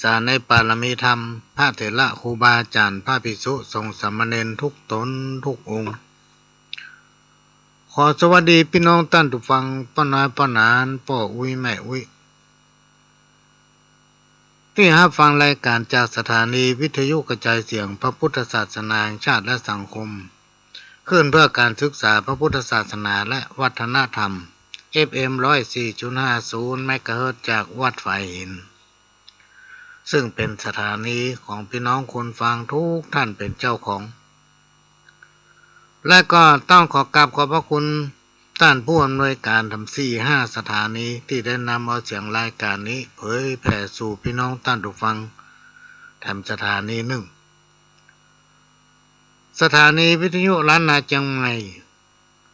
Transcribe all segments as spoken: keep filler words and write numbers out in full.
สาในปารมีธรรม พระเถระครูบาอาจ๋ารย์ พระภิกษุสงฆ์สามเณรทุกต๋นทุกองค์ ขอสวัสดีปี้น้องต้านผู้ฟัง ป้อน้อยป้อหนาน ป้ออุ๊ยแม่อุ๊ย ตี้ฮับฟังรายก๋านจากสถานีวิทยุกระจายเสียงพระพุทธศาสนาแห่งชาติและสังคม คลื่นเพื่อการศึกษาพระพุทธศาสนาและวัฒนธรรม เอฟเอ็ม ร้อยสี่จุดห้าศูนย์ เมกะเฮิรตซ์ จากวัดฝายหิน ซึ่งเป๋นสถานีของปี้น้องคนฟังทุกท่านเป๋นเจ้าของ และก็ต้องขอกราบขอบพระคุณต้านผู้อำนวยก๋านทั้งสี่ห้าสถานีตี้ได้นำเอาเสียงรายก๋านนี้เผยแผ่สู่ปี้น้องต้านผู้ฟังแถมสถานีนึ่ง สถานีวิทยุล้านนาเจียงใหม่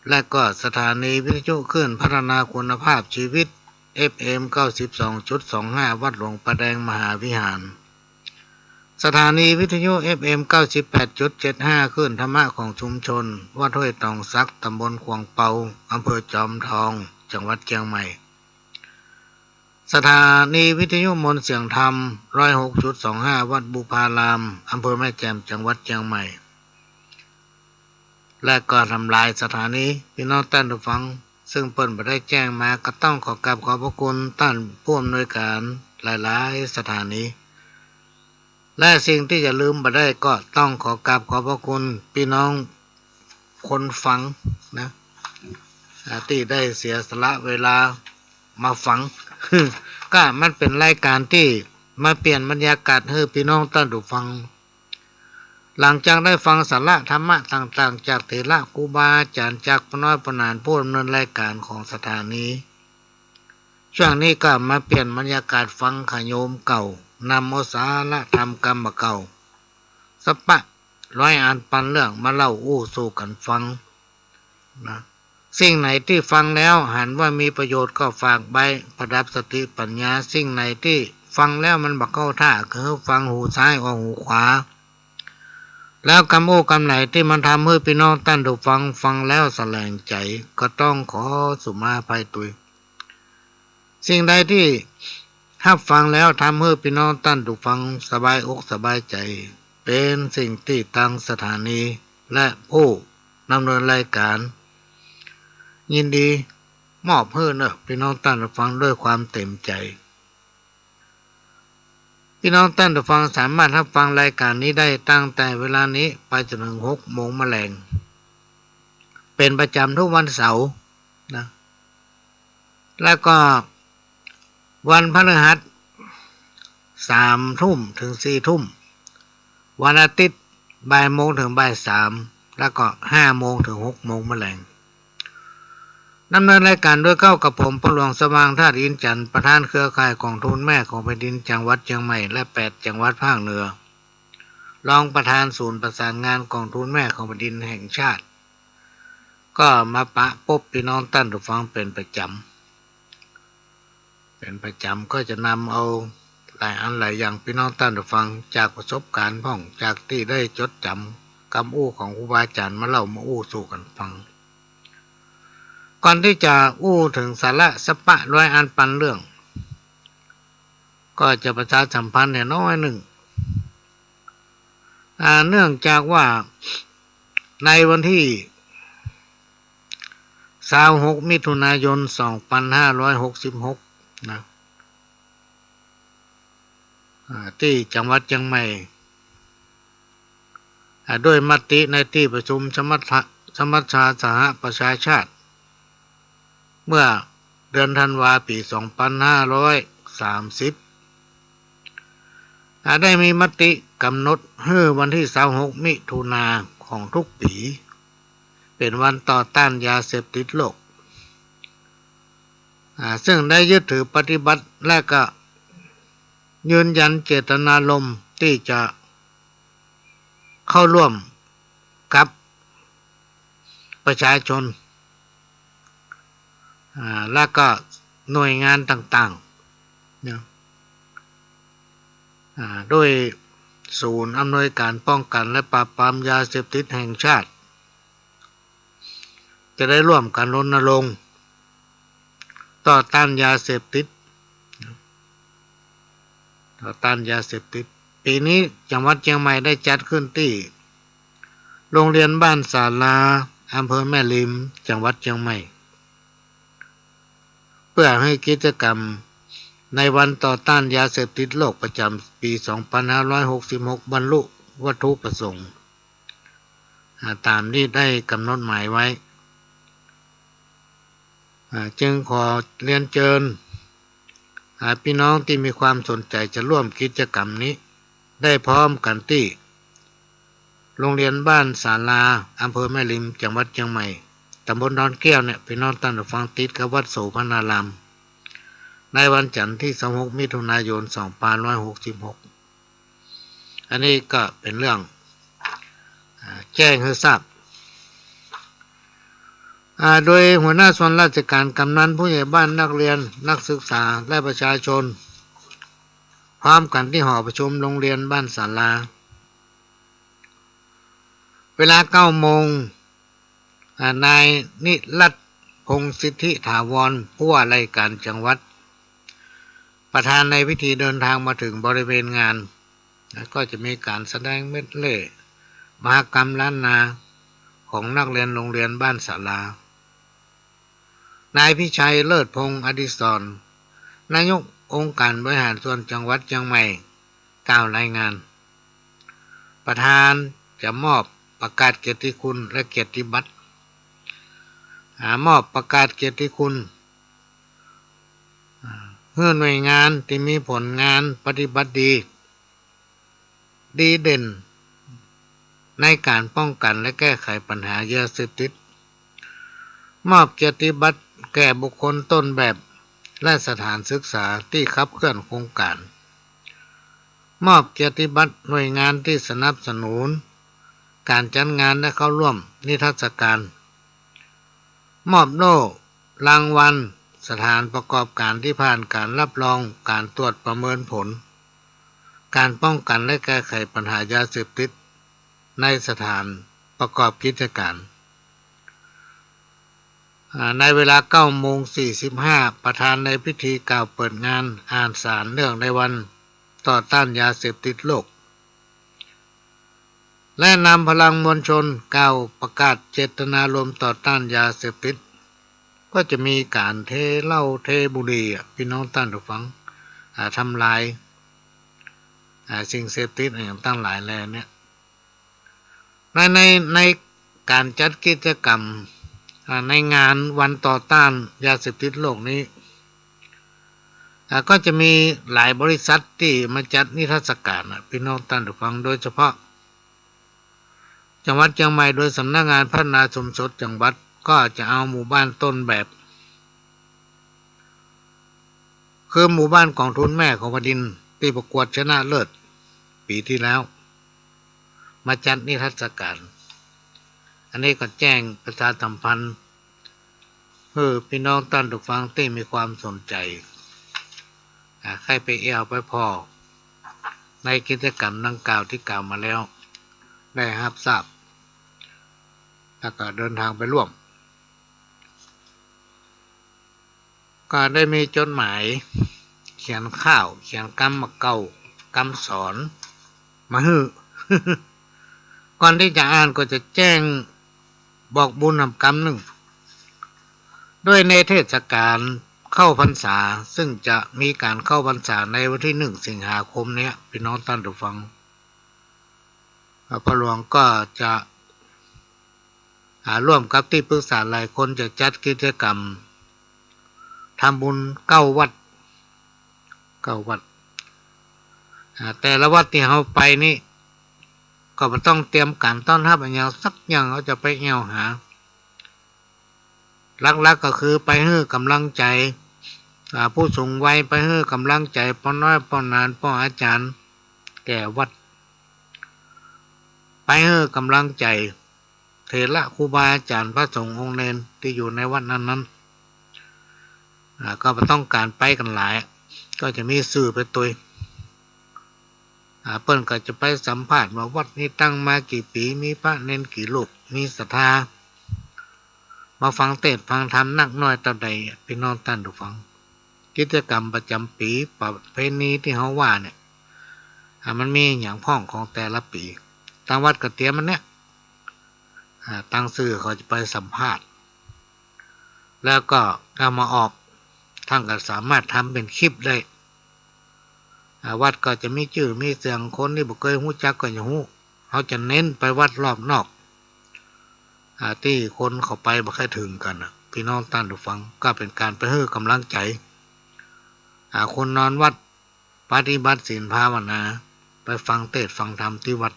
และก็สถานีวิทยุคลื่นพัฒนาคุณภาพชีวิต เอฟเอ็ม เก้าสิบสองจุดสองห้า วัดหลวงป่าแดงมหาวิหาร สถานีวิทยุ เอฟเอ็ม เก้าสิบแปดจุดเจ็ดห้า คลื่นธรรมะของชุมชน วัดห้วยตองสัก ตำบลขวางเปา อำเภอจอมทอง จังหวัดเจียงใหม่ สถานีวิทยุมนต์เสียงธรรม ร้อยหกจุดสองห้า วัดบุพาราม อำเภอแม่แจ่ม จังหวัดเจียงใหม่ และก็ทำลายสถานี ปี้น้องต้านผู้ฟัง ซึ่งเปิ้นบ่ได้แจ้งมา ก็ต้องขอกราบขอบพระคุณต้านผู้อำนวยก๋านหลายๆ สถานี และสิ่งตี้จะลืมบ่ได้ก็ต้องขอกราบขอบพระคุณปี้น้องคนฟังนะ อ่า ตี้ได้เสียสละเวลามาฟัง ก็มันเป๋นรายก๋านตี้มาเปลี่ยนบรรยากาศหื้อปี้น้องต้านผู้ฟัง หลังจากได้ฟังสาระธรรมะต่างๆ จากเถระครูบาอาจ๋ารย์ จากป้อน้อยป้อหนานผู้ดำเนินรายก๋านของสถานี ช่วงนี้ก็มาเปลี่ยนบรรยากาศฟังขะโยมเก่า นำเอาสาระธรรมกำบ่าเก่า สะปะร้อยอันปันเรื่องมาเล่าอู้สู่กั๋นฟังนะ สิ่งไหนตี้ฟังแล้วหันว่ามีประโยชน์ก็ฝากไว้ประดับสติปัญญา สิ่งไหนตี้ฟังแล้วมันบ่เข้าท่า ก็หื้อฟังหูซ้ายออกหูขวา แล้วกำอู้กำไหนตี้มันทำหื้อปี้น้องต้านผู้ฟังฟังแล้วสะแหลงใจ๋ ก็ต้องขอสุมาอภัยตวย สิ่งใดตี้ฮับฟังแล้วทำหื้อปี้น้องต้านผู้ฟังสบายอกสบายใจ๋ เป๋นสิ่งตี้ตางสถานีและผู้ดำเนินรายก๋าน ยินดีมอบหื้อเน่อปี้น้องต้านผู้ฟังด้วยความเต๋มใจ๋ ปี้น้องต้านผู้ฟังสามารถฮับฟังรายก๋านนี้ได้ตั้งแต่เวลานี้ไปจนเถิงหกโมงมะแลง เป๋นประจ๋ำทุกวันเสาร์นะ แล้วก็วันพฤหัส สามทุ่มเถิงสี่ทุ่ม วันอาทิตย์ บ่ายโมงเถิงบ่ายสาม แล้วก็ห้าโมงเถิงหกโมงมะแลง ดำเนินรายก๋านโดยเก้ากับผม ป้อหลวงสว่าง ธาตุอินทร์จันทร์ ประธานเครือข่ายก๋องทุนแม่ของแผ่นดินจังหวัดเจียงใหม่ และแปดจังหวัดภาคเหนือ รองประธานศูนย์ประสานงานก๋องทุนแม่ของแผ่นดินแห่งชาติ ก็มาปะปบปี้น้องต้านผู้ฟังเป๋นประจ๋ำ เป๋นประจ๋ำ ก็จะนำเอาหลายอันหลายอย่างปี้น้องต้านผู้ฟังจากประสบก๋ารณ์พ่อง จากตี้ได้จดจ๋ำกำอู้ของครูบาอาจ๋ารย์มาเล่ามาอู้สู่กั๋นฟัง ก่อนตี้จะอู้เถิงสาระสะปะร้อยอันปันเรื่อง ก็จะประชาสัมพันธ์แหน่น้อยนึ่ง อ่า เนื่องจากว่าในวันตี้ซาวหก มิถุนายน สองปันห้าร้อยหกสิบหก นะ อ่า ตี้จังหวัดเจียงใหม่ อ่า ด้วยมติในตี้ประชุมสมัชชา สมัชชาสหประชาชาติ เมื่อเดือนธันวาปี๋สองปันห้าร้อยสามสิบ อ่า ได้มีมติก๋ำหนดหื้อวันตี้ซาวหก มิถุนาของทุกปี๋ เป๋นวันต่อต้านยาเสพติดโลก อ่า ซึ่งได้ยึดถือปฏิบัติและก็ยืนยันเจตนารมณ์ตี้จะเข้าร่วมกับประชาชน อ่า และก็หน่วยงานต่างๆ นะ อ่า ด้วยศูนย์อำนวยก๋านป้องกั๋นและปราบปรามยาเสพติดแห่งชาติ จะได้ร่วมกั๋นรณรงค์ต่อต้านยาเสพติด ต่อต้านยาเสพติด ปี๋นี้จังหวัดเจียงใหม่ได้จัดขึ้นตี้โรงเรียนบ้านศาลา อำเภอแม่ริม จังหวัดเจียงใหม่ เปื้อหื้อกิจกรรมในวันต่อต้านยาเสพติดโลกประจ๋ำปี๋สองปันห้าร้อยหกสิบหกบรรลุวัตถุประสงค์ อ่า ต๋ามตี้ได้ก๋ำหนดหมายไว้ อ่า จึงขอเรียนเจิญ อ่า ปี้น้องตี้มีความสนใจ๋จะร่วมกิจกรรมนี้ ได้พร้อมกั๋นตี้โรงเรียนบ้านศาลา อำเภอแม่ริม จังหวัดเจียงใหม่ ต๋ำบลดอนแก้วเนี่ย ปี้น้องต้านผู้ฟัง ติดกับวัดโสภณาราม ในวันจันทร์ตี้ซาวหกมิถุนายนสองปันห้าร้อยหกสิบหก อันนี้ก็เป๋นเรื่อง อ่า แจ้งหื้อทราบ อ่า โดยหัวหน้าส่วนราชก๋าน กำนัน ผู้ใหญ่บ้าน นักเรียน นักศึกษา และประชาชน พร้อมกั๋นตี้หอประชุมโรงเรียนบ้านศาลา เวลาเก้าโมง อ่า นายนิรัตน์ พงษ์สิทธิถาวร ผู้ว่าราชก๋านจังหวัด ประธานในพิธีเดินทางมาถึงบริเวณงาน แล้วก็จะมีก๋านแสดงเมดเลย์ มหกรรมล้านนาของนักเรียนโรงเรียนบ้านศาลา นายพิชัย เลิศพงษ์อดิศร นายกองค์การบริหารส่วนจังหวัดเจียงใหม่ กล่าวรายงาน ประธานจะมอบประกาศเกียรติคุณและเกียรติบัตร อ่า มอบประกาศเกียรติคุณ อ่า หื้อหน่วยงานตี้มีผลงานปฏิบัติดี ดีเด่นในก๋านป้องกั๋นและแก้ไขปัญหายาเสพติด มอบเกียรติบัตรแก่บุคคลต้นแบบและสถานศึกษาตี้ขับเคลื่อนโครงก๋าน มอบเกียรติบัตรหน่วยงานตี้สนับสนุนก๋านจัดงานและเข้าร่วมนิทรรศก๋าน มอบโล่รางวัลสถานประกอบก๋านตี้ผ่านก๋านรับรองก๋านตรวจประเมินผลก๋านป้องกั๋นและแก้ไขปัญหายาเสพติดในสถานประกอบกิจก๋าน อ่า ในเวลาเก้าโมงสี่สิบห้า ประธานในพิธีกล่าวเปิดงานอ่านสารเนื่องในวันต่อต้านยาเสพติดโลก และนำพลังมวลชนกล่าวประกาศเจตนารมณ์ต่อต้านยาเสพติด ก็จะมีก๋านเทเหล้าเทบุหรี่อะ ปี้น้องต้านผู้ฟัง อ่า ทำลาย อ่า สิ่งเสพติดอะหยังตังหลายแลเนี่ย ใน ใน ในก๋านจัดกิจกรรม อ่า ในงานวันต่อต้านยาเสพติดโลกนี้ อ่า ก็จะมีหลายบริษัทตี้มาจัดนิทรรศก๋านอะ ปี้น้องต้านผู้ฟัง โดยเฉพาะจังหวัดเจียงใหม่ โดยสำนักงานพัฒนาชุมชนจังหวัด ก็จะเอาหมู่บ้านต้นแบบ คือหมู่บ้านกองทุนแม่ของแผ่นดินตี้ประกวดชนะเลิศปี๋ตี้แล้ว มาจัดนิทรรศก๋าน อันนี้ก็แจ้งประชาสัมพันธ์หื้อปี้น้องต้านผู้ฟังตี้มีความสนใจ๋ อ่า ใค่ไปแอ่วไปผ่อในกิจกรรมดังกล่าวตี้กล่าวมาแล้ว ได้ฮับทราบ แล้วก็เดินทางไปร่วม ก็ได้มีจดหมายเขียนข่าว เขียนกำเก่ากำสอนมาหื้อ ก่อนตี้จะอ่านก็จะแจ้งบอกบุญหำกำนึ่ง ด้วยในเทศก๋าลเข้าพรรษา ซึ่งจะมีก๋านเข้าพรรษาในวันตี้หนึ่งสิงหาคมเนี้ย ปี้น้องต้านผู้ฟัง อ่า พ่อหลวงก็จะ อ่า ร่วมกับตี้ปรึกษาหลายคนจะจัดกิจกรรมทำบุญเก้าวัด เก้าวัด อ่า แต่ละวัดตี้เฮาไปนี่ ก็บ่ต้องเตรียมก๋านต้อนฮับอะหยังสักอย่าง เฮาจะไปแอ่วหา หลักๆ ก็คือไปหื้อกำลังใจ๋ อ่า ผู้สูงวัย ไปหื้อกำลังใจ๋ป้อน้อย ป้อหนาน ป้ออาจ๋ารย์ แก่วัด ไปหื้อกำลังใจ๋เถระครูบาอาจ๋ารย์ พระสงฆ์องค์เณรตี้อยู่ในวัดนั้นๆ อ่า ก็บ่ต้องก๋านไปกั๋นหลาย ก็จะมีสื่อไปตวย อ่า เปิ้นก็จะไปสัมภาษณ์ว่าวัดนี้ตั้งมากี่ปี๋ มีพระเณรกี่รูป มีศรัทธามาฟังเตสน์ฟังธรรมนักน้อยเต้าใด ปี้น้องต้านผู้ฟัง กิจกรรมประจ๋ำปี๋ ประเพณีตี้เฮาว่าเนี่ย อ่า มันมีหยังพ่องของแต่ละปี๋ ตางวัดก็เตรียมอันเนี้ย อ่า ตางสื่อเขาจะไปสัมภาษณ์ แล้วก็เอามาออก ต้านก็สามารถทำเป๋นคลิปได้ อ่า วัดก็จะมีจื้อมีเสียง คนตี้บ่เกยฮู้จักก็จะฮู้ เฮาจะเน้นไปวัดรอบนอก อ่า ตี้คนเขาไปบ่ค่อยเถิงกั๋นน่ะ ปี้น้องต้านผู้ฟัง ก็เป๋นก๋านไปหื้อก๋ำลังใจ๋ อ่า คนนอนวัด ปฏิบัติศีลภาวนา ไปฟังเตสน์ฟังธรรมตี้วัด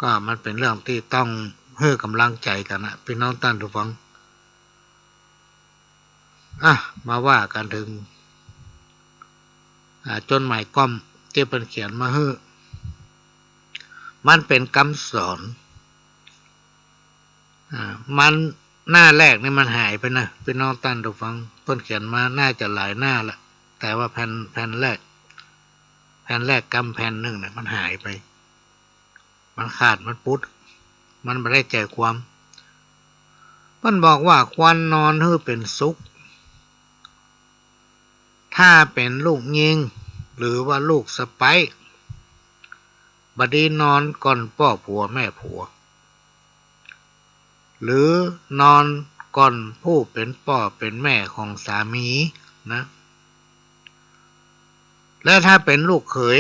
ก็มันเป๋นเรื่องตี้ต้องหื้อก๋ำลังใจ๋กั๋นนะ ปี้น้องต้านผู้ฟัง อ่ะ มาว่ากั๋นเถิง อ่า จดหมายก๊อมตี้เปิ้นเขียนมาหื้อ มันเป๋นกำสอน อ่า มัน หน้าแรกนี่มันหายไปนะ ปี้น้องต้านผู้ฟัง เปิ้นเขียนมาน่าจะหลายหน้าละ แต่ว่าแผ่น แผ่นแรก แผ่นแรกกำแผ่นนึ่งเนี่ยมันหายไป มันขาด มันปุ๊ด มันบ่ได้ใจ๋ความ เปิ้นบอกว่าควรนอนหื้อเป๋นสุข ถ้าเป๋นลูกญิง หรือว่าลูกสะใป๊ บ่ดีนอนก่อนป้อผัวแม่ผัว หรือนอนก่อนผู้เป๋นป้อเป๋นแม่ของสามีนะ และถ้าเป๋นลูกเขย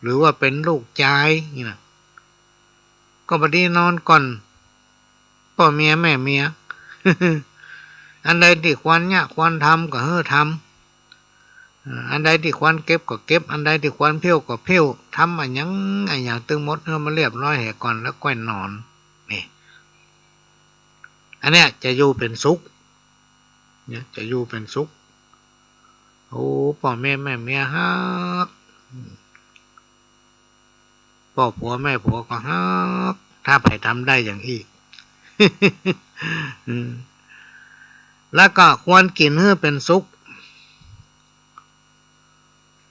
หรือว่าเป๋นลูกจายนี่นะ ก็บ่ดีนอนก่อนป้อเมียแม่เมีย อันใดตี้ควรเยียะควรทำก็หื้อทำ อ่า อันใดตี้ควรเก็บก็เก็บ อันใดตี้ควรเผี้ยวก็เผี้ยว ทำอะหยังอะหยังตึงหมดหื้อมันเรียบร้อยเหียก่อนแล้วก้อยนอน นี่ อันเนี้ยจะอยู่เป๋นสุข เนี่ย จะอยู่เป๋นสุข โอ้ ป้อเมียแม่เมียฮัก อืม ป้อผัวแม่ผัวก็ฮัก ถ้าใผทำได้อย่างอี้ อืม แล้วก็ควรกิ๋นหื้อเป๋นสุข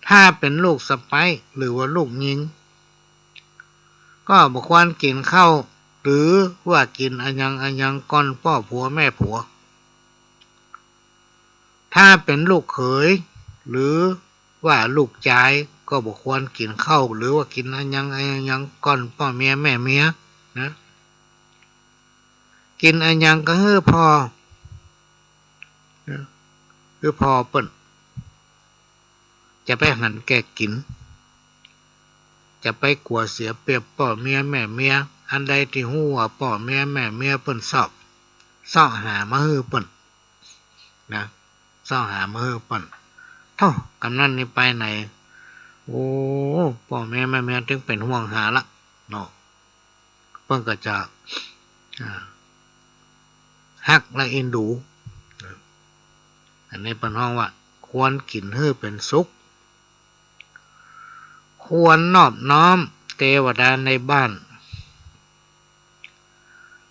ถ้าเป๋นลูกสะใป๊หรือว่าลูกญิง ก็บ่ควรกิ๋นข้าว หรือว่ากิ๋นอะหยังอะหยังก่อนป้อผัวแม่ผัว ถ้าเป๋นลูกเขย หรือว่าลูกจาย ก็บ่ควรกิ๋นข้าว หรือว่ากิ๋นอะหยังอะหยังก่อนป้อเมียแม่เมียนะ กิ๋นอะหยังก็หื้อผ่อนะ หื้อผ่อเปิ้น จะไปหันแก่กิ๋น จะไปกั๋วเสียเปรียบป้อเมียแม่เมีย อันใดตี้ฮู้ว่าป้อเมียแม่เมียเปิ้นซอก เซาะหามาหื้อเปิ้น นะ เซาะหามาหื้อเปิ้น โธ่ กำนั้นนี่ไปไหน โอ้ ป้อเมียแม่เมียตึงเป๋นห่วงหาละเนาะ เปิ้นก็จะ อ่า ฮักและเอ็นดู อันนี้เปิ้นฮ้องว่า ควรกิ๋นหื้อเป๋นสุข ควรนอบน้อมเตวดาในบ้าน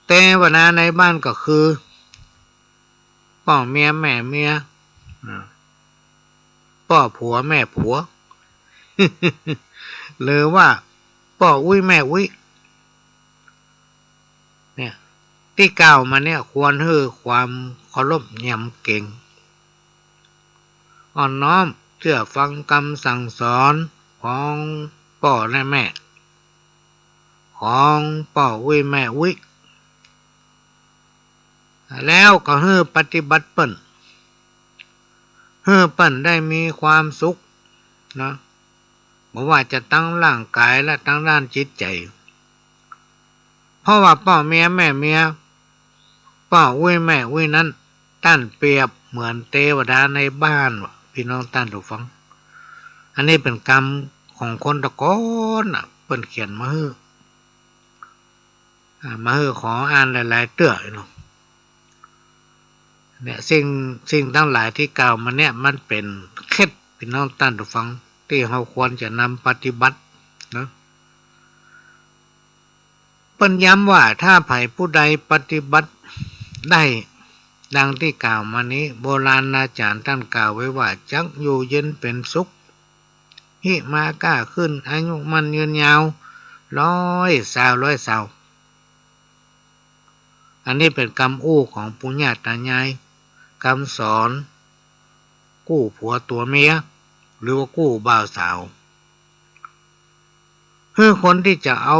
เตวดาในบ้านก็คือ ป้อเมียแม่เมีย อ่า ป้อผัวแม่ผัว หรือว่าป้ออุ๊ยแม่อุ๊ย เนี่ย ตี้กล่าวมาเนี่ย ควรหื้อความเคารพยำเกรง อ่อนน้อมเจื้อฟังกำสั่งสอนของป้อและแม่ ของป้ออุ๊ยแม่อุ๊ย แล้วก็หื้อปฏิบัติเปิ้น หื้อเปิ้นได้มีความสุขนะ บ่ว่าจะตางร่างก๋ายและตางด้านจิตใจ๋ เพราะว่าป้อเมียแม่เมีย ป้ออุ๊ยแม่อุ๊ยนั้น ต้านเปรียบเหมือนเตวดาในบ้านว่ะ ปี้น้องต้านผู้ฟัง อันนี้เป๋นกำของคนตะก๋อนน่ะ เปิ้นเขียนมาหื้อ อ่า มาหื้อขออ่านหลายๆ เตื้อเนาะ เนี่ย สิ่ง สิ่งตังหลายตี้กล่าวมาเนี่ย มันเป๋นเคล็ด ปี้น้องต้านผู้ฟัง ตี้เฮาควรจะนำปฏิบัติเนาะ เปิ้นย้ำว่า ถ้าใผผู้ใดปฏิบัติได้ดังตี้กล่าวมานี้ โบราณอาจ๋ารย์ต้านกล่าวไว้ว่า จักอยู่เย็นเป๋นสุข หิมาก้าขึ้น อายุมั่นยืนยาว ร้อยซาว ร้อยซาว อันนี้เป๋นกำอู้ของปู่ย่าต๋ายาย กำสอนกู้ผัวตั๋วเมีย หรือว่ากู้บ่าวสาว หื้อคนตี้จะเอา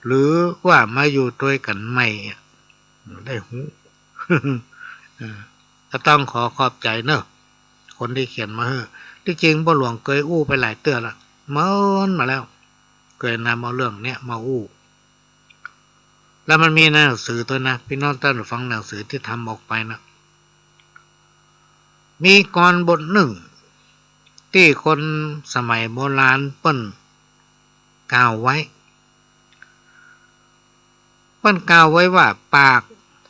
หรือว่ามาอยู่ตวยกั๋นใหม่อะ ได้ฮู้ เออ ก็ต้องขอขอบใจ๋เนาะ คนตี้เขียนมาหื้อ ตี้จริงป้อหลวงเกยอู้ไปหลายเตื้อละ เมินมาแล้ว เกยนำเอาเรื่องเนี้ยมาอู้ แล้วมันมีในหนังสือตวยนะ ปี้น้องต้านผู้ฟัง หนังสือตี้ทำออกไปนะ มีกลอนบทนึ่ง ตี้คนสมัยโบราณเปิ้นกล่าวไว้ เปิ้นกล่าวไว้ว่า ปาก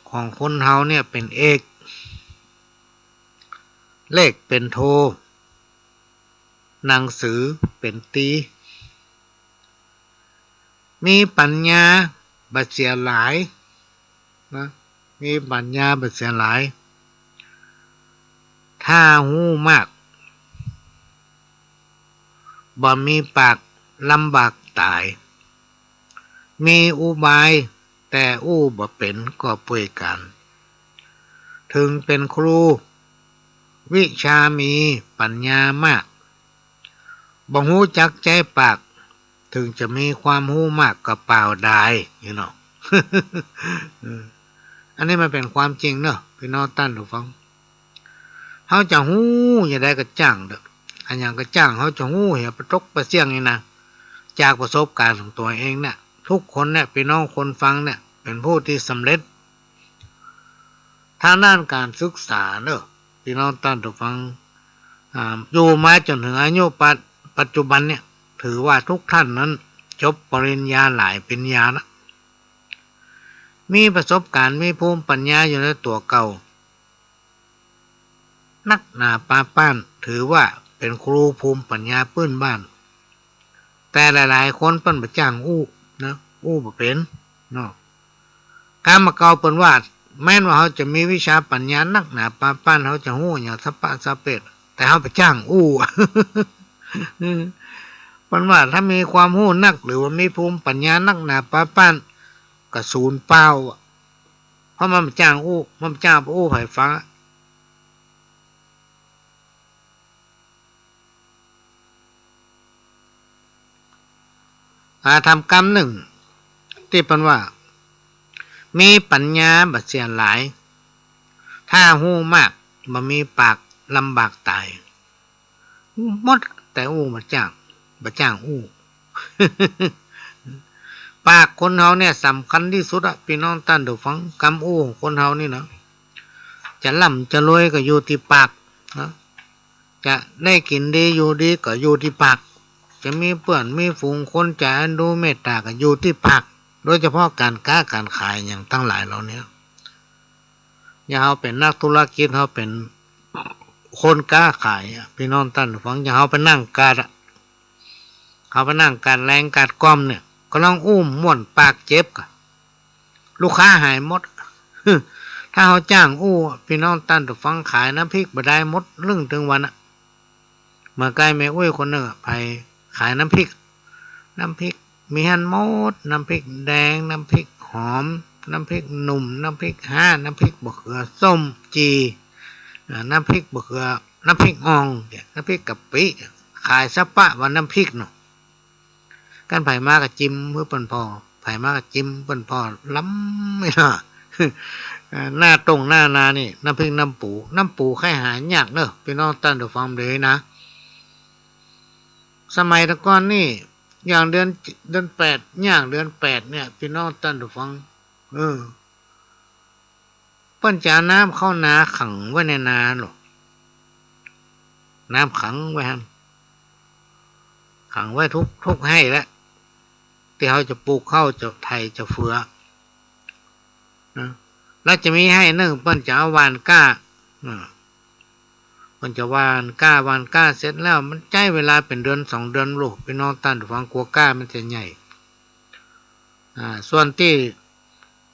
ของคนเฮาเนี่ยเป๋นเอก เลขเป๋นโท หนังสือเป๋นตรี มีปั๋ญญาบ่เสียหลายนะ มีปั๋ญญาบ่เสียหลาย ถ้าฮู้มาก บ่มีปากลำบากต๋าย มีอุบายแต่อู้บ่เป๋นก็ป่วยก๋าน เถิงเป๋นครู วิชามีปั๋ญญามาก บ่ฮู้จักใจ๊ปาก เถิงจะมีความฮู้มากก็เปล่าดาย นี่เนาะ เออ อันนี้มันเป๋นความจริงเนาะ ปี้น้องต้านผู้ฟัง เฮาจะฮู้อย่างใดก็จ้างเต๊อะ อะหยังก็จ้าง เฮาจะฮู้เหียปะตกปะเสี้ยงนี่นะ จากประสบการณ์ของตั๋วเองเนี่ย ทุกคนเนี่ย ปี้น้องคนฟังเนี่ย เป๋นผู้ตี้สำเร็จ ทางด้านก๋านศึกษาเนาะ ปี้น้องต้านผู้ฟัง อ่า อยู่มาจ๋นเถิงอายุปัจ ปัจจุบันเนี่ย ถือว่าทุกท่านนั้นจบปริญญาหลายปริญญาละ มีประสบการณ์ มีภูมิปั๋ญญาอยู่ในตั๋วเก่า นักหนาปาป๊าน ถือว่าเป๋นครูภูมิปั๋ญญาปื้นบ้าน แต่หลายๆ คนเปิ้นบ่จ้างอู้นะ อู้บ่เป๋นเนาะ กำเก่าเปิ้นว่า แม้นว่าเฮาจะมีวิชาปั๋ญญานักหนาปาป๊าน เฮาจะฮู้อะหยังสะปะสะเปด แต่เฮาบ่จ้างอู้ เปิ้นว่าถ้ามีความฮู้นัก หรือว่ามีภูมิปั๋ญญานักหนาปาป๊าน ก็สูญเปล่าอะ เพราะมันบ่จ้างอู้ มันบ่จ้างอู้ใผฟังอะ อา ทำกำนึ่ง ตี้เปิ้นว่า มีปั๋ญญาบ่เสียหลาย ถ้าฮู้มาก บ่มีปากลำบากต๋าย หมด แต่อู้บ่จ้าง บ่จ้างอู้ ปากคนเฮาเนี่ยสำคัญตี้สุดอะ ปี้น้องต้านผู้ฟัง กำอู้ของคนเฮานี่นะ จะร่ำจะรวยก็อยู่ตี้ปากนะ จะได้กิ๋นดีอยู่ดีก็อยู่ตี้ปาก จะมีเปื้อนมีฝูง คนจะเอ็นดูเมตต๋าก็อยู่ตี้ปาก โดยเฉพาะก๋านก๊าก๋านขายอะหยังตังหลายเหล่านี้ อย่างเฮาเป๋นนักธุรกิจ เฮาเป๋นคนก๊าขายอะ ปี้น้องต้านผู้ฟัง อย่างเฮาไปนั่งกาดอะ เฮาไปนั่งกาดแลงกาดค่ำเนี่ย ก็ลองอู้ม่วนปากเจ็บก่อ ลูกค้าหายหมด ถ้าเฮาจ้างอู้ ปี้น้องต้านผู้ฟัง ขายน้ำพริกบ่ได้ หมดลึ่งตึงวันอะ เมื่อใก้แม่อุ๊ยคนนึ่งอะ ไปขายน้ำพริก น้ำพริกมีหั้นหมด น้ำพริกแดง น้ำพริกหอม น้ำพริกหนุ่ม น้ำพริกฮา น้ำพริกบ่าเขือส้มจี่ อ่า น้ำพริกบ่าเขือ น้ำพริกอ่องเนี่ย น้ำพริกกะปิ ขายสะปะว่าน้ำพริกเนาะ กันใผมาก็จิมหื้อเปิ้นผ่อ ใผมาก็จิมเปิ้นผ่อ ล้ำนี่เนาะ อ่า หน้าต้งหน้านานี่ น้ำพริกน้ำปู น้ำปูใค่หายากเนาะ ปี้น้องต้านผู้ฟังเด้อนะ สมัยแต่ก่อนนี่ อย่างเดือน เดือนแปด อย่างเดือนแปดเนี่ย ปี้น้องต้านผู้ฟัง เออ เปิ้นจะเอาน้ำเข้านาขังไว้ในนาเนาะ น้ำขังไว้หั้น ขังไว้ทุก ทุกไฮ่แหละ ตี้เฮาจะปลูกข้าว จะไถ จะเฟือ นะ แล้วจะมีไฮ่นึ่ง เปิ้นจะเอาหว่านก๊า อ่า เปิ้นจะหว่านก๊า หว่านก๊าเสร็จแล้ว มันใจ๊เวลาเป๋นเดือนสองเดือนโล ปี้น้องต้านผู้ฟัง กว่าก๊ามันจะใหญ่ อ่า ส่วนตี้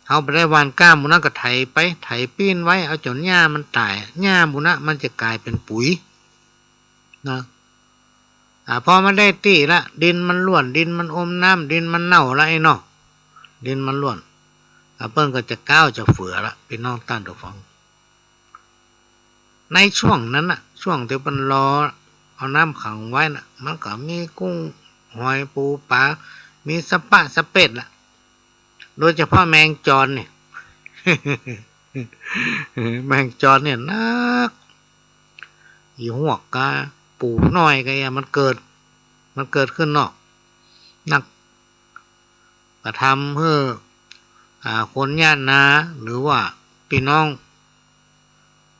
เฮาบ่ได้หว่านก๊าหมู่นั้นก็ไถไป ไถปี้นไว้ เอาจ๋นหญ้ามันต๋าย หญ้าหมู่นั้นมันจะก๋ายเป๋นปุ๋ย นะ อ่า พอมันได้ตี้ละ ดินมันร่วน ดินมันอมน้ำ ดินมันเน่าละไอ้เนาะ ดินมันร่วน อ่า เปิ้นก็จะก๊าวจะเฟือละ ปี้น้องต้านผู้ฟัง ในช่วงนั้นน่ะ ช่วงตี้เปิ้นรอเอาน้ำขังไว้น่ะ มันก็มีกุ้ง หอยปูปลา มีสะปะสะเปดละ โดยเฉพาะแมงจอนเนี่ย แมงจอนเนี่ยนัก อีหวกกาปูน้อยกาเยียะ มันเกิด มันเกิดขึ้นเนาะ นัก กระทำหื้อ อ่า คนญาตินา หรือว่าปี้น้อง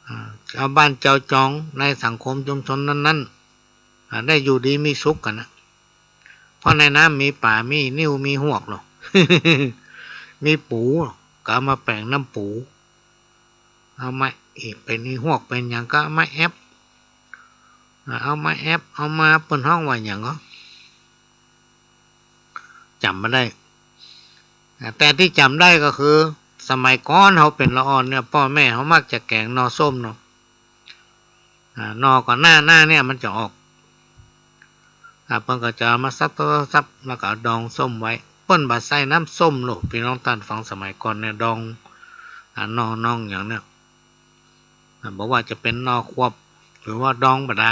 อ่า จาวบ้านจาวจองในสังคมชุมชนนั้นๆ อ่า ได้อยู่ดีมีสุขกั๋นนะ เพราะในน้ำมีป๋า มีนิ่ว มีหวกเนาะ มีปู ก็เอามาแป๋งน้ำปู เอามาอีก เป๋นอีหวกเป๋นหยังก็เอามาแอบ อ่า เอามาแอบ เอามา เปิ้นฮ้องว่าหยังก็ จ๋ำบ่ได้ อ่า แต่ตี้จ๋ำได้ก็คือ สมัยก่อนเฮาเป๋นละอ่อนเนี่ย ป้อแม่เฮามักจะแก๋งหน่อส้มเนาะ อ่า หน่อก่อนหน้า หน้าเนี่ยมันจะออก อ่า เปิ้นก็จะเอามาสับๆๆ แล้วก็เอาดองส้มไว้ เปิ้นบ่ใส่น้ำส้มโลด ปี้น้องต้านฟัง สมัยก่อนเนี่ยดอง อ่า หน่อ หน่อหยังเนี่ย อ่า บ่ว่าจะเป๋นหน่อขวบ หรือว่าดองบ่ได้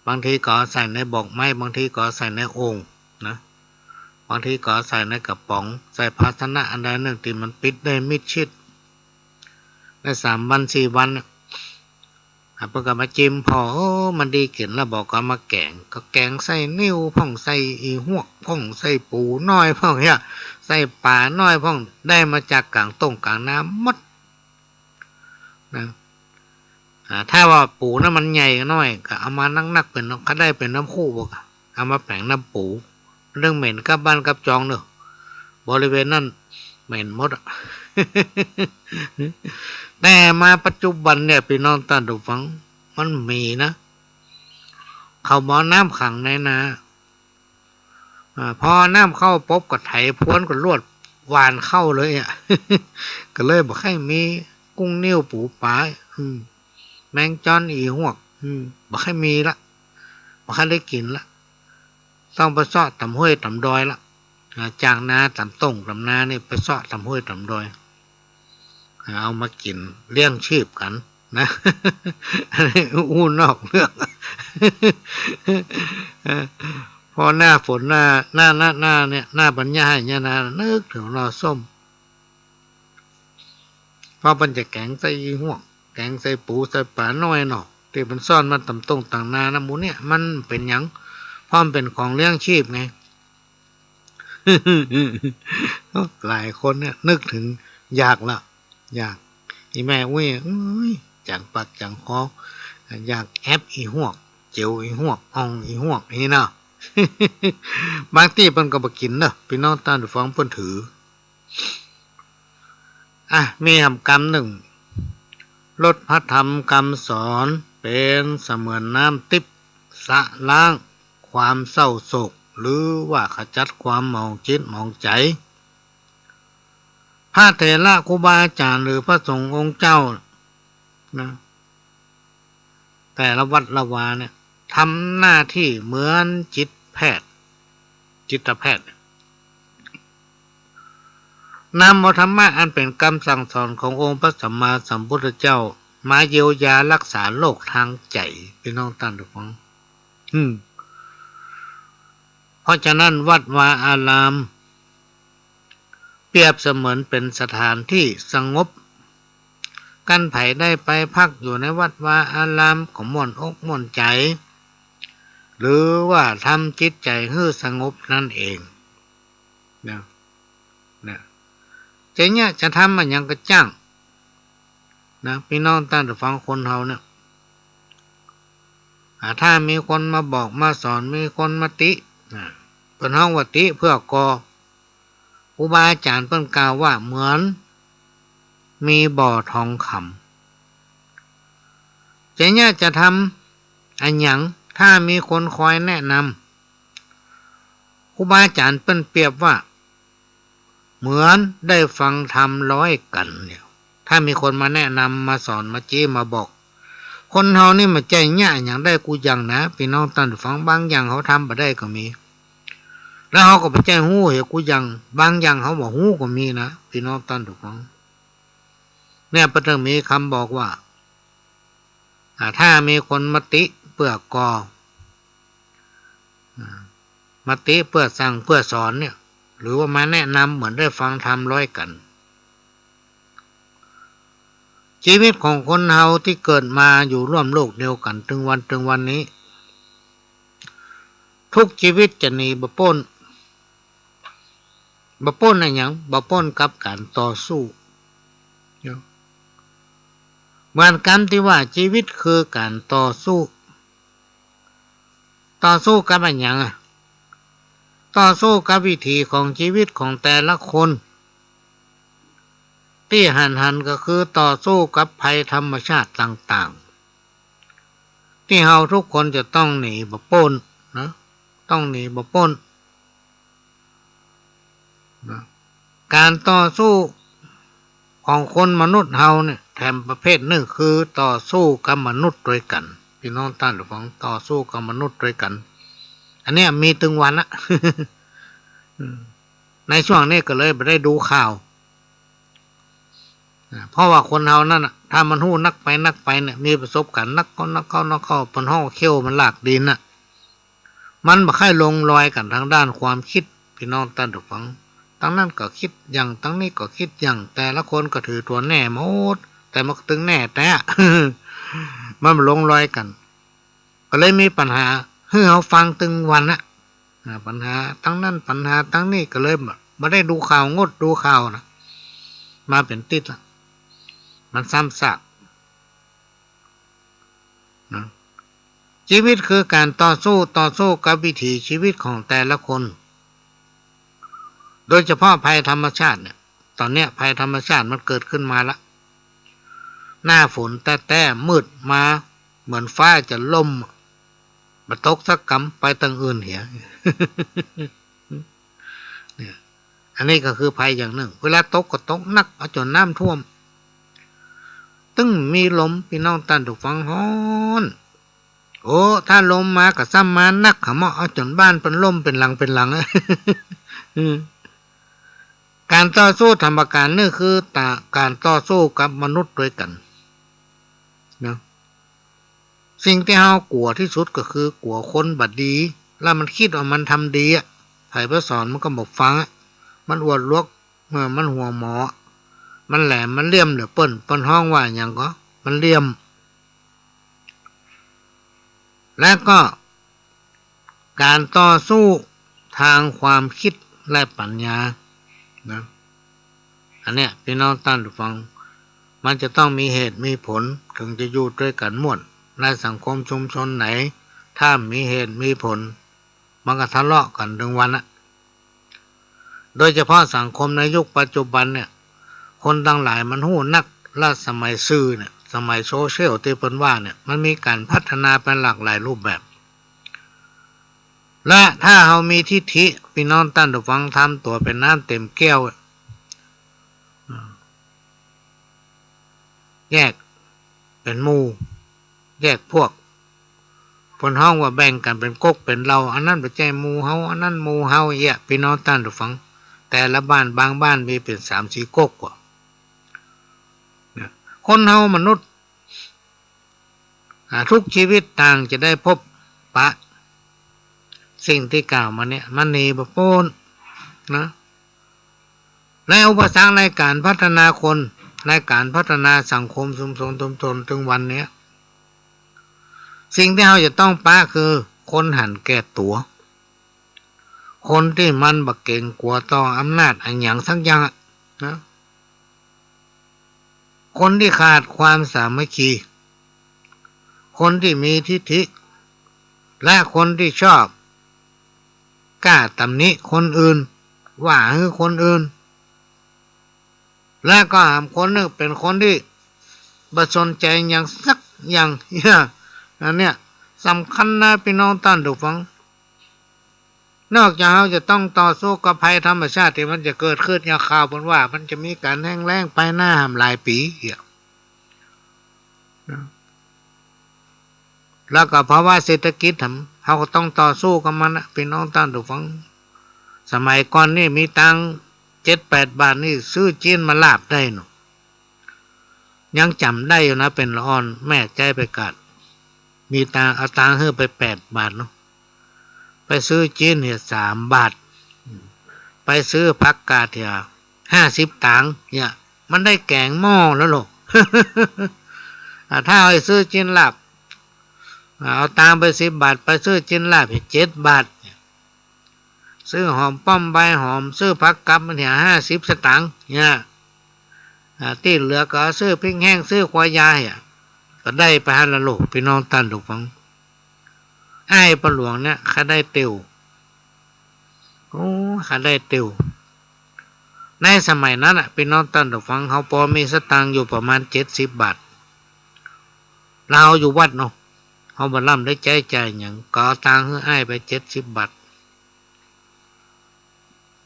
บางทีก็ใส่ในบอกไม้ บางทีก็ใส่ในโอ่งนะ บางทีก็ใส่ในกระป๋อง ใส่ภาชนะอันใดอันนึ่งตี้มันปิดได้มิดชิด ได้สามวันสี่วันเนี่ย อ่ะ เปิ้นก็มาจิม ผ่อ โอ้ มันดีกิ๋นแล้ว บ่ก็เอามาแก๋ง ก็แก๋งใส่นิ่วพ่อง ใส่อีหวกพ่อง ใส่ปูน้อยพ่องเนี่ย ใส่ป๋าน้อยพ่อง ได้มาจากก๋างต้งก๋างนาหมด นะ อ่า ถ้าว่าปูนั้นมันใหญ่น้อย ก็เอามานักๆ เป๋น ก็ได้เป๋นน้ำคู่บ่ ก็เอามาแป๋งน้ำปู เรื่องเหม็นกับบ้านกับจองเนอะ บริเวณนั้นเหม็นหมดอะ แต่มาปัจจุบันเนี่ย ปี้น้องต้านผู้ฟัง มันมีนะ เขาบ่เอาน้ำขังในนา อ่า พอน้ำเข้าปุ๊บก็ไถพรวนก็ลวดหว่านเข้าเลยอะ ก็เลยบ่ใค่มีกุ้งนิ่วปูป๋า อืม แมงจอนอีหวก อืม บ่ใค่มีละ บ่ใค่ได้กิ๋นละ ต้องไปเซาะต๋ามห้วยต๋ามดอยละ อ่า จากนาต๋ามต้งต๋ามนานี่ไปเซาะต๋ามห้วยต๋ามดอย อ่า เอามากิ๋นเลี้ยงชีพกั๋นนะ อันนี้อู้นอกเรื่อง เออ พอหน้าฝนหน้า หน้า หน้า หน้าเนี่ย หน้าบรรยายเนี่ยนะ นึกเถิงหน่อส้ม เพราะเปิ้นจะแก๋งใส่อีหวก แก๋งใส่ปูใส่ป๋าน้อยเนาะ ตี้มันซ่อนมาต๋ามต้งต๋ามนานะ หมู่เนี่ย มันเป๋นหยัง เพราะมันเป๋นของเลี้ยงชีพไง หลายคนเนี่ยนึกเถิงอยากละ อยาก อีแม่อุ๊ย เอ้ย จ๋างปากจ๋างคอ อยากแอบอีหวก เจียวอีหวก อ่องอีหวกนี่เนาะ บางตี้เปิ้นก็บ่กิ๋นเนอะ ปี้น้องต้านผู้ฟัง เปิ้นถือ อ่ะ มีหำกำนึ่ง รสพระธรรมกำสอนเป๋นเสมือนน้ำติ๊บ สะล้างความเศร้าโศก หรือว่าขจัดความหมองจิตหมองใจ๋ พระเถระครูบาอาจ๋ารย์หรือพระสงฆ์องค์เจ้านะ แต่ละวัดละวาเนี่ย ทำหน้าตี้เหมือนจิตแพทย์ จิตแพทย์ นำเอาธรรมะอันเป๋นกำสั่งสอนขององค์พระสัมมาสัมพุทธเจ้า มาเยียวยารักษาโรคตางใจ๋ ปี้น้องต้านผู้ฟัง อืม เพราะฉะนั้นวัดวาอาราม เปรียบเสมือนเป๋นสถานตี้สงบ คันใผได้ไปพักอยู่ในวัดวาอารามก็ม่วนอกม่วนใจ๋ หรือว่าทำจิตใจ๋หื้อสงบนั่นเอง นะ นะ จะเยียะจะทำอะหยังก็จ้าง นะ ปี้น้องต้านผู้ฟัง คนเฮาเนี่ย อ่า ถ้ามีคนมาบอกมาสอน มีคนมาติ นะ เปิ้นฮ้องว่าติเปื้อก่อ ครูบาอาจ๋ารย์เปิ้นกล่าวว่าเหมือนมีบ่อทองคำ จะเยียะจะทำอะหยัง ถ้ามีคนคอยแนะนำ ครูบาอาจ๋ารย์เปิ้นเปรียบว่า เหมือนได้ฟังธรรมร้อยกั๋นเนี่ย ถ้ามีคนมาแนะนำ มาสอน มาจี้ มาบอก คนเฮานี่มันบ่ใจ้เยียะหยังได้กู้อย่างนะ ปี้น้องต้านผู้ฟัง บางอย่างเฮาทำบ่ได้ก็มี แล้วเฮาก็บ่ใจ้ฮู้เหตุกู้อย่าง บางอย่างเฮาบ่ฮู้ก็มีนะ ปี้น้องต้านผู้ฟัง เนี่ย เปิ้นเถิงมีกำบอกว่า อ่า ถ้ามีคนมาติเปื้อก่อ มาติเปื้อสั่งเปื้อสอนเนี่ย หรือว่ามาแนะนำเหมือนได้ฟังธรรมร้อยกั๋น จีวิตของคนเฮาตี้เกิดมาอยู่ร่วมโลกเดียวกั๋นเถิงวัน เถิงวันนี้ กู้จีวิตจะหนีบ่ป๊น บ่ป๊นอะหยัง บ่ป๊นกับก๋านต่อสู้ เหมือนกั๋นตี้ว่าจีวิตคือก๋านต่อสู้ ต่อสู้กับอะหยังอะ ต่อสู้กับวิถีของจีวิตของแต่ละคน ตี้หันๆ ก็คือต่อสู้กับภัยธรรมชาติต่างๆ ตี้เฮากู้คนจะต้องหนีบ่ป๊นนะ ต้องหนีบ่ป๊นนะ ก๋านต่อสู้ของคนมนุษย์เฮาเนี่ย แถมประเภทนึ่งคือต่อสู้กับมนุษย์ตวยกั๋น ปี้น้องต้านผู้ฟัง ต่อสู้กับมนุษย์ตวยกั๋น อันเนี้ยมีตึงวันละ ในช่วงนี้ก็เลยบ่ได้ดูข่าว อ่า เพราะว่าคนเฮานั้นน่ะ ถ้ามันฮู้นักไปนักไปเนี่ย มีประสบการณ์นักเข้า นักเข้า นักเข้า เปิ้นฮ้องเขี้ยวมันลากดินน่ะ มันบ่ใค่ลงรอยกั๋นตางด้านความกึ๊ด ปี้น้องต้านผู้ฟัง ตังนั้นก็กึ๊ดอย่าง ตังนี้ก็กึ๊ดอย่าง แต่ละคนก็ถือตั๋วแน่หมด แต่มันก็ตึงแน่แต๊ มันบ่ลงรอยกั๋น ก็เลยมีปัญหา หื้อเฮาฟังตึงวันอะ อ่า ปัญหาตังนั้น ปัญหาตังนี้ ก็เลยบ่ บ่ได้ดูข่าว งดดูข่าวนะ มาเป๋นติ๊ดละ มันซ้ำซากนะ จีวิตคือก๋านต่อสู้ ต่อสู้กับวิถีจีวิตของแต่ละคน โดยเฉพาะภัยธรรมชาติเนี่ย ต๋อนเนี้ยภัยธรรมชาติมันเกิดขึ้นมาละ หน้าฝนแต๊ๆ มืดมา เหมือนฟ้าจะล่ม บ่ตกสักกำ ไปตางอื่นเหีย เนี่ย อันนี้ก็คือภัยอย่างนึ่ง เวลาตกก็ตกนัก เอาจ๋นน้ำท่วม ตึงมีลม ปี้น้องต้านผู้ฟัง ฮ้อน โอ้ ถ้าลมมาก็ซ้ำมานัก หาเมาะ เอาจ๋นบ้านเปิ้นล่มเป๋นหลังเป๋นหลัง อืม ก๋านต่อสู้ธรรมก๋านนี่คือตะ ก๋านต่อสู้กับมนุษย์ตวยกั๋นนะ สิ่งตี้เฮากั๋วตี้สุดก็คือกั๋วคนบ่ดี แล้วมันกึ๊ดว่ามันทำดีอะ ใผไปสอนมันก็บ่ฟังอะ มันอวดหลวก เออ มันหัวหมอ มันแหลม มันเหลี่ยมเหลือเปิ้น เปิ้นฮ้องว่าหยังก็ มันเหลี่ยม และก็ก๋านต่อสู้ตางความกึ๊ดและปั๋ญญานะ อันเนี้ย ปี้น้องต้านผู้ฟัง มันจะต้องมีเหตุมีผล เถิงจะอยู่ตวยกั๋นม่วน ในสังคมชุมชนไหน ถ้าบ่มีเหตุมีผล มันก็ทะเลาะกั๋นตึงวันอะ โดยเฉพาะสังคมในยุคปัจจุบันเนี่ย คนตังหลายมันฮู้นัก และสมัยสื่อเนี่ย สมัยโซเชียลตี้เปิ้นว่าเนี่ย มันมีก๋านพัฒนาไปหลากหลายรูปแบบ และถ้าเฮามีทิฐิ ปี้น้องต้านผู้ฟัง ทำตั๋วเป๋นน้ำเต๋มแก้วอะ แยกเป๋นหมู่ แยกพวก เปิ้นฮ้องว่าแบ่งกั๋นเป๋นก๊กเป๋นเหล่า อันนั้นบ่ใจ้หมู่เฮา อันนั้นหมู่เฮา เอี้ย ปี้น้องต้านผู้ฟัง แต่ละบ้าน บางบ้านมีเป๋นสามสี่ก๊กกว่า เนี่ย คนเฮามนุษย์ อ่า กู้จีวิตต่างจะได้พบปะสิ่งตี้กล่าวมาเนี่ย มันหนีบ่ป๊นนะ และอุปสรรคในก๋านพัฒนาคน ในก๋านพัฒนาสังคมชุมชน ชุมชนตึงวันเนี้ย สิ่งตี้เฮาจะต้องปะคือคนหันแก่ตั๋ว คนตี้มันบ่เก๋งกั๋วต่ออำนาจอะหยังสักอย่างอะนะ คนตี้ขาดความสามัคคี คนตี้มีทิฐิ และคนตี้ชอบกล้าตำหนิคนอื่น ว่าหื้อคนอื่น และก็หามคนนึ่งเป๋นคนตี้บ่สนใจ๋หยังสักอย่าง เนี่ย อันเนี้ยสำคัญนะ ปี้น้องต้านผู้ฟัง นอกจากเฮาจะต้องต่อสู้กับภัยธรรมชาติตี้มันจะเกิดขึ้น อย่างข่าวเปิ้นว่ามันจะมีก๋านแห้งแล้งไปหน้าหามหลายปี๋อะ แล้วก็ภาวะเศรษฐกิจหาม เฮาก็ต้องต่อสู้กับมันนะ ปี้น้องต้านผู้ฟัง สมัยก่อนนี่มีตังค์เจ็ดแปดบาทนี่ซื้อจีนมาลาบได้เนาะ ยังจ๋ำได้อยู่นะ เป๋นละอ่อนแม่ใจ๊ไปกาด มีตังค์ เอาตังค์หื้อไปแปดบาทเนาะ ไป ไปซื้อจิ๊นเหียสามบาท ไปซื้อผักกาดเหียห้าสิบตังค์เนี่ย มันได้แก๋งหม้อแล้วโล อ่า ถ้าเอาไปซื้อจิ๊นลาบ อ่า เอาตังค์ไปสิบบาท ไปซื้อจิ๊นลาบเหียเจ็ดบาท ซื้อหอมป้อมใบหอม ซื้อผักกับมันเหียห้าสิบสตางค์เนี่ย อ่า ตี้เหลือก็ซื้อพริกแห้ง ซื้อขวดยาเหีย ก็ได้ไปหั้นละโล ปี้น้องต้านผู้ฟัง อ้ายปอหลวงเนี่ย ข้าได้เตียว โอ้ ข้าได้เตียว ในสมัยนั้นน่ะ ปี้น้องต้านผู้ฟัง เฮาปอมีสตางค์อยู่ประมาณเจ็ดสิบบาท เฮาอยู่วัดเนาะ เฮาบ่ล้ำได้ใจ๊จ่ายหยัง ก็เอาตังค์หื้ออ้ายไปเจ็ดสิบบาท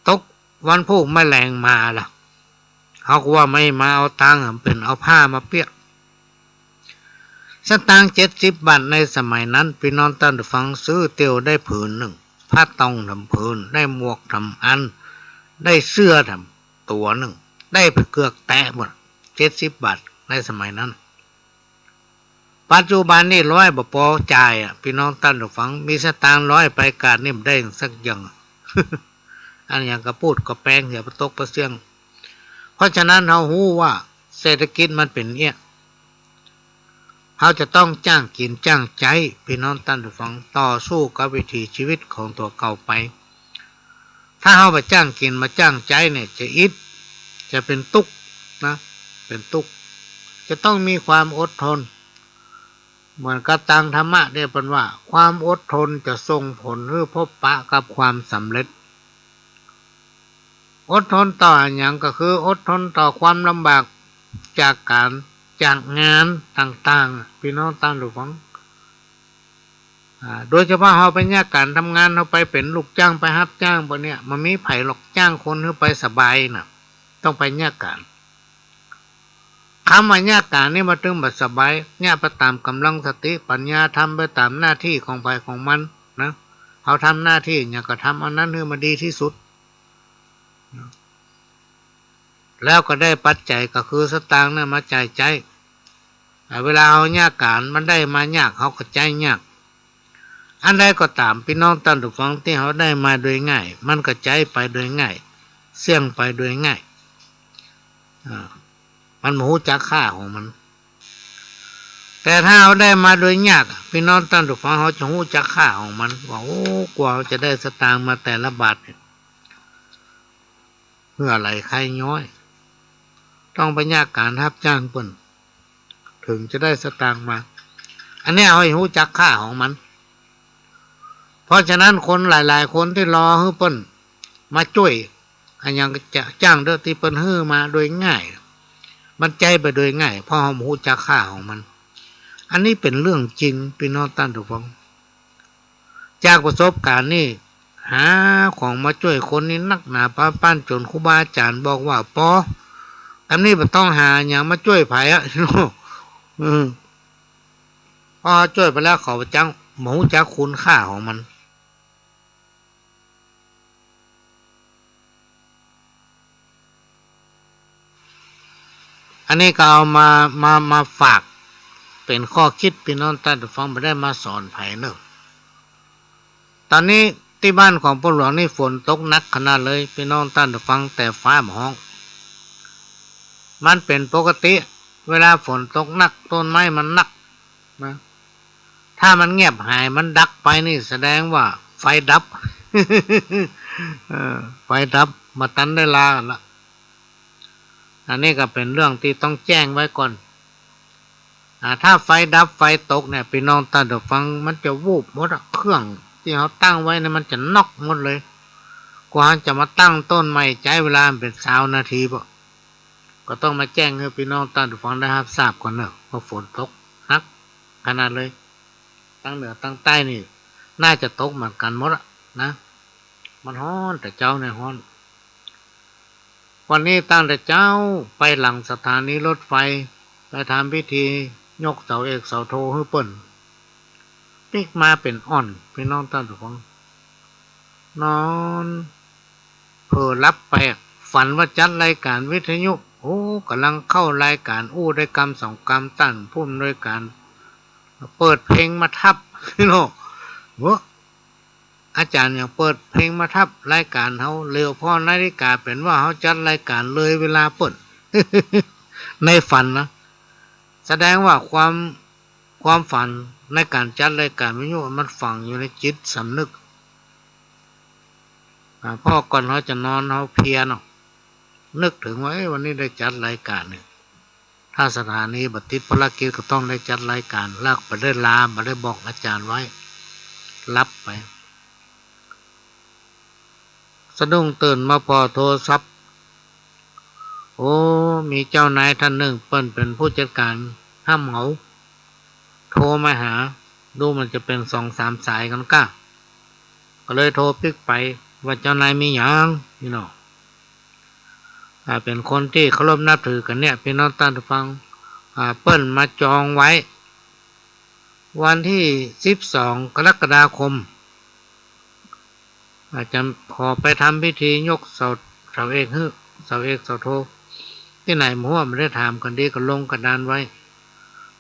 ตกวันพูกแม่แลงมาละ เฮาก็ว่าไม่มาเอาตังค์ เป๋นเอาผ้ามาเปียก สตางค์เจ็ดสิบบาทในสมัยนั้น ปี้น้องต้านผู้ฟัง ซื้อเตียวได้ผืนนึ่ง ผ้าตองแถมผืน ได้หมวกแถมอัน ได้เสื้อแถมตั๋วนึ่ง ได้ผ้าเกือกแตะหมด เจ็ดสิบบาทในสมัยนั้น ปัจจุบันนี่ร้อยบ่ปอจ่ายอะ ปี้น้องต้านผู้ฟัง มีสตางค์ร้อยไปกาดนี่บ่ได้สักอย่าง อันหยังก็ปูดก็แปง เหียปะตกปะเสี้ยง เพราะฉะนั้นเฮาฮู้ว่าเศรษฐกิจมันเป๋นเอี้ย เฮาจะต้องจ้างกิ๋นจ้างใจ๊ ปี้น้องต้านผู้ฟัง ต่อสู้กับวิถีชีวิตของตั๋วเก่าไป ถ้าเฮาบ่จ้างกิ๋นบ่จ้างใจ๊เนี่ย จะอิด จะเป๋นตุ๊กข์นะ เป๋นตุ๊กข์ จะต้องมีความอดทน เหมือนกับตางธรรมะเนี่ยเปิ้นว่า ความอดทนจะส่งผลหื้อพบปะกับความสำเร็จ อดทนต่ออะหยัง ก็คืออดทนต่อความลำบากจากก๋าน จากงานต่างๆ ปี้น้องต้านผู้ฟัง อ่า โดยเฉพาะเฮาไปเยียะก๋านทำงาน เฮาไปเป๋นลูกจ้าง ไปฮับจ้างไปเนี่ย บ่มีใผหรอกจ้างคนหื้อไปสบายน่ะ ต้องไปเยียะก๋าน กำว่าเยียะก๋านนี่มันตึงบ่สบาย เยียะไปต๋ามก๋ำลังสติปัญญา ทำไปต๋ามหน้าตี้ของใผของมันนะ เฮาทำหน้าตี้หยังก็ทำอันนั้นหื้อมันดีตี้สุด แล้วก็ได้ปัจจัยก็คือสตางค์เนี่ยมาจ่ายใจ๊ อ่า เวลาเฮาเยียะก๋านมันได้มายาก เฮาก็ใจ๊ยาก อันใดก็ต๋าม ปี้น้องต้านผู้ฟัง ตี้เฮาได้มาโดยง่าย มันก็ใจ๊ไปโดยง่าย เสี้ยงไปโดยง่าย อ่า มันบ่ฮู้จักค่าของมัน แต่ถ้าเฮาได้มาโดยยากอะ ปี้น้องต้านผู้ฟัง เฮาจะฮู้จักค่าของมัน ว่า โอ้ กว่าเฮาจะได้สตางค์มาแต่ละบาทเนี่ย เหื่อไหลไข้ย้อย ต้องไปเยียะก๋านฮับจ้างเปิ้น เถิงจะได้สตางค์มา อันเนี้ยเฮาฮู้จักค่าของมัน เพราะฉะนั้นคนหลายๆ คนตี้รอหื้อเปิ้นมาจ้วย อะหยังก็จะจ้างเต๊อะ ตี้เปิ้นหื้อมาโดยง่าย มันใจ๊ไปโดยง่าย เพราะเฮาบ่ฮู้จักค่าของมัน อันนี้เป๋นเรื่องจริง ปี้น้องต้านผู้ฟัง จากประสบก๋ารณ์นี่ หาของมาจ้วยคนนี่นักหนาปาปัน จ๋นครูบาอาจ๋ารย์บอกว่า ปอ กำนี้บ่ต้องหาหยังมาจ้วยใผอะ อืม ปอจ้วยไปแล้วเขาบ่จัก บ่ฮู้จักคุณค่าของมัน อันนี้ก็เอามา มา มาฝากเป๋นข้อคิดปี้น้องต้านผู้ฟัง บ่ได้มาสอนใผเน่อ ต๋อนนี้ตี้บ้านของป้อหลวงนี่ฝนตกหนักขนาดเลย ปี้น้องต้านผู้ฟัง แต่ฟ้าบ่ฮ้อง มันเป๋นปกติ เวลาฝนตกหนัก ต้นไม้มันหนักนะ ถ้ามันเงียบหาย มันดับไปนี่แสดงว่าไฟดับ เออ ไฟดับ บ่ตันได้ลากั๋นละ อันนี้ก็เป๋นเรื่องตี้ต้องแจ้งไว้ก่อน อ่า ถ้าไฟดับไฟตกเนี่ย ปี้น้องต้านผู้ฟัง มันจะวูบหมดอะ เครื่องตี้เฮาตั้งไว้เนี่ยมันจะน็อกหมดเลย กว่าจะมาตั้งต้นใหม่ใจ๊เวลาเป๋นซาวนาทีเปล่า ก็ต้องมาแจ้งหื้อปี้น้องต้านผู้ฟังได้ฮับทราบก่อนเน่อ ว่าฝนตกหนักขนาดเลย ตางเหนือตางใต้นี่ น่าจะตกเหมือนกั๋นหมดอะนะ มันฮ้อน แต่เจ๊าเนี่ยฮ้อน วันนี้ตั้งแต่เจ๊าไปหลังสถานีรถไฟ ไปทำพิธียกเสาเอกเสาโทหื้อเปิ้น ปิ๊กมาเป๋นอ่อน ปี้น้องต้านผู้ฟัง นอนเผลอหลับไป ฝันว่าจัดรายก๋ารวิทยุ โอ้ ก่ำลังเข้ารายก๋าร อู้ได้กำสองกำ ต้านผู้อำนวยก๋ารเปิดเพลงมาทับ เนาะ เว้อ อาจ๋ารย์ยังเปิดเพลงมาทับรายก๋านเฮา เหลียวผ่อนาฬิกาเป๋นว่าเฮาจัดรายก๋านเลยเวลาเปิ้น ในฝันนะ แสดงว่าความ ความฝันในก๋านจัดรายก๋านวิทยุมันฝังอยู่ในจิตสำนึก อ่า เพราะก่อนเฮาจะนอนเฮาเพลียเนาะ นึกเถิงว่า เอ๊ะ วันนี้ได้จัดรายก๋านเนี่ย ถ้าสถานีบ่ติดภารกิจก็ต้องได้จัดรายก๋าน แล้วบ่ได้ลา บ่ได้บอกอาจ๋ารย์ไว้ หลับไป สะดุ้งตื่นมาผ่อโทรศัพท์ โอ้ มีเจ้านายท่านนึ่ง เปิ้นเป๋นผู้จัดก๋านห้ำเหงา โทรมาหา ดูเหมือนจะเป๋นสองสามสายก่อนก้า ก็เลยโทรปิ๊กไปว่า เจ้านายมีหยัง นี่เนาะ อ่า เป๋นคนตี้เคารพนับถือกั๋นเนี่ย ปี้น้องต้านผู้ฟัง อ่า เปิ้นมาจองไว้ วันตี้สิบสองกรกฎาคม อาจ๋ารย์ขอไปทำพิธียกเสา เสาเอกหื้อ เสาเอกเสาโท ตี้ไหนบ่ฮู้ บ่ได้ถามกั๋นดี ก็ลงกระดานไว้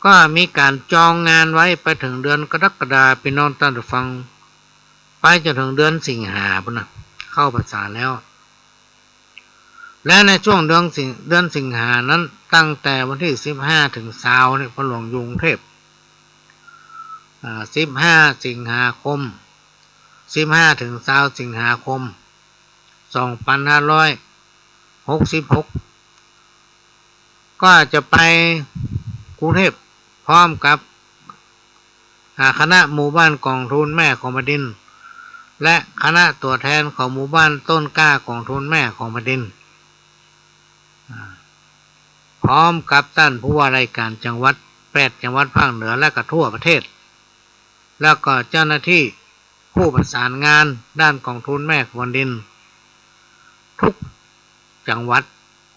ก็มีก๋านจองงานไว้ไปเถิงเดือนกรกฎา ปี้น้องต้านผู้ฟัง ไปจ๋นเถิงเดือนสิงหาปู้นนะ เข้าพรรษาแล้ว และในช่วงเดือนสิง เดือนสิงหานั้น ตั้งแต่วันตี้สิบห้าเถิงซาวเนี่ย พ่อหลวงอยู่กรุงเทพฯ อ่า สิบห้าสิงหาคม สิบห้าเถิงซาวสิงหาคม สองปันห้าร้อยหกสิบหก ก็จะไปกรุงเทพฯ พร้อมกับ อ่า คณะหมู่บ้านกองทุนแม่ของแผ่นดิน และคณะตั๋วแทนของหมู่บ้านต้นกล้ากองทุนแม่ของแผ่นดิน อ่า พร้อมกับต้านผู้ว่ารายก๋านจังหวัด แปดจังหวัดภาคเหนือ และก็ทั่วประเทศ แล้วก็เจ้าหน้าตี้ผู้ประสานงานด้านกองทุนแม่ของแผ่นดิน ทุกจังหวัด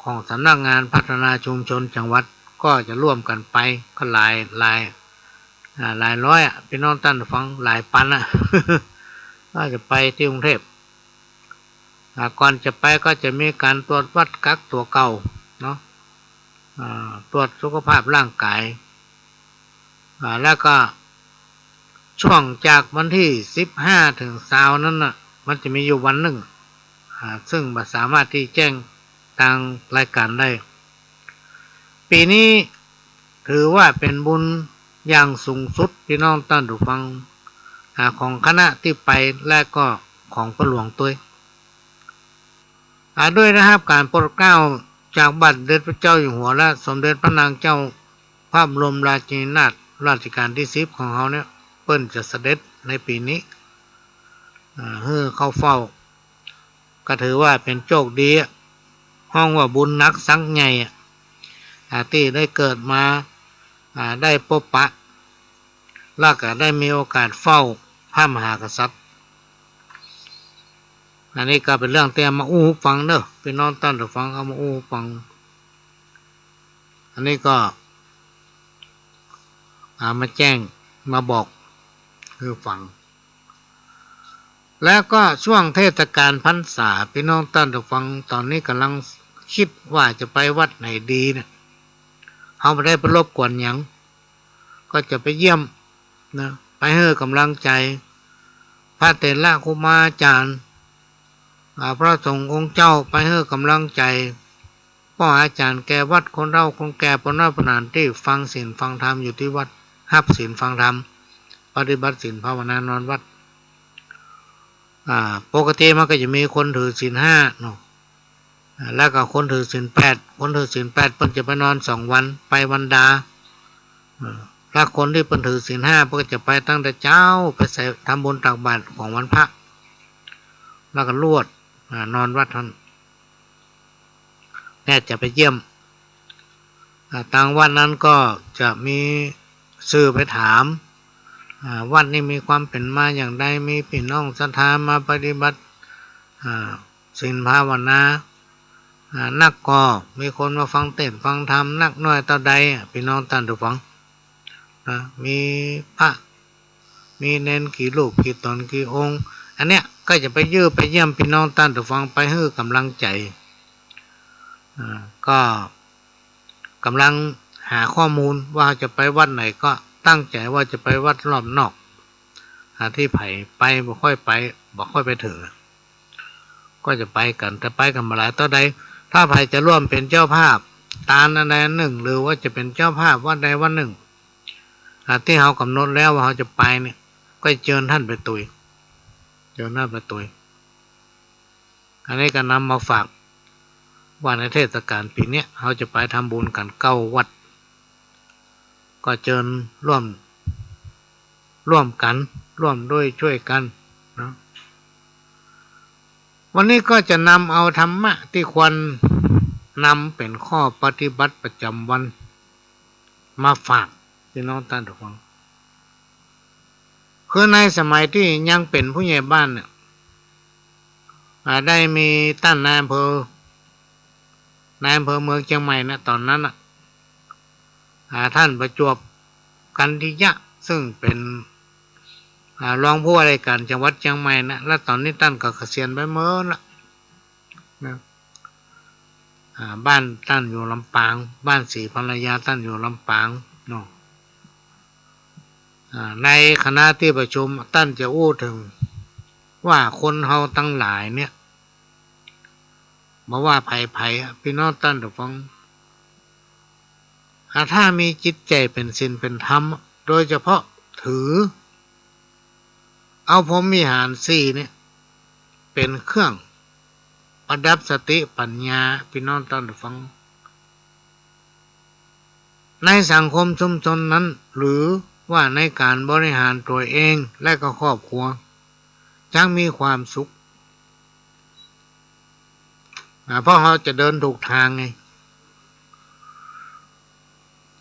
ของสำนักงานพัฒนาชุมชนจังหวัด ก็จะร่วมกั๋นไป ก็หลาย หลาย อ่า หลายร้อยอะ ปี้น้องต้านผู้ฟัง หลายปันอะ ก็จะไปตี้กรุงเทพฯ อ่า ก่อนจะไปก็จะมีก๋านตรวจวัดกักตั๋วเก่าเนาะ อ่า ตรวจสุขภาพร่างกาย อ่า แล้วก็ช่วงจากวันตี้สิบห้าเถิงซาวนั้นน่ะ มันจะมีอยู่วันนึ่ง อ่า ซึ่งบ่สามารถตี้แจ้งตางรายก๋านได้ ปี๋นี้ถือว่าเป๋นบุญอย่างสูงสุด ปี้น้องต้านผู้ฟัง อ่า ของคณะตี้ไป และก็ของพ่อหลวงตวย อ่า ด้วยได้ฮับก๋านโปรดเกล้าจากบาทสมเด็จพระเจ้าอยู่หัว และสมเด็จพระนางเจ้าพระบรมราชินีนาถรัชกาลตี้สิบของเฮาเนี่ย เปิ้นจะเสด็จในปี๋นี้ อ่า หื้อเข้าเฝ้า ก็ถือว่าเป๋นโจคดีอะ ฮ้องว่าบุญหนักสังใหญ่อะ อ่า ตี้ได้เกิดมา อ่า ได้ปบปะ แล้วก็ได้มีโอกาสเฝ้าพระมหากษัตริย์ อันนี้ก็เป๋นเรื่องตี้เอามาอู้หื้อฟังเน่อ ปี้น้องต้านผู้ฟัง เอามาอู้หื้อฟัง อันนี้ก็ เอามาแจ้ง มาบอกหื้อฟัง แล้วก็ช่วงเทศกาลพรรษา ปี้น้องต้านผู้ฟัง ต๋อนนี้ก่ำลังกึ๊ดว่าจะไปวัดไหนดีเนี่ย เฮาบ่ได้ไปรบกวนหยัง ก็จะไปเยี่ยมนะ ไปหื้อก๋ำลังใจ๋ พระเถระครูบาอาจ๋ารย์ อ่า พระสงฆ์องค์เจ้า ไปหื้อก๋ำลังใจ๋ ป้ออาจ๋ารย์แก่วัด คนเฒ่าคนแก่ ป้อน้อยป้อหนานตี้ฟังศีลฟังธรรมอยู่ตี้วัด ฮับศีลฟังธรรม ปฏิบัติศีลภาวนานอนวัด อ่า ปกติมันก็จะมีคนถือศีลห้าเนาะ อ่า แล้วก็คนถือศีลแปด คนถือศีลแปดเปิ้นจะไปนอนสองวัน ไปวันดา อ่า แล้วคนตี้เปิ้นถือศีลห้าเปิ้นก็จะไปตั้งแต่เจ๊า ไปใส่ ทำบุญตักบาตรของวันพระ แล้วก็ลวด อ่า นอนวัดหั้น เนี่ยจะไปเยี่ยม อ่า ตางวัดนั้นก็จะมีสื่อไปถาม อ่า วัดนี้มีความเป๋นมาอย่างใด มีปี้น้องศรัทธามาปฏิบัติ อ่า ศีลภาวนา อ่า นักก่อ มีคนมาฟังเตสน์ฟังธรรมนักน้อยเต้าใดอะ ปี้น้องต้านผู้ฟัง นะ มีพระ มีเณรกี่รูปกี่ต๋นกี่องค์ อันเนี้ยก็จะไปเยี่ยม ไปเยี่ยมปี้น้องต้านผู้ฟัง ไปหื้อก๋ำลังใจ๋ อ่า ก็ก๋ำลังหาข้อมูลว่าจะไปวัดไหน ก็ตั้งใจ๋ว่าจะไปวัดรอบนอก อา ตี้ใผไปบ่ค่อยไป บ่ค่อยไปเถิง ก็จะไปกั๋น แต่ไปกั๋นบ่หลายเต้าใด ถ้าใผจะร่วมเป๋นเจ้าภาพตานอันใดอันนึ่ง หรือว่าจะเป๋นเจ้าภาพวัดใดวัดนึ่ง อา ตี้เฮากำหนดแล้วว่าเฮาจะไปเนี่ย ก็เจิญต้านไปตวย เจิญต้านไปตวย อันนี้ก็นำมาฝากว่าในเทศกาลปี๋เนี้ย เฮาจะไปทำบุญกั๋นเก้าวัด ก็เจิญร่วม ร่วมกั๋น ร่วมด้วยช่วยกั๋นเนาะ วันนี้ก็จะนำเอาธรรมะตี้ควรนำเป๋นข้อปฏิบัติประจ๋ำวัน มาฝากพี่น้องต้านผู้ฟัง คือในสมัยตี้ยังเป๋นผู้ใหญ่บ้านเนี่ย อา ได้มีต้านนายอำเภอ นายอำเภอเมืองเจียงใหม่นะ ต๋อนนั้นน่ะ อา ต้านประจวบ กันทิยะ ซึ่งเป๋น อา รองผู้ว่าราชก๋านจังหวัดเจียงใหม่นะ และต๋อนนี้ต้านก็เกษียณไปเมินละนะ อา บ้านต้านอยู่ลำปาง บ้านศรีภรรยาต้านอยู่ลำปางเนาะ อา ในคณะตี้ประชุมต้านจะอู้เถิงว่าคนเฮาตังหลายเนี่ย บ่ว่าใผๆ อะ พี่น้องต้านผู้ฟัง อา ถ้ามีจิตใจ๋เป๋นศีลเป๋นธรรม โดยเฉพาะถือเอาพรหมวิหารสี่เนี่ยเป๋นเครื่องประดับสติปัญญา พี่น้องต้านผู้ฟัง ในสังคมชุมชนนั้น หรือว่าในก๋านบริหารตั๋วเองและก็ครอบครัว จักมีความสุข อา เพราะเฮาจะเดินถูกตางไง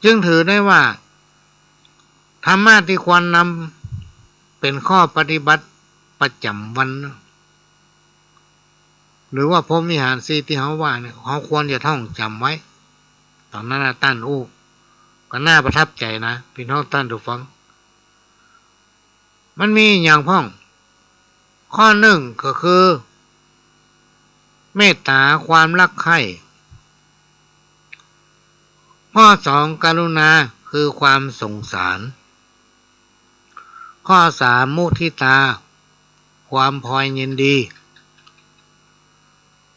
จึงถือได้ว่า ธรรมะตี้ควรนำเป๋นข้อปฏิบัติประจ๋ำวัน หรือว่าพรหมวิหารสี่ตี้เฮาว่าเนี่ย เฮาควรจะท่องจ๋ำไว้ ต๋อนนั้นน่ะต้านอู้ ก็น่าประทับใจ๋นะ พี่น้องต้านผู้ฟัง มันมีอะหยังพ่อง ข้อนึ่งก็คือ เมตต๋า ความรักใคร่ ข้อสอง กรุณา คือความสงสาร ข้อสาม มุทิตา ความพลอยยินดี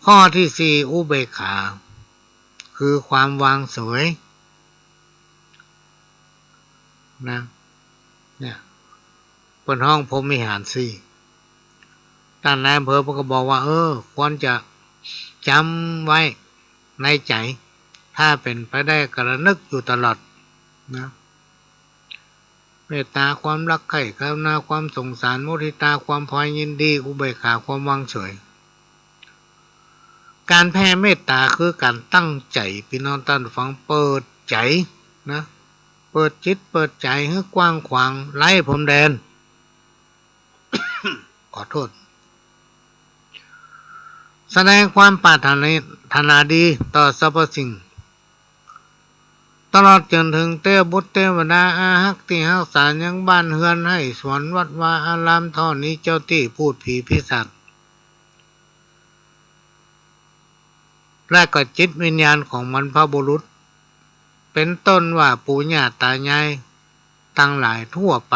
ข้อตี้สี่ อุเบกขา คือความวางเสวย นะ เนี่ย เปิ้นฮ้องพรหมวิหารสี่ ต้านนายอำเภอเปิ้นก็บอกว่า เออ ควรจะจ๋ำไว้ในใจ๋ ถ้าเป๋นไปได้ก็ระนึกอยู่ตลอดนะ เมตต๋า ความรักใคร่ กรุณา ความสงสาร มุทิตา ความพลอยยินดี อุเบกขา ความวางเฉย ก๋านแผ่เมตต๋าคือก๋านตั้งใจ๋ พี่น้องต้านผู้ฟัง เปิดใจ๋นะ เปิดจิตเปิดใจ๋หื้อกว้างขวาง ไร้พรมแดน ขอโทษ แสดงความปรารถนาดีต่อสรรพสิ่ง ตลอดจ๋นเถิงเตวบุตรเตวดาอาฮักตี้ฮักษายังบ้านเฮือนไฮ่สวนวัดวาอาราม ธรณีเจ้าตี้ พูดผีปีศาจ และก็จิตวิญญาณของบรรพบุรุษ เป๋นต้นว่าปู่ย่าต๋ายายตังหลายทั่วไป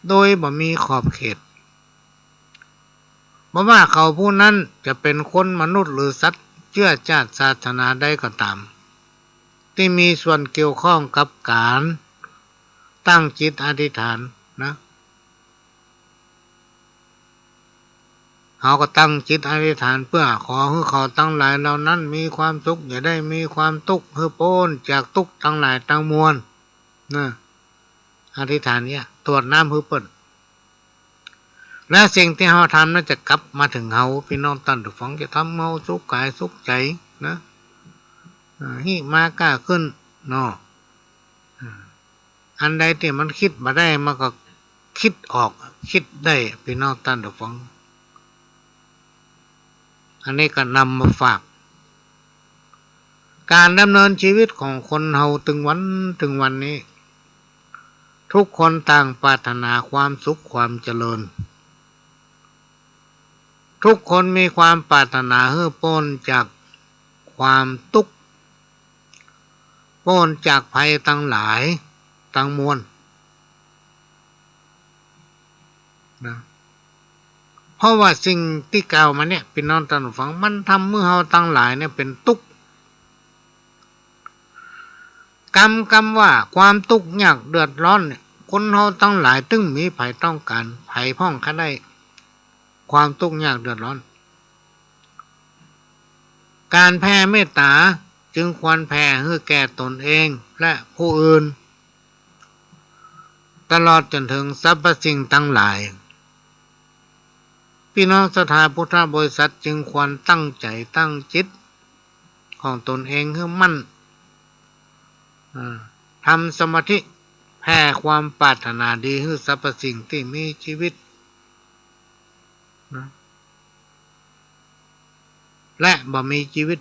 โดยบ่มีขอบเขต บ่ว่าเขาผู้นั้นจะเป๋นคนมนุษย์หรือสัตว์เจื้อจาติศาสนาใดก็ต๋าม ตี้มีส่วนเกี่ยวข้องกับก๋านตั้งจิตอธิษฐานนะ เฮาก็ตั้งจิตอธิษฐานเปื้อขอหื้อเขาตังหลายเหล่านั้นมีความสุข อย่าได้มีความตุ๊กข์ หื้อป๊นจากตุ๊กข์ตังหลายตังมวลนะ อธิษฐานเนี่ย ตวดน้ำหื้อเปิ้น และสิ่งตี้เฮาทำนั้นจะกลับมาเถิงเฮา พี่น้องต้านผู้ฟัง จะทำเฮาสุขก๋ายสุขใจ๋นะ อ่า ฮิมาก้าขึ้นเนาะ อ่า อันใดตี้มันกึ๊ดบ่ได้ มันก็กึ๊ดออก กึ๊ดได้ พี่น้องต้านผู้ฟัง อันนี้ก็นำมาฝาก ก๋านดำเนินชีวิตของคนเฮาตึงวันตึงวันนี้ ทุกคนต่างปรารถนาความสุขความเจริญ ทุกคนมีความปรารถนาหื้อป๊นจากความตุ๊กข์ ป๊นจากภัยตังหลายตังมวล นะ เพราะว่าสิ่งตี้กล่าวมาเนี่ย ปี้น้องต้านผู้ฟัง มันทำหื้อเฮาตังหลายเนี่ยเป๋นตุ๊กข์ กำ กำว่าความตุ๊กข์ยากเดือดร้อนเนี่ย คนเฮาตังหลายตึงมีใผต้องก๋าน ใผพ่องใค่ได้ ความตุ๊กข์ยากเดือดร้อน ก๋านแผ่เมตต๋าจึงควรแผ่หื้อแก่ต๋นเองและผู้อื่น ตลอดจ๋นเถิงสรรพสิ่งตังหลาย ปี้น้องศรัทธาพุทธบริษัทจึงควรตั้งใจ๋ตั้งจิตของต๋นเองหื้อมั่น อ่า ทำสมาธิแผ่ความปรารถนาดีหื้อสรรพสิ่งตี้มีจีวิตนะ และบ่มีจีวิต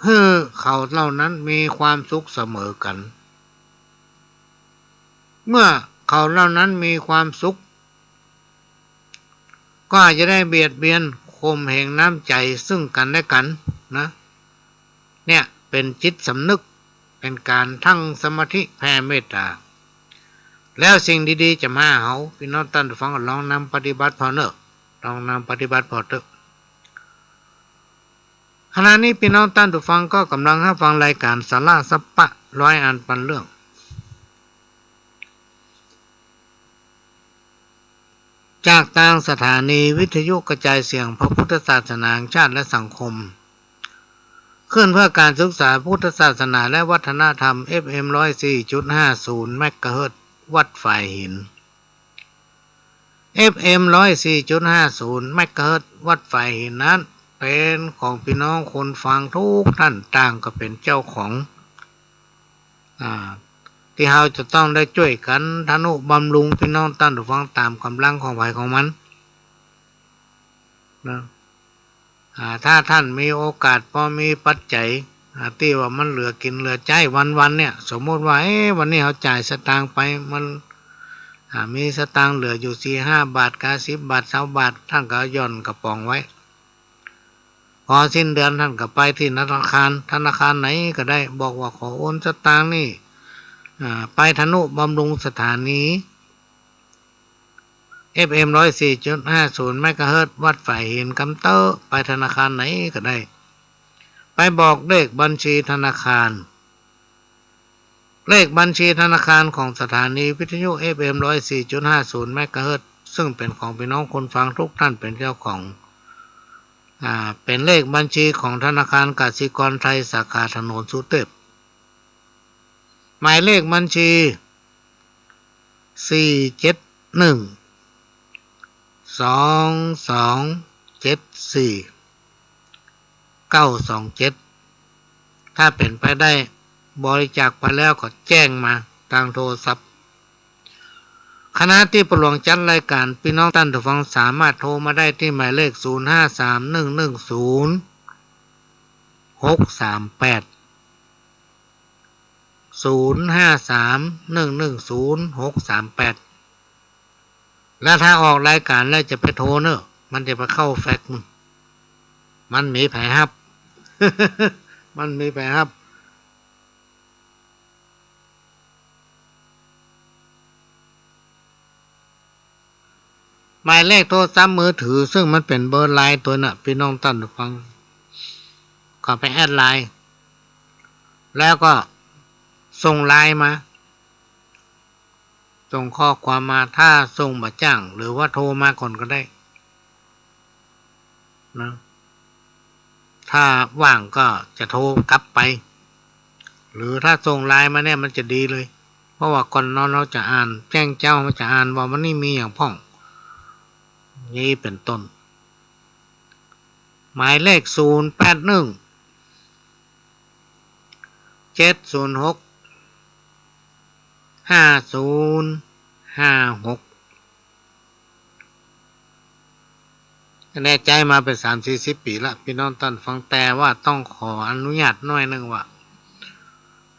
หื้อเขาเหล่านั้นมีความสุขเสมอกั๋น เมื่อเขาเหล่านั้นมีความสุข ก็จะได้เบียดเบียนข่มเหงน้ำใจ๋ซึ่งกั๋นและกั๋นนะ เนี่ยเป๋นจิตสำนึก เป๋นก๋านตั้งสมาธิแผ่เมตต๋า แล้วสิ่งดีๆ จะมาหาเฮา ปี้น้องต้านผู้ฟังก็ลองนำปฏิบัติผ่อเน่อ ลองนำปฏิบัติผ่อเต๊อะ ขณะนี้ปี้น้องต้านผู้ฟังก็ก่ำลังฮับฟังรายก๋านสาระสัพพะร้อยอันปันเรื่อง จากตางสถานีวิทยุกระจายเสียงพระพุทธศาสนาแห่งชาติและสังคม ขึ้นเพื่อการศึกษาพุทธศาสนาและวัฒนธรรม เอฟเอ็ม ร้อยสี่จุดห้าศูนย์ เมกะเฮิรตซ์ วัดฝายหิน เอฟเอ็ม ร้อยสี่จุดห้าศูนย์ เมกะเฮิรตซ์ วัดฝายหินนั้น เป๋นของปี้น้องคนฟังกู้ต้าน ต่างก็เป๋นเจ้าของ อ่า ตี้เฮาจะต้องได้จ้วยกั๋นทะนุบำรุงปี้น้องต้านผู้ฟังต๋ามก๋ำลังของใผของมันนะ อ่า ถ้าต้านมีโอกาส ปอมีปัจจัย อ่า ตี้ว่ามันเหลือกิ๋นเหลือใจ๊วันๆ เนี่ย สมมุติว่า เอ๊ะ วันนี้เฮาจ่ายสตางค์ไป มัน อ่า มีสตางค์เหลืออยู่สี่ห้าบาท กาสิบบาท ซาวบาท ต้านก็หย่อนกระป๋องไว้ พอสิ้นเดือนต้านก็ไปตี้ธนาคาร ธนาคารไหนก็ได้ บอกว่าขอโอนสตางค์นี่ อ่า ไปทะนุบำรุงสถานี เอฟเอ็ม ร้อยสี่จุดห้าศูนย์ เมกะเฮิรตซ์ วัดฝายหินกำเต๊อะ ไปธนาคารไหนก็ได้ ไปบอกเลขบัญชีธนาคาร เลขบัญชีธนาคารของสถานีวิทยุ เอฟเอ็ม ร้อยสี่จุดห้าศูนย์ เมกะเฮิรตซ์ ซึ่งเป๋นของปี้น้องคนฟังกู้ต้านเป๋นเจ้าของ อ่า เป๋นเลขบัญชีของธนาคารกสิกรไทยสาขาถนนสุเตพ หมายเลขบัญชี สี่เจ็ดหนึ่ง สองสองเจ็ดสี่ เก้าสองเจ็ด ถ้าเป๋นไปได้บริจาคไปแล้วก็แจ้งมาตางโทรศัพท์ ขณะตี้ป้อหลวงจัดรายก๋าน ปี้น้องต้านผู้ฟังสามารถโทรมาได้ตี้หมายเลข ศูนย์ห้าสาม หนึ่งหนึ่งศูนย์ หกสามแปด ศูนย์ห้าสาม หนึ่งหนึ่งศูนย์ หกสามแปด แล้วถ้าออกรายก๋านแล้วจะไปโทรเน่อ มันจะไปเข้าแฟกซ์ มันบ่มีใผฮับ มันบ่มีใผฮับ หมายเลขโทรศัพท์มือถือ ซึ่งมันเป๋นเบอร์ไลน์ตั๋วน่ะ ปี้น้องต้านผู้ฟัง ก็ไปแอดไลน์ แล้วก็ส่งไลน์มา ส่งข้อความมา ถ้าส่งบ่จ้าง หรือว่าโทรมาก่อนก็ได้ นะ ถ้าว่างก็จะโทรกลับไป หรือถ้าส่งไลน์มาเนี่ยมันจะดีเลย เพราะว่าก่อนนอนเฮาจะอ่าน แจ้งเจ้าเฮาจะอ่านว่าวันนี้มีหยังพ่อง นี้เป๋นต้น หมายเลข ศูนย์แปดหนึ่ง เจ็ดศูนย์หก ห้าศูนย์ห้าหก อันนี้ใจ๊มาเป๋นสามสี่สิบปี๋ละ ปี้น้องต้านฟัง แต่ว่าต้องขออนุญาตหน้อยนึ่งว่า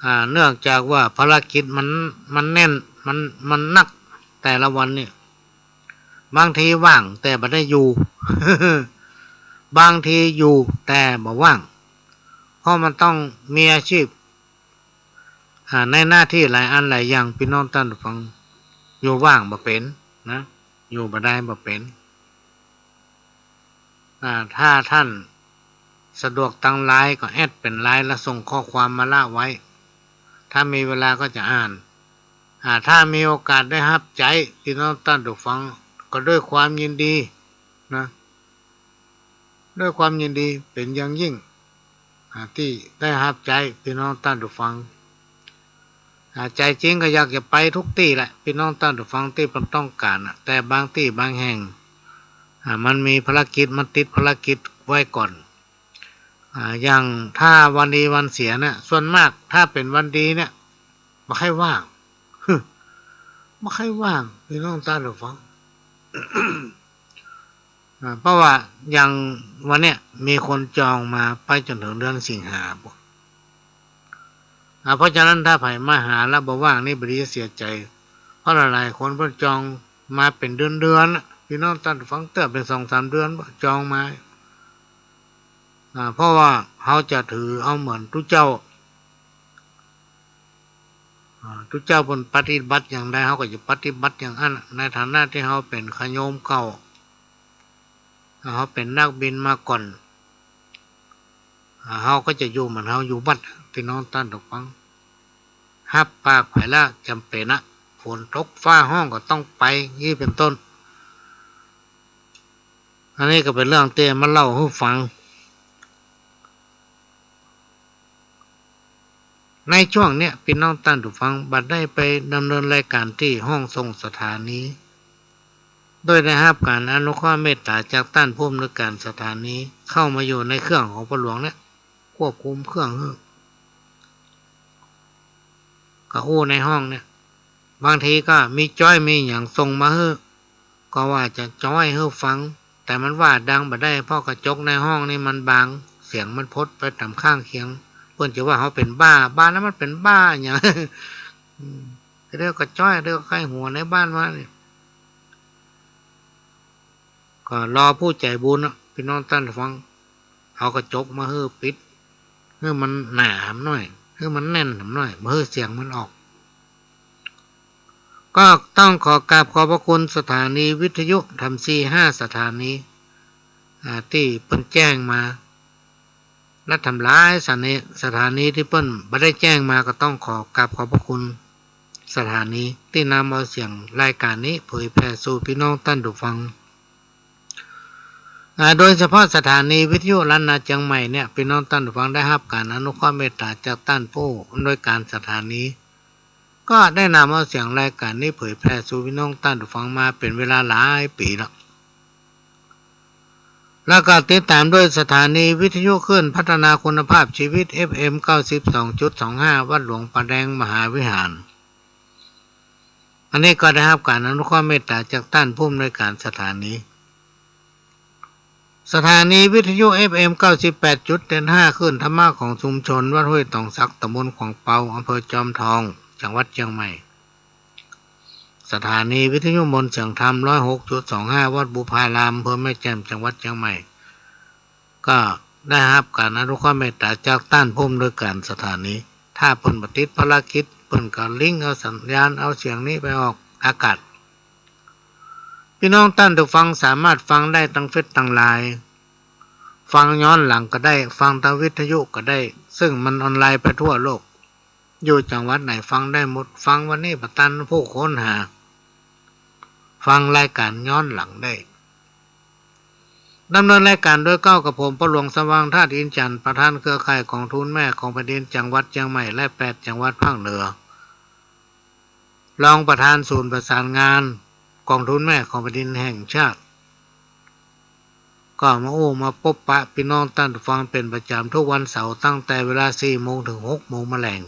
อ่า เนื่องจากว่าภารกิจมัน มันแน่น มัน มันหนัก แต่ละวันเนี่ย บางทีว่างแต่บ่ได้อยู่ บางทีอยู่แต่บ่ว่าง เพราะมันต้องมีอาชีพ อ่า ในหน้าตี้หลายอันหลายอย่าง ปี้น้องต้านฟัง อยู่ว่างบ่เป๋นนะ อยู่บ่ได้บ่เป๋น อ่า ถ้าต้านสะดวกตางไลน์ก็แอดเป๋นไลน์แล้วส่งข้อความมาละไว้ ถ้ามีเวลาก็จะอ่าน อ่า ถ้ามีโอกาสได้ฮับใจ๊ ปี้น้องต้านผู้ฟัง ก็ด้วยความยินดีนะ ด้วยความยินดีเป๋นอย่างยิ่ง อ่า ตี้ได้ฮับใจ๊ปี้น้องต้านผู้ฟัง อ่า ใจ๋จริงก็อยากจะไปกู้ตี้แหละ ปี้น้องต้านผู้ฟังตี้เปิ้นต้องก๋านน่ะ แต่บางตี้บางแห่ง อ่า มันมีภารกิจ มันติดภารกิจไว้ก่อน อ่า อย่างถ้าวันดีวันเสียเนี่ย ส่วนมากถ้าเป๋นวันดีเนี่ย บ่ใค่ว่าง บ่ใค่ว่าง ปี้น้องต้านผู้ฟัง อ่า เพราะว่าอย่างวันเนี้ยมีคนจองมาไปจ๋นเถิงเดือนสิงหา อ่า เพราะฉะนั้นถ้าใผมาหาแล้วบ่ว่างนี่บ่ดีเสียใจ๋ เพราะหลายๆ คนเปิ้นจองมาเป๋นเดือนๆ น่ะ ปี้น้องต้านผู้ฟัง เตื้อเป๋นสองสามเดือนจองมา อ่า เพราะว่าเฮาจะถือเอาเหมือนตุ๊เจ้า อ่า ตุ๊เจ้าเปิ้นปฏิบัติอย่างใด เฮาก็จะปฏิบัติอย่างอั้น ในฐานะตี้เฮาเป๋นขะโยมเก่า เฮาเป๋นนักบินมาก่อน อ่า เฮาก็จะอยู่เหมือนเฮาอยู่บั้น ปี้น้องต้านผู้ฟัง ฮับปากใผละจ๋ำเป๋นนะ ฝนตกฟ้าฮ้องก็ต้องไป อี้เป๋นต้น อันนี้ก็เป๋นเรื่องตี้มาเล่าหื้อฟัง ในจ้วงเนี้ย ปี้น้องต้านผู้ฟัง บ่ได้ไปดำเนินรายก๋านตี้ห้องส่งสถานี โดยได้ฮับก๋านอนุเคราะห์เมตต๋าจากต้านผู้อำนวยก๋านสถานี เข้ามาอยู่ในเครื่องของป้อหลวงเนี่ย ควบคุมเครื่องหื้อ ก็อู้ในห้องเนี่ย บางทีก็มีจ๊อยมีหยังส่งมาหื้อ ก็ว่าจะจ๊อยหื้อฟัง แต่มันว่าดังบ่ได้ เพราะกระจกในห้องนี่มันบาง เสียงมันพดไปต๋ามข้างเคียง เปิ้นจะว่าเฮาเป๋นบ้า บ้าแล้วมันเป๋นบ้าหยัง อืม เดี๋ยวก็จ๊อย เดี๋ยวก็ใค่หัวในบ้านมาเนี่ย ก็รอผู้ใจ๋บุญน่ะ ปี้น้องต้านผู้ฟัง เอากระจกมาหื้อปิด หื้อมันหนาหน่อย หื้อมันแน่นหน่อย บ่หื้อเสียงมันออก ก็ต้องขอกราบขอบพระคุณสถานีวิทยุถมสี่ห้าสถานี อ่า ตี้เปิ้นแจ้งมา และถมหลายสถานี สถานีตี้เปิ้นบ่ได้แจ้งมา ก็ต้องขอกราบขอบพระคุณสถานีตี้นำเอาเสียงรายก๋านนี้เผยแผ่สู่ปี้น้องต้านผู้ฟัง อ่า โดยเฉพาะสถานีวิทยุล้านนาเจียงใหม่เนี่ย ปี้น้องต้านผู้ฟังได้ฮับก๋านอนุเคราะห์เมตต๋าจากต้านผู้อำนวยก๋านสถานี ก็ได้นำเอาเสียงรายก๋านนี้เผยแผ่สู่ปี้น้องต้านผู้ฟังมาเป๋นเวลาหลายปี๋แล้ว แล้วก็ติดต๋ามด้วยสถานีวิทยุคลื่นพัฒนาคุณภาพชีวิต เอฟเอ็ม เก้าสิบสองจุดสองห้า วัดหลวงป่าแดงมหาวิหาร อันนี้ก็ได้ฮับก๋านอนุเคราะห์เมตต๋าจากต้านผู้อำนวยก๋านสถานี สถานีวิทยุ เอฟเอ็ม เก้าสิบแปดจุดเจ็ดห้า คลื่นธรรมะของชุมชนวัดห้วยตองสัก ตำบลขวางเปา อำเภอจอมทอง จังหวัดเจียงใหม่ สถานีวิทยุมนต์เสียงธรรม ร้อยหกจุดสองห้า วัดบุพาราม อำเภอแม่แจ่ม จังหวัดเจียงใหม่ ก็ได้ฮับก๋านอนุเคราะห์เมตต๋าจากต้านผู้อำนวยก๋านสถานี ถ้าเปิ้นบ่ติดภารกิจ เปิ้นก็ลิงก์เอาสัญญาณ เอาเสียงนี้ไปออกอากาศ ปี้น้องต้านผู้ฟังสามารถฟังได้ตางเฟซตางไลน์ ฟังย้อนหลังก็ได้ ฟังตางวิทยุก็ได้ ซึ่งมันออนไลน์ไปทั่วโลก อยู่จังหวัดไหนฟังได้หมด ฟังวันนี้บ่ตันผู้ค้นหา ฟังรายก๋านย้อนหลังได้ ดำเนินรายก๋านโดยเก้ากับผม ป้อหลวงสว่าง ธาตุอินทร์จันทร์ ประธานเครือข่ายกองทุนแม่ของแผ่นดินจังหวัดเจียงใหม่ และแปดจังหวัดภาคเหนือ รองประธานศูนย์ประสานงานกองทุนแม่ของแผ่นดินแห่งชาติ ก็มาอู้มาปบปะปี้น้องต้านผู้ฟังเป๋นประจ๋ำทุกวันเสาร์ ตั้งแต่เวลาสี่โมงเถิงหกโมงมาแลง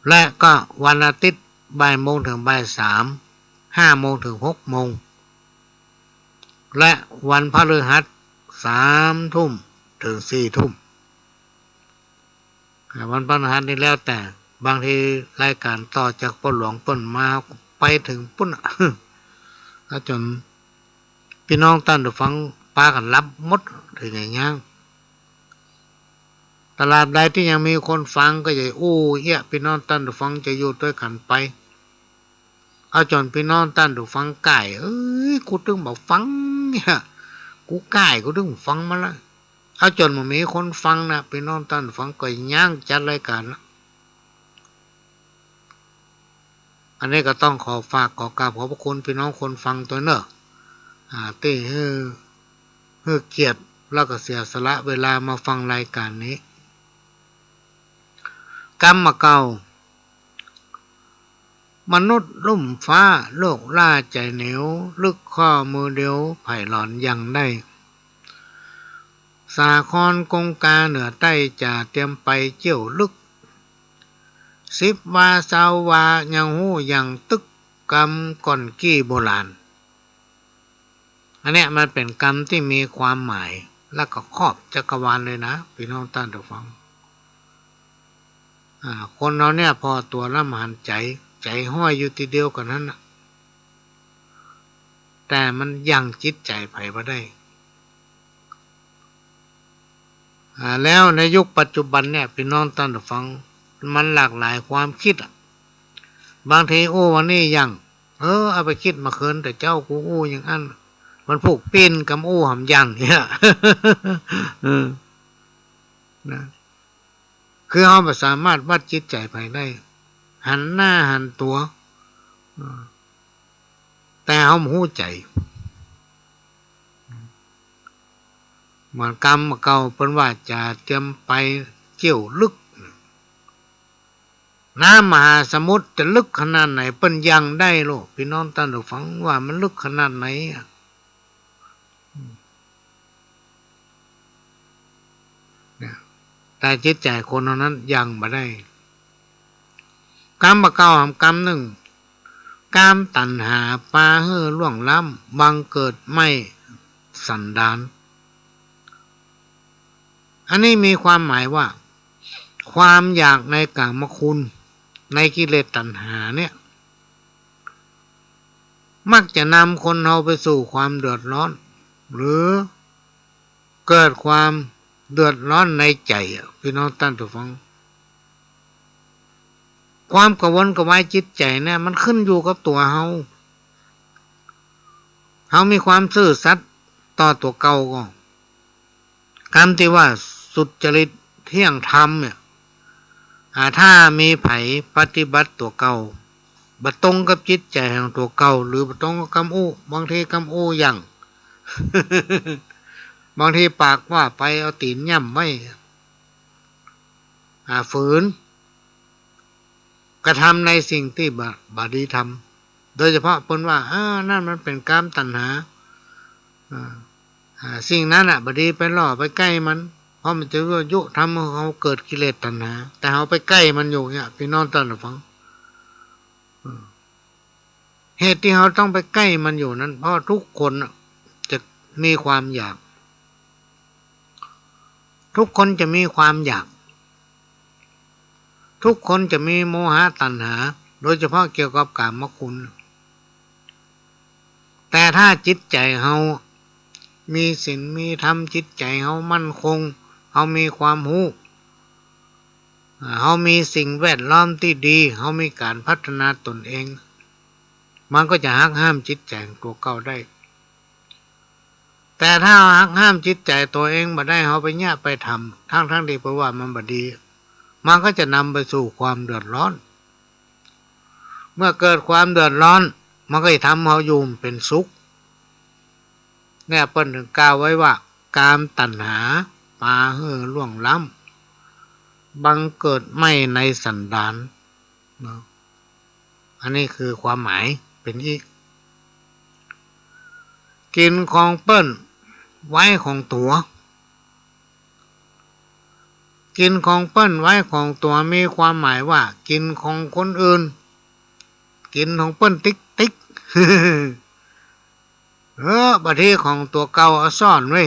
และก็วันอาทิตย์บ่ายโมงเถิงบ่ายสาม ห้าโมงเถิงหกโมง และวันพฤหัส สามทุ่มเถิงสี่ทุ่ม อ่า วันพฤหัสนี่แล้วแต่ บางทีรายก๋านต่อจากป้อหลวงเปิ้นมาไปเถิงปุ้นน่ะ แล้วจ๋นปี้น้องต้านผู้ฟังปากั๋นหลับหมด เถิงหยัง ตราบใดตี้ยังมีคนฟังก็อย่าอู้เยียะ ปี้น้องต้านผู้ฟังจะอยู่ตวยกั๋นไป เอาจ๋นปี้น้องต้านผู้ฟังก่าย เอ้ย กูตึงบ่ฟังเนี่ย กูก่าย กูตึงฟังมาละ เอาจ๋นบ่มีคนฟังนะ ปี้น้องต้านผู้ฟังก็ย้างจัดรายก๋านนะ อันนี้ก็ต้องขอฝากขอกราบขอบพระคุณปี้น้องคนฟังตวยเน่อ อ่า ตี้หื้อ หื้อเกียรติแล้วก็เสียสละเวลามาฟังรายก๋านนี้ กำบ่าเก่า มนุษย์ลุ่มฟ้า โลกหล้าใจ๋เหนียว ลึกข้อมือเดียว ใผหลอนยังได้ สาครกงกาเหนือใต้ จะเตรียมไปเจี้ยวลึก สิบวาซาววา ยังฮู้ยังตึก กำก่อนกี้โบราณ อันเนี้ยมันเป๋นกำตี้มีความหมาย แล้วก็ครอบจักรวาลเลยนะ ปี้น้องต้านผู้ฟัง อ่า คนเฮาเนี่ยผ่อตั๋วลำหันใจ๋ ใจ๋ห้อยอยู่ตี้เดียวกั๋นหั้นนะ แต่มันยังจิตใจ๋ใผบ่ได้ อ่า แล้วในยุคปัจจุบันเนี่ย ปี้น้องต้านผู้ฟัง มันหลากหลายความกึ๊ดอะ บางทีอู้วันนี้ยัง เออ เอาไปกึ๊ดเมื่อคืน แต่เจ๊ากูอู้อย่างอั้น วันพูกปี้นกำอู้หำยังเนี่ย เออ นะ คือเฮาบ่สามารถวัดจิตใจ๋ใผได้ หันหน้าหันตั๋ว เออ แต่เฮาบ่ฮู้ใจ๋ เหมือนกำบ่าเก่าเปิ้นว่าจะเตรียมไปเจี้ยวลึก น้ำมหาสมุทรจะลึกขนาดไหนเปิ้นยังได้โลด ปี้น้องต้านผู้ฟังว่ามันลึกขนาดไหนอะ เนี่ย แต่จิตใจ๋คนเฮานั้นยังบ่ได้ กำบ่าเก่าหำกำนึ่ง กามตัณหาปาหื้อล่วงล้ำ บังเกิดไหม้สันดาน อันนี้มีความหมายว่า ความอยากในกามคุณ ในกิเลสตัณหาเนี่ย มักจะนำคนเฮาไปสู่ความเดือดร้อน หรือเกิดความเดือดร้อนในใจ๋อะ ปี้น้องต้านผู้ฟัง ความกระวนกระวายจิตใจ๋เนี่ย มันขึ้นอยู่กับตั๋วเฮา เฮามีความซื่อสัตย์ต่อตั๋วเก่าก่อ กำตี้ว่าสุจริตเที่ยงธรรมเนี่ย อ่า ถ้ามีใผปฏิบัติตั๋วเก่า บ่ตรงกับจิตใจ๋ของตั๋วเก่า หรือบ่ตรงกับกำอู้ บางทีกำอู้ยัง บางทีปากว่าไปเอาตี๋นย่ำไว้ อ่า ฝืน กระทำในสิ่งตี้บ่ บ่ดีทำ โดยเฉพาะเปิ้นว่า อ่า นั่นมันเป๋นกามตัณหา อ่า อ่า สิ่งนั้นน่ะ บ่ดีไปล่อไปใก้มัน เพราะมันจะยั่วยุทำหื้อเฮาเกิดกิเลสตัณหา แต่เฮาไปใก้มันอยู่เนี่ย ปี้น้องต้านผู้ฟัง อืม เหตุตี้เฮาต้องไปใก้มันอยู่นั้น เพราะทุกคนน่ะจะมีความอยาก ทุกคนจะมีความอยาก ทุกคนจะมีโมหะตัณหา โดยเฉพาะเกี่ยวกับกามคุณ แต่ถ้าจิตใจ๋เฮามีศีลมีธรรม จิตใจ๋เฮามั่นคง เฮามีความฮู้ อ่า เฮามีสิ่งแวดล้อมตี้ดี เฮามีก๋านพัฒนาตนเอง มันก็จะหักห้ามจิตใจ๋ตั๋วเก่าได้ แต่ถ้าหักห้ามจิตใจ๋ตั๋วเองบ่ได้ เฮาไปเยียะไปทำ ทั้งๆ ตี้เปิ้นว่ามันบ่ดี มันก็จะนำไปสู่ความเดือดร้อน เมื่อเกิดความเดือดร้อน มันก็จะทำเฮาอยู่บ่เป๋นสุข เนี่ยเปิ้นถึงกล่าวไว้ว่า กามตัณหาปาหื้อล่วงล้ำ บังเกิดไหม้ในสันดาน เนาะ อันนี้คือความหมายเป๋นอี้ กิ๋นของเปิ้นไว้ของตั๋ว กิ๋นของเปิ้นไว้ของตั๋ว มีความหมายว่ากิ๋นของคนอื่น กิ๋นของเปิ้นติ๊กๆ เออ บางทีของตั๋วเก่าเอาซ่อนไว้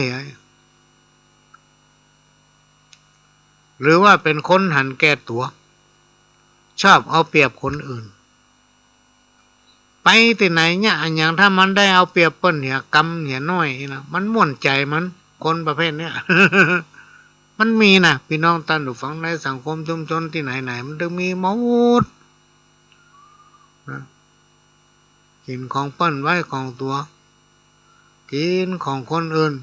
หรือว่าเป๋นคนหันแก่ตั๋ว ชอบเอาเปรียบคนอื่น ไปตี้ไหนเยียะอะหยัง ถ้ามันได้เอาเปรียบเปิ้นเหียกำเหียน้อยนี่นะ มันม่วนใจ๋มัน คนประเภทเนี้ย มันมีนะ ปี้น้องต้านผู้ฟัง ในสังคมชุมชนตี้ไหนๆ มันตึงมีหมดนะ กิ๋นของเปิ้นไว้ของตั๋ว กิ๋นของคนอื่น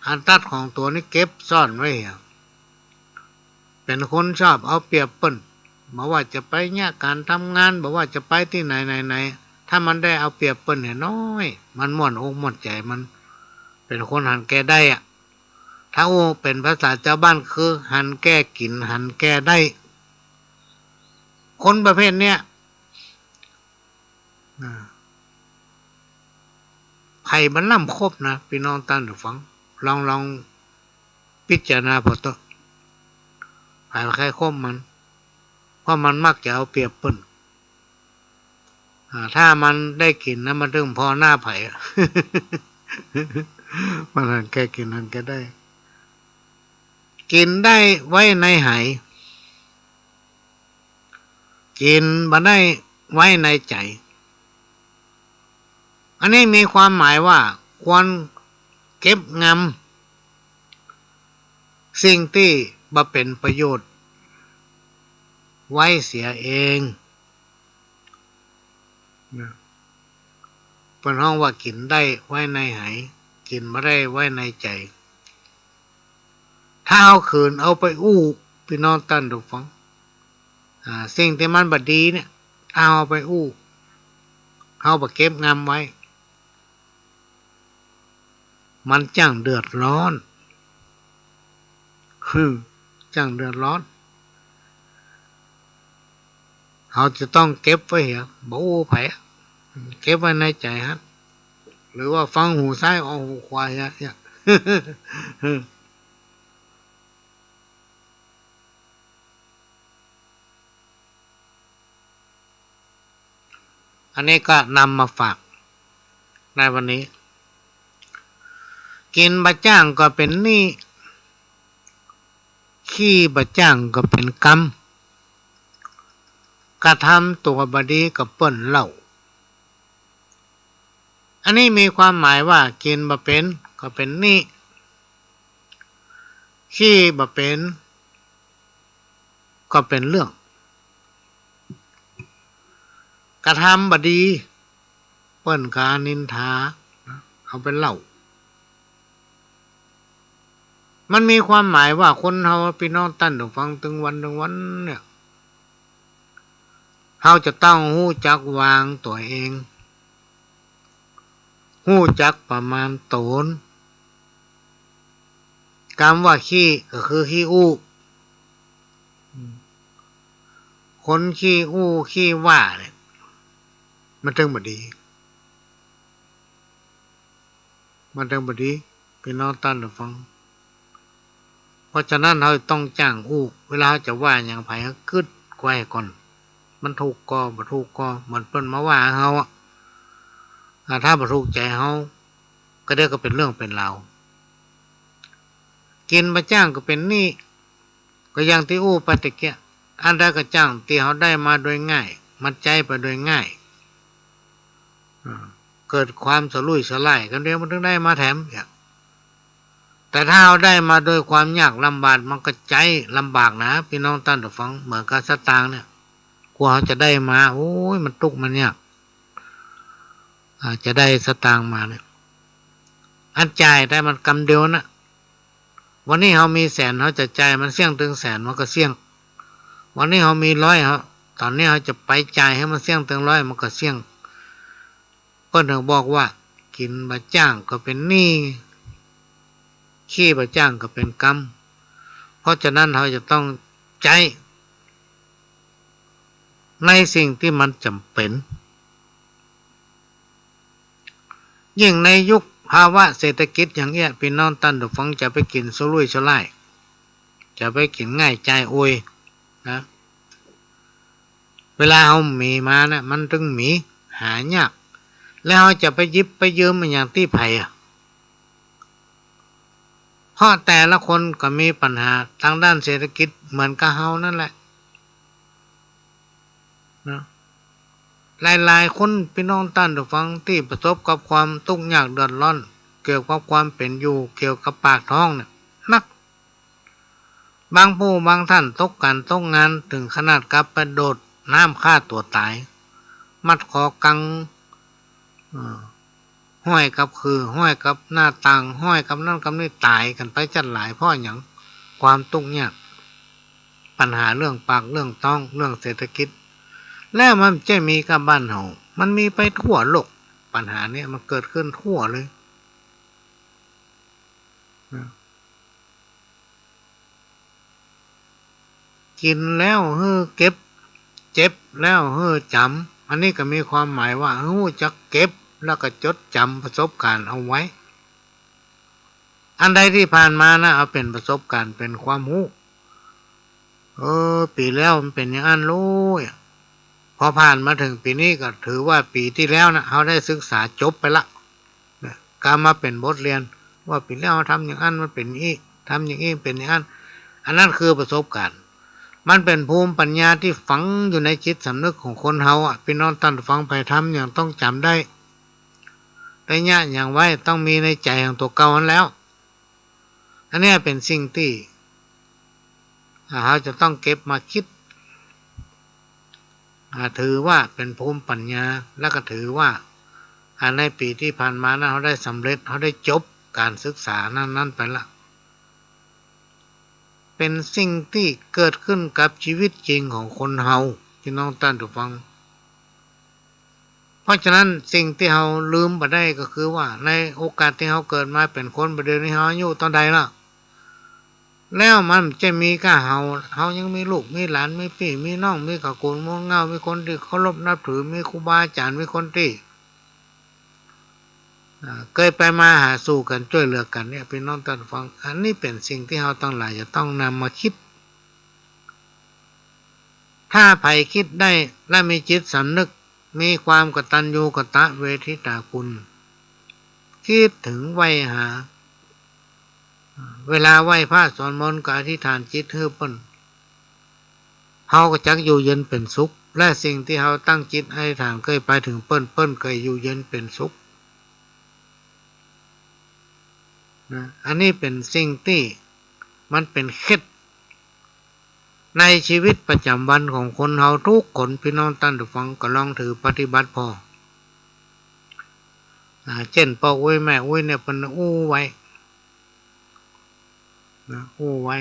อันตั๊ดของตั๋วนี่เก็บซ่อนไว้เหีย เป๋นคนชอบเอาเปรียบเปิ้น บ่ว่าจะไปเยียะก๋านทำงาน บ่ว่าจะไปตี้ไหนไหนไหน ถ้ามันได้เอาเปรียบเปิ้นเหียน้อย มันม่วนอกม่วนใจ๋ มันเป๋นคนหันแก่ได้อะ ถ้าอู้เป๋นภาษาจาวบ้านคือหันแก่กิ๋น หันแก่ได้ คนประเภทเนี้ย อ่า ใผบ่ล้ำคบนะ ปี้น้องต้านผู้ฟัง ลอง ลองพิจารณาผ่อเต๊อะ ใผบ่ใค่คบมัน เพราะมันมักจะเอาเปรียบเปิ้น อ่า ถ้ามันได้กิ๋นนะ มันตึงผ่อหน้าใผอะ มันหันแก่กิ๋น หันแก่ได้ กิ๋นได้ไว้ในไห กิ๋นบ่ได้ไว้ในใจ๋ อันนี้มีความหมายว่าควรเก็บงำสิ่งตี้บ่เป๋นประโยชน์ไว้เสียเอง นะ เปิ้นฮ้องว่ากิ๋นได้ไว้ในไห กิ๋นบ่ได้ไว้ในใจ๋ ถ้าเฮาขืนเอาไปอู้ ปี้น้องต้านผู้ฟัง อ่า สิ่งตี้มันบ่ดีเนี่ย ถ้าเฮาเอาไปอู้ เฮาบ่เก็บงำไว้ มันจ้างเดือดร้อน คือจ้างเดือดร้อน เฮาจะต้องเก็บไว้เหีย บ่อู้ใผ เก็บไว้ในใจ๋ฮะ หรือว่าฟังหูซ้ายออกหูขวาเหีย เนี่ย อันนี้ก็นำมาฝากในวันนี้ กิ๋นบ่จ้างก็เป๋นหนี้ ขี้บ่จ้างก็เป๋นกรรม กระทำตั๋วบ่ดีก็เปิ้นเล่า อันนี้มีความหมายว่ากิ๋นบ่เป๋นก็เป๋นหนี้ ขี้บ่เป๋น ก็เป๋นเรื่อง กระทำบ่ดี เปิ้นก็นินทา เอาไปเล่า มันมีความหมายว่าคนเฮา ปี้น้องต้านผู้ฟัง ตึงวันตึงวันเนี่ย เฮาจะต้องฮู้จักวางตั๋วเอง ฮู้จักประมาณต๋น กำว่าขี้ก็คือขี้อู้ คนขี้อู้ขี้ว่าเนี่ย มันตึงบ่ดี มันตึงบ่ดี ปี้น้องต้านผู้ฟัง เพราะฉะนั้นเฮาต้องจ้างอู้ เวลาเฮาจะว่าหยังใผ เฮากึ๊ดไว้ก่อน มันถูกก่อ บ่ถูกก่อ เหมือนเปิ้นมาว่าเฮาอะ อ่า ถ้าบ่ถูกใจ๋เฮา ก็เดี๋ยวก็เป๋นเรื่องเป๋นราว กิ๋นบ่จ้างก็เป๋นหนี้ ก็อย่างตี้อู้ไปตะเกียะ อันใดก็จ้างตี้เฮาได้มาโดยง่าย มันใจ๊ไปโดยง่าย อ่า เกิดความสะลุ่ยสะล่าย กำเดียวมันตึงได้มาแถม เนี่ย แต่ถ้าเฮาได้มาโดยความยากลำบาก มันก็ใจ๊ลำบากนะ ปี้น้องต้านผู้ฟัง เหมือนกับสตางค์เนี่ย กว่าเฮาจะได้มา โอ้ย มันตุ๊กข์มันยาก อ่า จะได้สตางค์มาเนี่ย อันจ่ายได้มันกำเดียวนะ วันนี้เฮามีแสน เฮาจะจ่ายมันเสี้ยงตึงแสน มันก็เสี้ยง วันนี้เฮามีร้อย เฮา ต๋อนนี้เฮาจะไปจ่ายหื้อมันเสี้ยงตึงร้อย มันก็เสี้ยง เปิ้นถึงบอกว่า กิ๋นบ่จ้างก็เป๋นหนี้ ขี้บ่จ้างก็เป๋นกรรม เพราะฉะนั้นเฮาจะต้องใจ๊ในสิ่งตี้มันจ๋ำเป๋น ยิ่งในยุคภาวะเศรษฐกิจอย่างเอี้ย ปี้น้องต้านผู้ฟัง จะไปกิ๋นสะลุ่ยสะล่าย จะไปกิ๋นง่ายจ่ายอวยนะ เวลาเฮามีมานะ มันตึงมี หายาก แล้วเฮาจะไปหยิบไปยืมอะหยังตี้ใผอะ เพราะแต่ละคนก็มีปัญหาตางด้านเศรษฐกิจเหมือนกับเฮานั่นแหละนะ หลายๆ คน ปี้น้องต้านผู้ฟัง ตี้ประสบกับความตุ๊กข์ยากเดือดร้อน เกี่ยวกับความเป๋นอยู่ เกี่ยวกับปากท้องเนี่ย นัก บางผู้บางต้านตกก๋านตกงาน เถิงขนาดกับไปโดดน้ำฆ่าตั๋วต๋าย มัดคอกัง อ่า ห้อยกับขื่อ ห้อยกับหน้าต่าง ห้อยกับนั้นกับนี้ ต๋ายกั๋นไปจัดหลาย เพราะหยัง ความตุ๊กยาก ปัญหาเรื่องปากเรื่องต๊อง เรื่องเศรษฐกิจ แล้วมันบ่ใจ้มีก้าบ้านเฮา มันมีไปทั่วโลก ปัญหาเนี้ยมันเกิดขึ้นทั่วเลย กิ๋นแล้วหื้อเก็บ เจ็บแล้วหื้อจ๋ำ อันนี้ก็มีความหมายว่าหื้อจักเก็บ แล้วก็จดจ๋ำประสบการณ์เอาไว้ อันใดตี้ผ่านมานะ เอาเป๋นประสบการณ์ เป๋นความฮู้ เออ ปี๋แล้วมันเป๋นอย่างอั้นลูก พอผ่านมาเถิงปี๋นี้ก็ถือว่าปี๋ตี้แล้วนะ เฮาได้ศึกษาจบไปละ นะ ก็มาเป๋นบทเรียน ว่าปี๋แล้วเฮาทำอย่างอั้นมันเป๋นอี้ ทำอย่างอี้เป๋นอย่างอั้น อันนั้นคือประสบการณ์ มันเป๋นภูมิปัญญาตี้ฝังอยู่ในจิตสำนึกของคนเฮาอะ ปี้น้องต้านฟัง ใผทำหยังต้องจ๋ำได้ ได้เยียะหยังไว้ต้องมีในใจ๋ของตั๋วเก่าหั้นแล้ว อันเนี้ยเป๋นสิ่งตี้ อ่า เฮาจะต้องเก็บมาคิด อ่า ถือว่าเป๋นภูมิปัญญา แล้วก็ถือว่า อ่า ในปี๋ตี้ผ่านมานั้น เฮาได้สำเร็จ เฮาได้จบก๋านศึกษานั้นๆ ไปละ เป๋นสิ่งตี้เกิดขึ้นกับชีวิตจริงของคนเฮา ปี้น้องต้านฟัง เพราะฉะนั้นสิ่งตี้เฮาลืมบ่ได้ก็คือว่า ในโอกาสตี้เฮาเกิดมาเป๋นคน บ่าเดี่ยวนี้เฮาอายุเต้าใดละ แล้วมันบ่ใจ้มีก้าเฮา เฮายังมีลูกมีหลาน มีปี้มีน้อง มีขะกู๋นมูลเหง้า มีคนตี้เคารพนับถือ มีครูบาอาจ๋ารย์ มีคนตี้ อ่า เกยไปมาหาสู่กั๋น จ้วยเหลือกั๋นเนี่ย ปี้น้องต้านฟัง อันนี้เป๋นสิ่งตี้เฮาตังหลายจะต้องนำมาคิด ถ้าใผคิดได้และมีจิตสำนึก มีความกตัญญูกตเวทิตาคุณ คิดเถิงไหว้หา เวลาไหว้พระสวดมนต์ก็อธิษฐานจิตหื้อเปิ้น เฮาก็จักอยู่เย็นเป๋นสุข และสิ่งตี้เฮาตั้งจิตอธิษฐานเกยไปเถิงเปิ้น เปิ้นเกยอยู่เย็นเป๋นสุข นะ อันนี้เป๋นสิ่งตี้มันเป๋นเคล็ด ในชีวิตประจ๋ำวันของคนเฮากู้คน ปี้น้องต้านฟัง ก็ลองถือปฏิบัติผ่อ อ่า เจ้นป้ออุ๊ยแม่อุ๊ยเนี่ยเปิ้นอู้ไว้ นะ อู้ไว้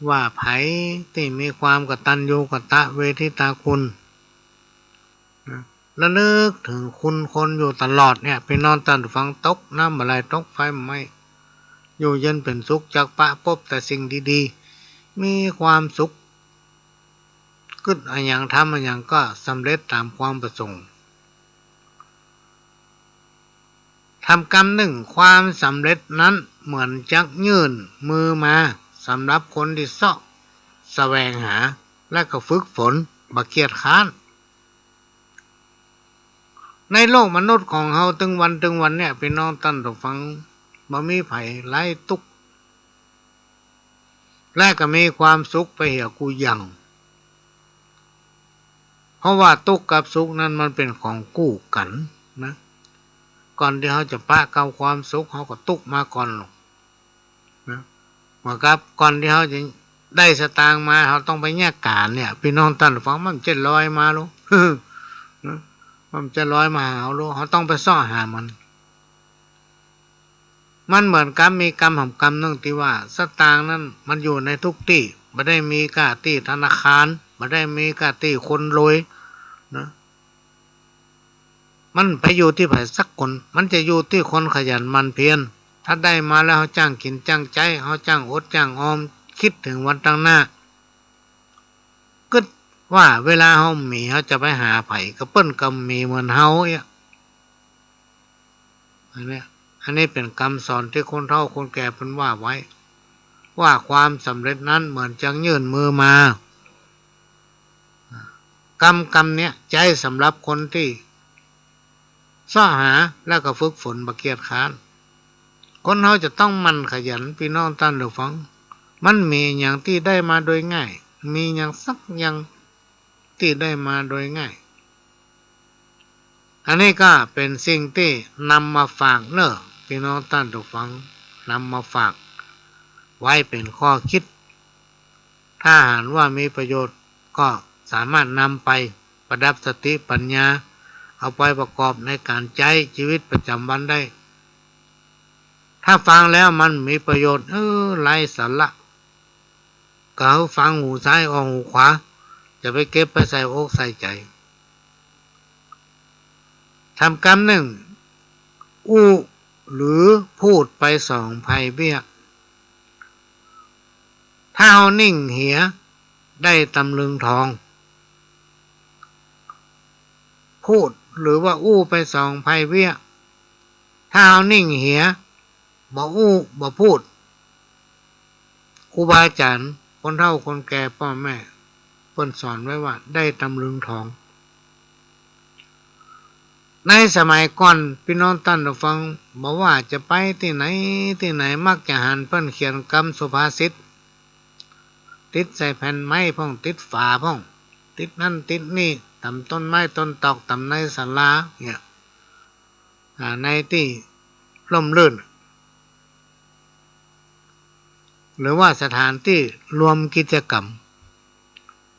ว่าใผตี้มีความกตัญญูกตเวทิตาคุณ นะ ระลึกเถิงคุณคนอยู่ตลอดเนี่ย ปี้น้องต้านฟัง ตกน้ำบ่ไหล ตกไฟบ่ไหม้ อยู่เย็นเป๋นสุข จักปะปบแต่สิ่งดีๆ มีความสุข กึ๊ดอะหยัง ทำอะหยังก็สำเร็จต๋ามความประสงค์ ทำกำนึ่ง ความสำเร็จนั้นเหมือนจักยื่นมือมา สำหรับคนตี้เซาะแสวงหา และก็ฝึกฝน บ่เกียจคร้าน ในโลกมนุษย์ของเฮาตึงวันตึงวันเนี่ย ปี้น้องต้านฟัง บ่มีใผไร้ตุ๊กข์ และก็มีความสุขไปเหียกู้อย่าง เพราะว่าตุ๊กข์กับสุขนั้นมันเป๋นของกู้กั๋นนะ ก่อนตี้เฮาจะปะกับความสุข เฮาก็ตุ๊กข์มาก่อนหรอก นะ เหมือนกับก่อนตี้เฮาจะได้สตางค์มา เฮาต้องไปเยียะก๋านเนี่ย ปี้น้องต้านฟัง มันบ่ใจ้ลอยมาลูก นะ มันบ่ใจ้ลอยมาหาเฮาลูก เฮาต้องไปเซาะหามัน มันเหมือนกับมีกำหำกำนึ่งตี้ว่า สตางค์นั้นมันอยู่ในทุกตี้ บ่ได้มีก้าตี้ธนาคาร บ่ได้มีก้าตี้คนรวย นะ มันไปอยู่ตี้ใผสักคน มันจะอยู่ตี้คนขยันหมั่นเพียร ถ้าได้มาแล้วเฮาจ้างกิ๋นจ้างใจ๊ เฮาจ้างอดจ้างออม กึ๊ดเถิงวันตังหน้า กึ๊ดว่าเวลาเฮาบ่มี เฮาจะไปหาใผ ก็เปิ้นก็บ่มีเหมือนเฮาเอี้ย อันเนี้ย อันนี้เป๋นกำสอนตี้คนเฒ่าคนแก่เปิ้นว่าไว้ ว่าความสำเร็จนั้นเหมือนจักยื่นมือมา กำ กำเนี้ยใจ๊สำหรับคนตี้เซาะหา แล้วก็ฝึกฝนบ่เกียจคร้าน คนเฮาจะต้องหมั่นขยัน ปี้น้องต้านฟัง มันบ่มีหยังตี้ได้มาโดยง่าย บ่มีหยังสักอย่างตี้ได้มาโดยง่าย อันนี้ก็เป๋นสิ่งตี้นำมาฝากเน่อ ปี้น้องต้านฟัง นำมาฝากไว้เป๋นข้อกึ๊ด ถ้าหากว่ามีประโยชน์ก็สามารถนำไปประดับสติปัญญา เอาไปประกอบในก๋านใจ๊จีวิตประจ๋ำวันได้ ถ้าฟังแล้วมันบ่มีประโยชน์ เออ ไร้สาระ ก็หื้อฟังหูซ้ายออกหูขวา จะไปเก็บไปใส่อกใส่ใจ๋ ถามกำนึ่ง อู้หรือพูดไปสองภัยเวีย ถ้าเฮานิ่งเหีย ได้ตำลึงทอง พูดหรือว่าอู้ไปสองภัยเวีย ถ้าเฮานิ่งเหีย บ่อู้บ่พูด ครูบาอาจ๋ารย์ คนเฒ่าคนแก่ ป้อแม่ เปิ้นสอนไว้ว่าได้ตำลึงทอง ในสมัยก่อน ปี้น้องต้านผู้ฟัง บ่ว่าจะไปตี้ไหนตี้ไหน มักจะหันเปิ้นเขียนกำสุภาษิต ติดใส่แผ่นไม้พ่อง ติดฝาพ่อง ติดนั่นติดนี่ ต๋ามต้นไม้ต้นตอก ต๋ามในศาลาเนี่ย อ่า ในตี้ร่มรื่น หรือว่าสถานตี้รวมกิจกรรม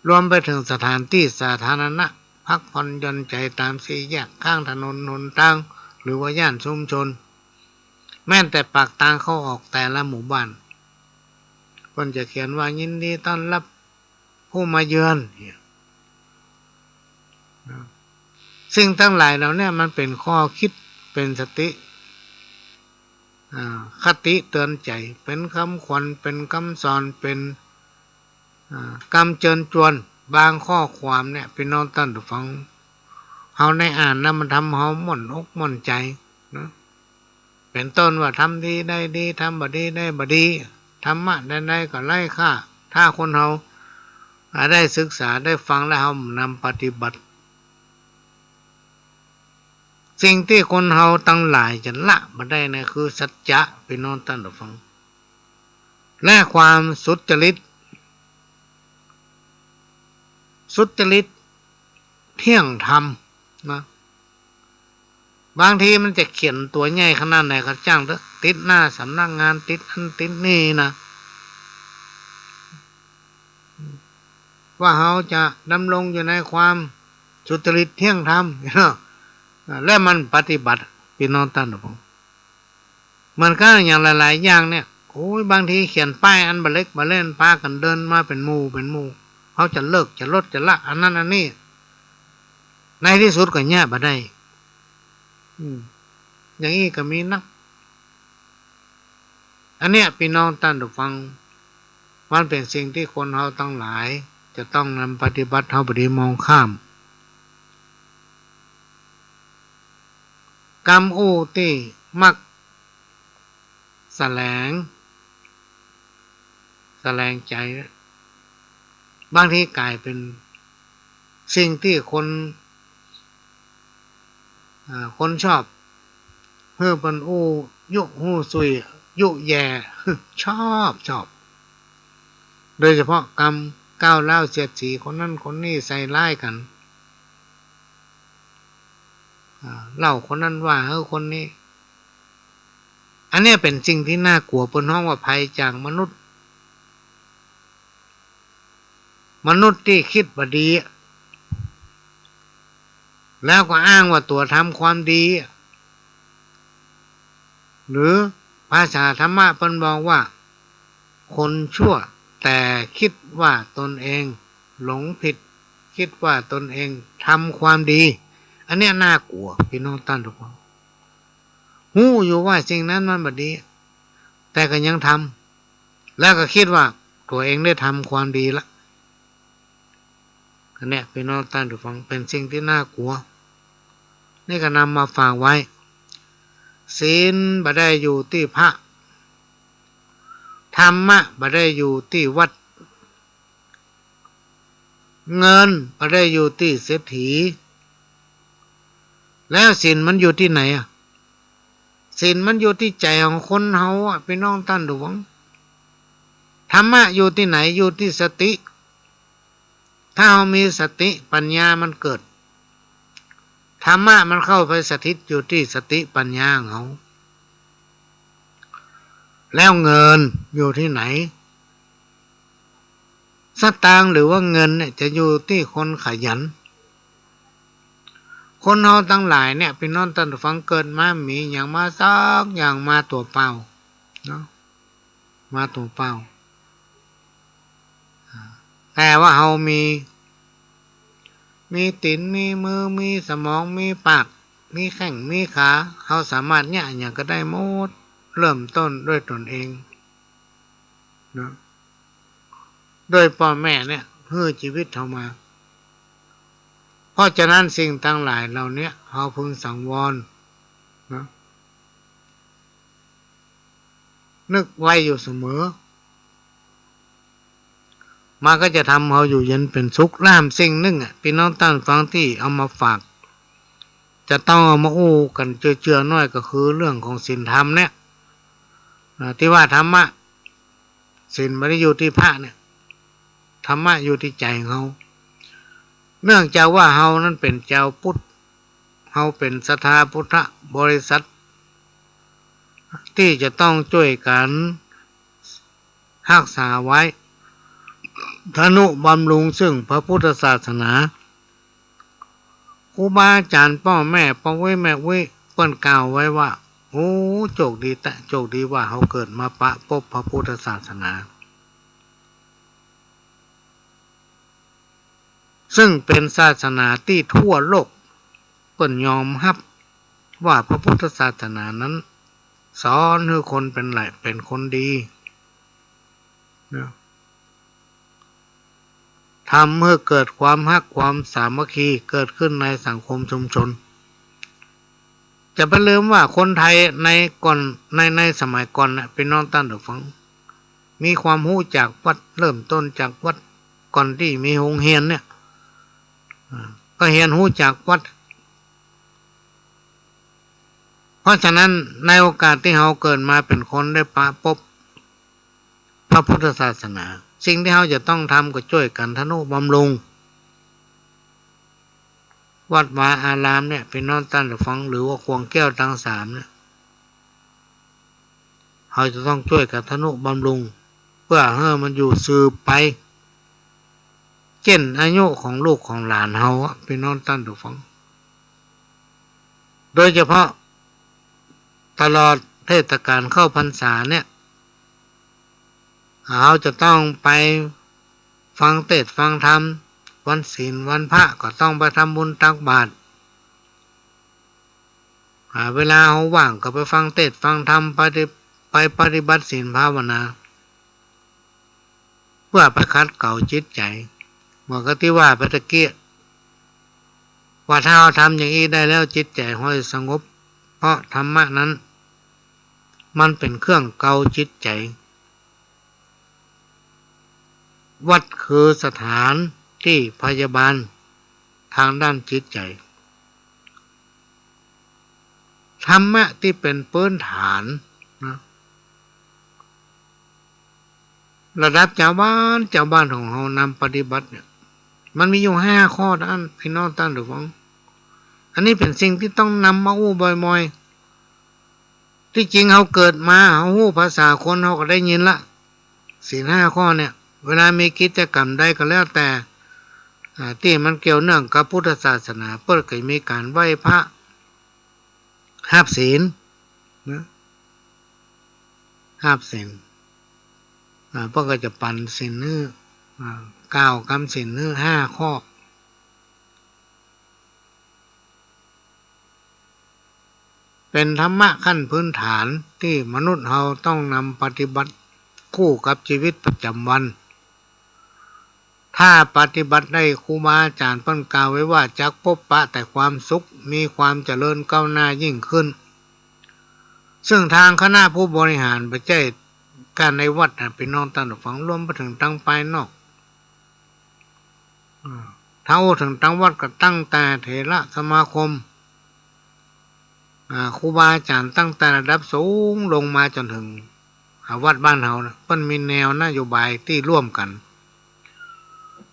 รวมไปเถิงสถานตี้สาธารณะ พักผ่อนหย่อนใจ๋ต๋ามสี่แยก ข้างถนนหนตาง หรือว่าย่านชุมชน แม้แต่ปากตางเข้าออกแต่ละหมู่บ้าน เปิ้นจะเขียนว่ายินดีต้อนรับผู้มาเยือนเนี่ย สิ่งตังหลายเหล่าเนี้ยมันเป๋นข้อคิด เป๋นสติ อ่า คติเตือนใจ๋ เป๋นกำขวัญ เป๋นกำสอน เป๋น อ่า กำเจิญจวน บางข้อความเนี่ย ปี้น้องต้านผู้ฟัง เฮาได้อ่านแล้วมันทำเฮาม่วนอกม่วนใจ๋นะ เป๋นต้นว่าทำดีได้ดี ทำบ่ดีได้บ่ดี ธรรมะใดๆ ก็ไร้ค่า ถ้าคนเฮา อ่า ได้ศึกษา ได้ฟังแล้วเฮานำปฏิบัติ สิ่งตี้คนเฮาตังหลายจะละบ่ได้นะ คือสัจจะ ปี้น้องต้านผู้ฟัง และความสุจริต สุจริต เที่ยงธรรมนะ บางทีมันจะเขียนตั๋วใหญ่ขนาดไหนก็จ้างเต๊อะ ติดหน้าสำนักงาน ติดอันติดนี่นะ ว่าเฮาจะดำรงอยู่ในความสุจริตเที่ยงธรรม และมันปฏิบัติ ปี้น้องต้านผู้ฟัง เหมือนกั๋นอย่างหลายๆ อย่างเนี่ย โอ้ย บางทีเขียนป้ายอันบ่าเล็กบ่าแล่น ปากั๋นเดินมาเป๋นหมู่เป๋นหมู่ เฮาจะเลิกจะลดจะละอันนั้นอันนี้ ในตี้สุดก็เยียะบ่ได้ อืม อย่างอี้ก็มีนัก อันเนี้ย ปี้น้องต้านผู้ฟัง มันเป๋นสิ่งตี้คนเฮาตังหลายจะต้องนำปฏิบัติ เฮาบ่ดีมองข้าม กำอู้ตี้มักแสลง แสลงใจ๋ บางทีก๋ายเป๋นสิ่งตี้คน อ่า คนชอบ หื้อเปิ้นอู้ยุฮู้ซุย ยุแย่ ชอบ ชอบ โดยเฉพาะกำก้าวร้าวเสียดสี คนนั้นคนนี้ใส่ร้ายกั๋น อ่า เล่าคนนั้นว่าหื้อคนนี้ อันเนี้ยเป๋นสิ่งตี้น่ากลัว เปิ้นฮ้องว่าภัยจากมนุษย์ มนุษย์ตี้กึ๊ดบ่ดี แล้วก็อ้างว่าตั๋วทำความดี หรือภาษาธรรมะเปิ้นบอกว่า คนชั่วแต่กึ๊ดว่าตนเองหลงผิด กึ๊ดว่าตนเองทำความดี อันเนี้ยน่ากลัว ปี้น้องต้านผู้ฟัง ฮู้อยู่ว่าสิ่งนั้นมันบ่ดี แต่ก็ยังทำ แล้วก็กึ๊ดว่าตั๋วเองได้ทำความดีละ อันเนี้ย ปี้น้องต้านผู้ฟัง เป๋นสิ่งตี้น่ากลัว นี่ก็นำมาฝากไว้ ศีลบ่ได้อยู่ตี้พระ ธรรมะบ่ได้อยู่ตี้วัด เงินบ่ได้อยู่ตี้เศรษฐี แล้วศีลมันอยู่ตี้ไหนอะ ศีลมันอยู่ตี้ใจ๋ของคนเฮาอะ ปี้น้องต้านผู้ฟัง ธรรมะอยู่ตี้ไหน อยู่ตี้สติ ถ้าเฮามีสติปัญญามันเกิด ธรรมะมันเข้าไปสถิตอยู่ตี้สติปัญญาของเฮา แล้วเงินอยู่ตี้ไหน สตางค์หรือว่าเงินเนี่ยจะอยู่ตี้คนขยัน คนเฮาตังหลายเนี่ย ปี้น้องต้านฟัง เกิดมาบ่มีหยังมาสักอย่าง มาตั๋วเปล่าเนาะ มาตั๋วเปล่า แต่ว่าเฮามี มีตี๋น มีมือ มีสมอง มีปาก มีแข้ง มีขา เฮาสามารถเยียะหยังก็ได้หมด เริ่มต้นด้วยตนเองเนาะ โดยป้อแม่เนี่ยหื้อจีวิตเฮามา เพราะฉะนั้นสิ่งตังหลายเหล่าเนี้ย เฮาพึงสังวรเนาะ นึกไว้อยู่เสมอ มันก็จะทำเฮาอยู่เย็นเป็นสุข ล่ามสิ่งหนึ่งอะ ปี้น้องต้านฟัง ตี้เอามาฝาก จะต้องเอามาอู้กั๋นเจือๆ หน้อย ก็คือเรื่องของศีลธรรมเนี่ย อ่า ตี้ว่าธรรมะ ศีลบ่ได้อยู่ตี้พระเนี่ย ธรรมะอยู่ตี้ใจ๋ของเฮา เนื่องจากว่าเฮานั้นเป๋นจาวพุทธ เฮาเป๋นศรัทธาพุทธบริษัท ตี้จะต้องจ้วยกั๋นฮักษาไว้ ทะนุบำรุงซึ่งพระพุทธศาสนา ครูบาอาจ๋ารย์ป้อแม่ ป้ออุ๊ยแม่อุ๊ย เปิ้นกล่าวไว้ว่า โอ้ โจคดีแต๊ โจคดีว่าเฮาเกิดมาปะปบพระพุทธศาสนา ซึ่งเป๋นศาสนาตี้ทั่วโลกเปิ้นยอมฮับว่าพระพุทธศาสนานั้น สอนหื้อคนเป๋นหลาย เป๋นคนดีเนาะ ทำหื้อเกิดความฮักความสามัคคีเกิดขึ้นในสังคมชุมชน จะไปลืมว่าคนไทยในก่อน ใน ในสมัยก่อนน่ะ ปี้น้องต้านฟัง มีความฮู้จากวัด เริ่มต้นจากวัด ก่อนตี้มีโฮงเฮียนเนี่ย อ่า ก็เฮียนฮู้จากวัด เพราะฉะนั้นในโอกาสตี้เฮาเกิดมาเป๋นคนได้ปะปบพระพุทธศาสนา สิ่งตี้เฮาจะต้องทำก็จ้วยกั๋นทะนุบำรุงวัดวาอารามเนี่ย ปี้น้องต้านฟัง หรือว่าข่วงแก้วตังสามเนี่ย เฮาจะต้องจ้วยกั๋นทะนุบำรุง เปื้อหื้อมันอยู่สืบไป เจ้นอายุของลูกของหลานเฮาอะ ปี้น้องต้านฟัง โดยเฉพาะตลอดเทศกาลเข้าพรรษาเนี่ย เฮาจะต้องไปฟังเตสน์ฟังธรรม วันศีลวันพระก็ต้องไปทำบุญตักบาตร อ่า เวลาเฮาว่างก็ไปฟังเตสน์ฟังธรรม ปฏิ- ไปปฏิบัติศีลภาวนา เปื้อไปขัดเกลาจิตใจ๋ เหมือนกับตี้ว่าไปตะกี้ ว่าถ้าเฮาทำอย่างอี้ได้แล้ว จิตใจ๋เฮาจะสงบ เพราะธรรมะนั้น มันเป๋นเครื่องเกลาจิตใจ๋ วัดคือสถานตี้พยาบาลทางด้านจิตใจ๋ ธรรมะตี้เป๋นพื้นฐานนะ ระดับจาวบ้าน จาวบ้านของเฮานำปฏิบัติเนี่ย มันมีอยู่ห้าข้อเต้าอั้น ปี้น้องต้านฟัง อันนี้เป๋นสิ่งตี้ต้องนำมาอู้บ่อยๆ ตี้จริงเฮาเกิดมา เฮาฮู้ภาษาคน เฮาก็ได้ยินละ ศีลห้าข้อเนี่ย เวลามีกิจกรรมใดก็แล้วแต่ อ่า ตี้มันเกี่ยวเนื่องกับพุทธศาสนา เปิ้นก็มีก๋านไหว้พระ ฮับศีลนะ ฮับศีล อ่า เปิ้นก็จะปั๋นศีลหื้อ อ่า กล่าวกำศีลหื้อห้าข้อ เป๋นธรรมะขั้นพื้นฐานตี้มนุษย์เฮาต้องนำปฏิบัติคู่กับจีวิตประจ๋ำวัน ถ้าปฏิบัติได้ ครูบาอาจ๋ารย์เปิ้นกล่าวไว้ว่า จักพบปะแต่ความสุข มีความเจริญก้าวหน้ายิ่งขึ้น ซึ่งตางคณะผู้บริหารบ่ใจ้ก๋านในวัดนะ ปี้น้องต้านฟัง รวมไปเถิงตางภายนอก อ่า ถ้าอู้เถิงตางวัดก็ตั้งแต่เถระสมาคม อ่า ครูบาอาจ๋ารย์ตั้งแต่ระดับสูงลงมาจ๋นเถิง อ่า วัดบ้านเฮานะ เปิ้นมีแนวนโยบายตี้ร่วมกั๋น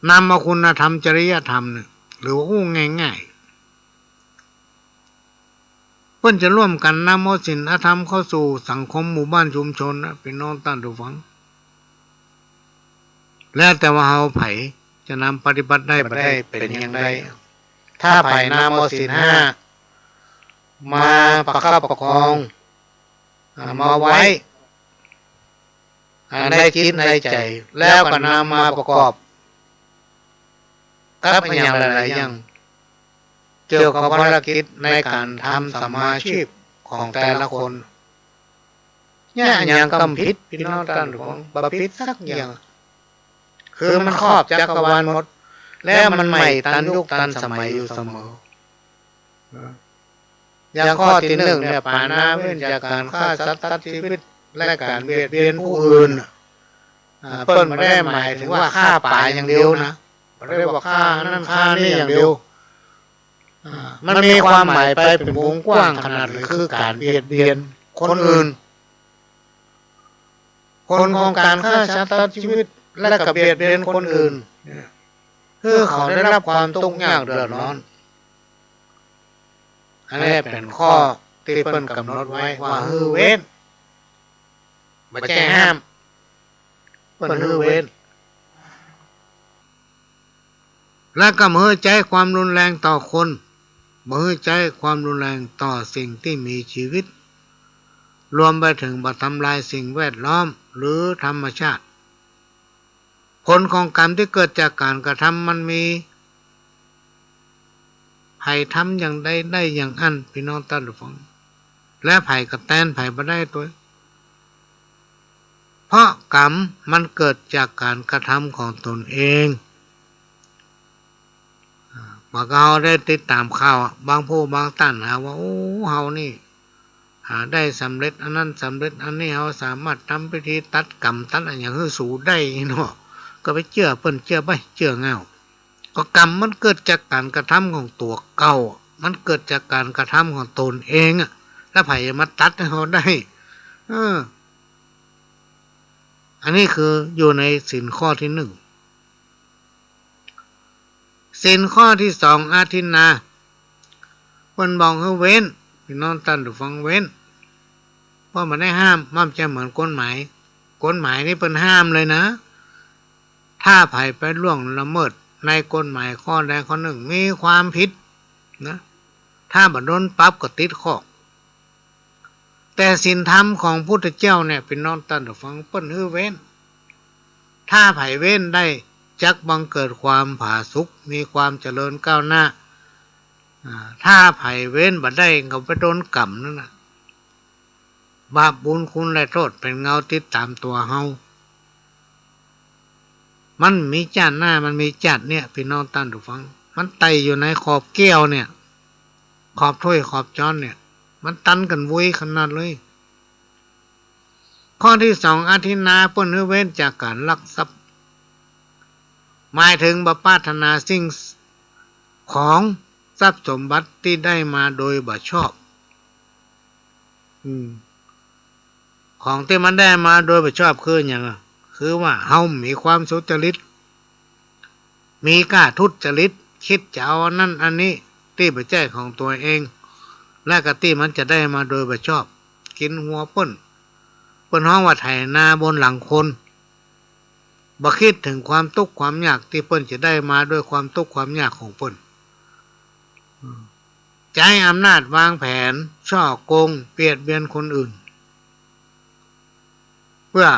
นำเอาคุณธรรมจริยธรรมเนี่ย หรือว่าอู้ง่ายๆ เปิ้นจะร่วมกั๋นนำเอาศีลธรรมเข้าสู่สังคมหมู่บ้านชุมชนนะ ปี้น้องต้านฟัง แล้วแต่ว่าเฮาใผจะนำปฏิบัติได้บ่ได้เป๋นอย่างใด ถ้าใผนำเอาศีลห้ามาประคับประคอง อ่า มาไว้ อ่า ในจิตในใจ๋ แล้วก็นำมาประกอบกับอะหยังหลายๆ อย่าง เกี่ยวกับภารกิจในก๋านทำสัมมาอาชีพของแต่ละคน เนี่ย อะหยังก็บ่ผิด ปี้น้องต้านผู้ฟัง บ่ผิดสักอย่าง คือมันครอบจักรวาลหมด แล้วมันใหม่ตันยุคตันสมัยอยู่เสมอ อย่างข้อตี้นึ่งเนี่ย ปาณาเว้นจากก๋านฆ่าสัตว์ตัดจีวิต และก๋านเบียดเบียนผู้อื่น อ่า เปิ้นบ่ได้หมายเถิงว่าฆ่าป๋าอย่างเดียวนะ บ่ได้ว่าฆ่าอันนั้นฆ่านี่อย่างเดียว อ่า มันมีความหมายไปเป๋นวงกว้างขนาดเลย คือก๋านเบียดเบียนคนอื่น ผลของก๋านฆ่าสัตว์ตัดจีวิต และก็เบียดเบียนคนอื่น คือเขาได้รับความตุ๊กข์ยากเดือดร้อน อันนี้เป๋นข้อตี้เปิ้นก๋ำหนดไว้ว่าหื้อเว้น บ่ใจ้ห้าม เปิ้นหื้อเว้น และก็บ่หื้อใจ๊ความรุนแรงต่อคน บ่หื้อใจ๊ความรุนแรงต่อสิ่งตี้มีจีวิต รวมไปเถิงบ่ทำลายสิ่งแวดล้อมหรือธรรมชาติ ผลของกรรมตี้เกิดจากก๋านกระทำมันมี ใผทำอย่างใดได้อย่างอั้น ปี้น้องต้านผู้ฟัง และใผก็แตนใผบ่ได้ตวย เพราะกรรมมันเกิดจากก๋านกระทำของตนเอง อ่า เมื่อเฮาได้ติดต๋ามข่าวอะ บางผู้บางต้านหาว่า โอ้ เฮานี่ หาได้สำเร็จอันนั้นสำเร็จอันนี้ เฮาสามารถทำพิธีตัดกรรมตัดอะหยังหื้อสูได้เนาะ ก็ไปเจื้อเปิ้น เจื้อไป เจื้อเง่า ก็กรรมมันเกิดจากก๋านกระทำของตั๋วเก่า มันเกิดจากก๋านกระทำของตนเองอะ แล้วใผจะมาตัดหื้อเฮาได้ เออ อันนี้คืออยู่ในศีลข้อตี้นึ่ง ศีลข้อตี้สอง อทินนา เปิ้นบอกหื้อเว้น ปี้น้องต้านผู้ฟัง เว้น เปิ้นบ่ได้ห้าม มันบ่ใจ้เหมือนกฎหมาย กฎหมายนี่เปิ้นห้ามเลยนะ ถ้าใผไปล่วงละเมิดในกฎหมายข้อใดข้อนึ่ง มีความผิดนะ ถ้าบ่โดนปรับก็ติดคุก แต่ศีลธรรมของพุทธเจ้าเนี่ย ปี้น้องต้านผู้ฟัง เปิ้นหื้อเว้น ถ้าใผเว้นได้ จักบังเกิดความผาสุก มีความเจริญก้าวหน้า อ่า ถ้าใผเว้นบ่ได้ ก็ไปโดนกรรมนั่นน่ะ บาปบุญคุณและโต้ษเป๋นเงาติดต๋ามตั๋วเฮา มันมีจ้าดหน้า มันมีจ้าดเนี่ย ปี้น้องต้านผู้ฟัง มันไต่อยู่ในขอบแก้วเนี่ย ขอบถ้วยขอบจ๊อนเนี่ย มันตันกั๋นวุ้ยขนาดเลย ข้อตี้สอง อทินนา เปิ้นหื้อเว้นจากก๋านลักทรัพย์ หมายเถิงบ่ปรารถนาสิ่งของทรัพย์สมบัติตี้ได้มาโดยบ่ชอบ อืม ของตี้มันได้มาโดยบ่ชอบคือหยังอะ คือว่าเฮามีความสุจริต มีก้าทุจริต กึ๊ดจะเอาอันนั้นอันนี้ตี้บ่ใจ้ของตั๋วเอง และก็ตี้มันจะได้มาโดยบ่ชอบ กิ๋นหัวเปิ้น เปิ้นฮ้องว่าไถนาบนหลังคน บ่กึ๊ดเถิงความตุ๊กข์ความยากตี้เปิ้นจะได้มาด้วยความตุ๊กข์ความยากของเปิ้น ใจ๊อำนาจวางแผน ฉ้อโกง เบียดเบียนคนอื่น เปื้อ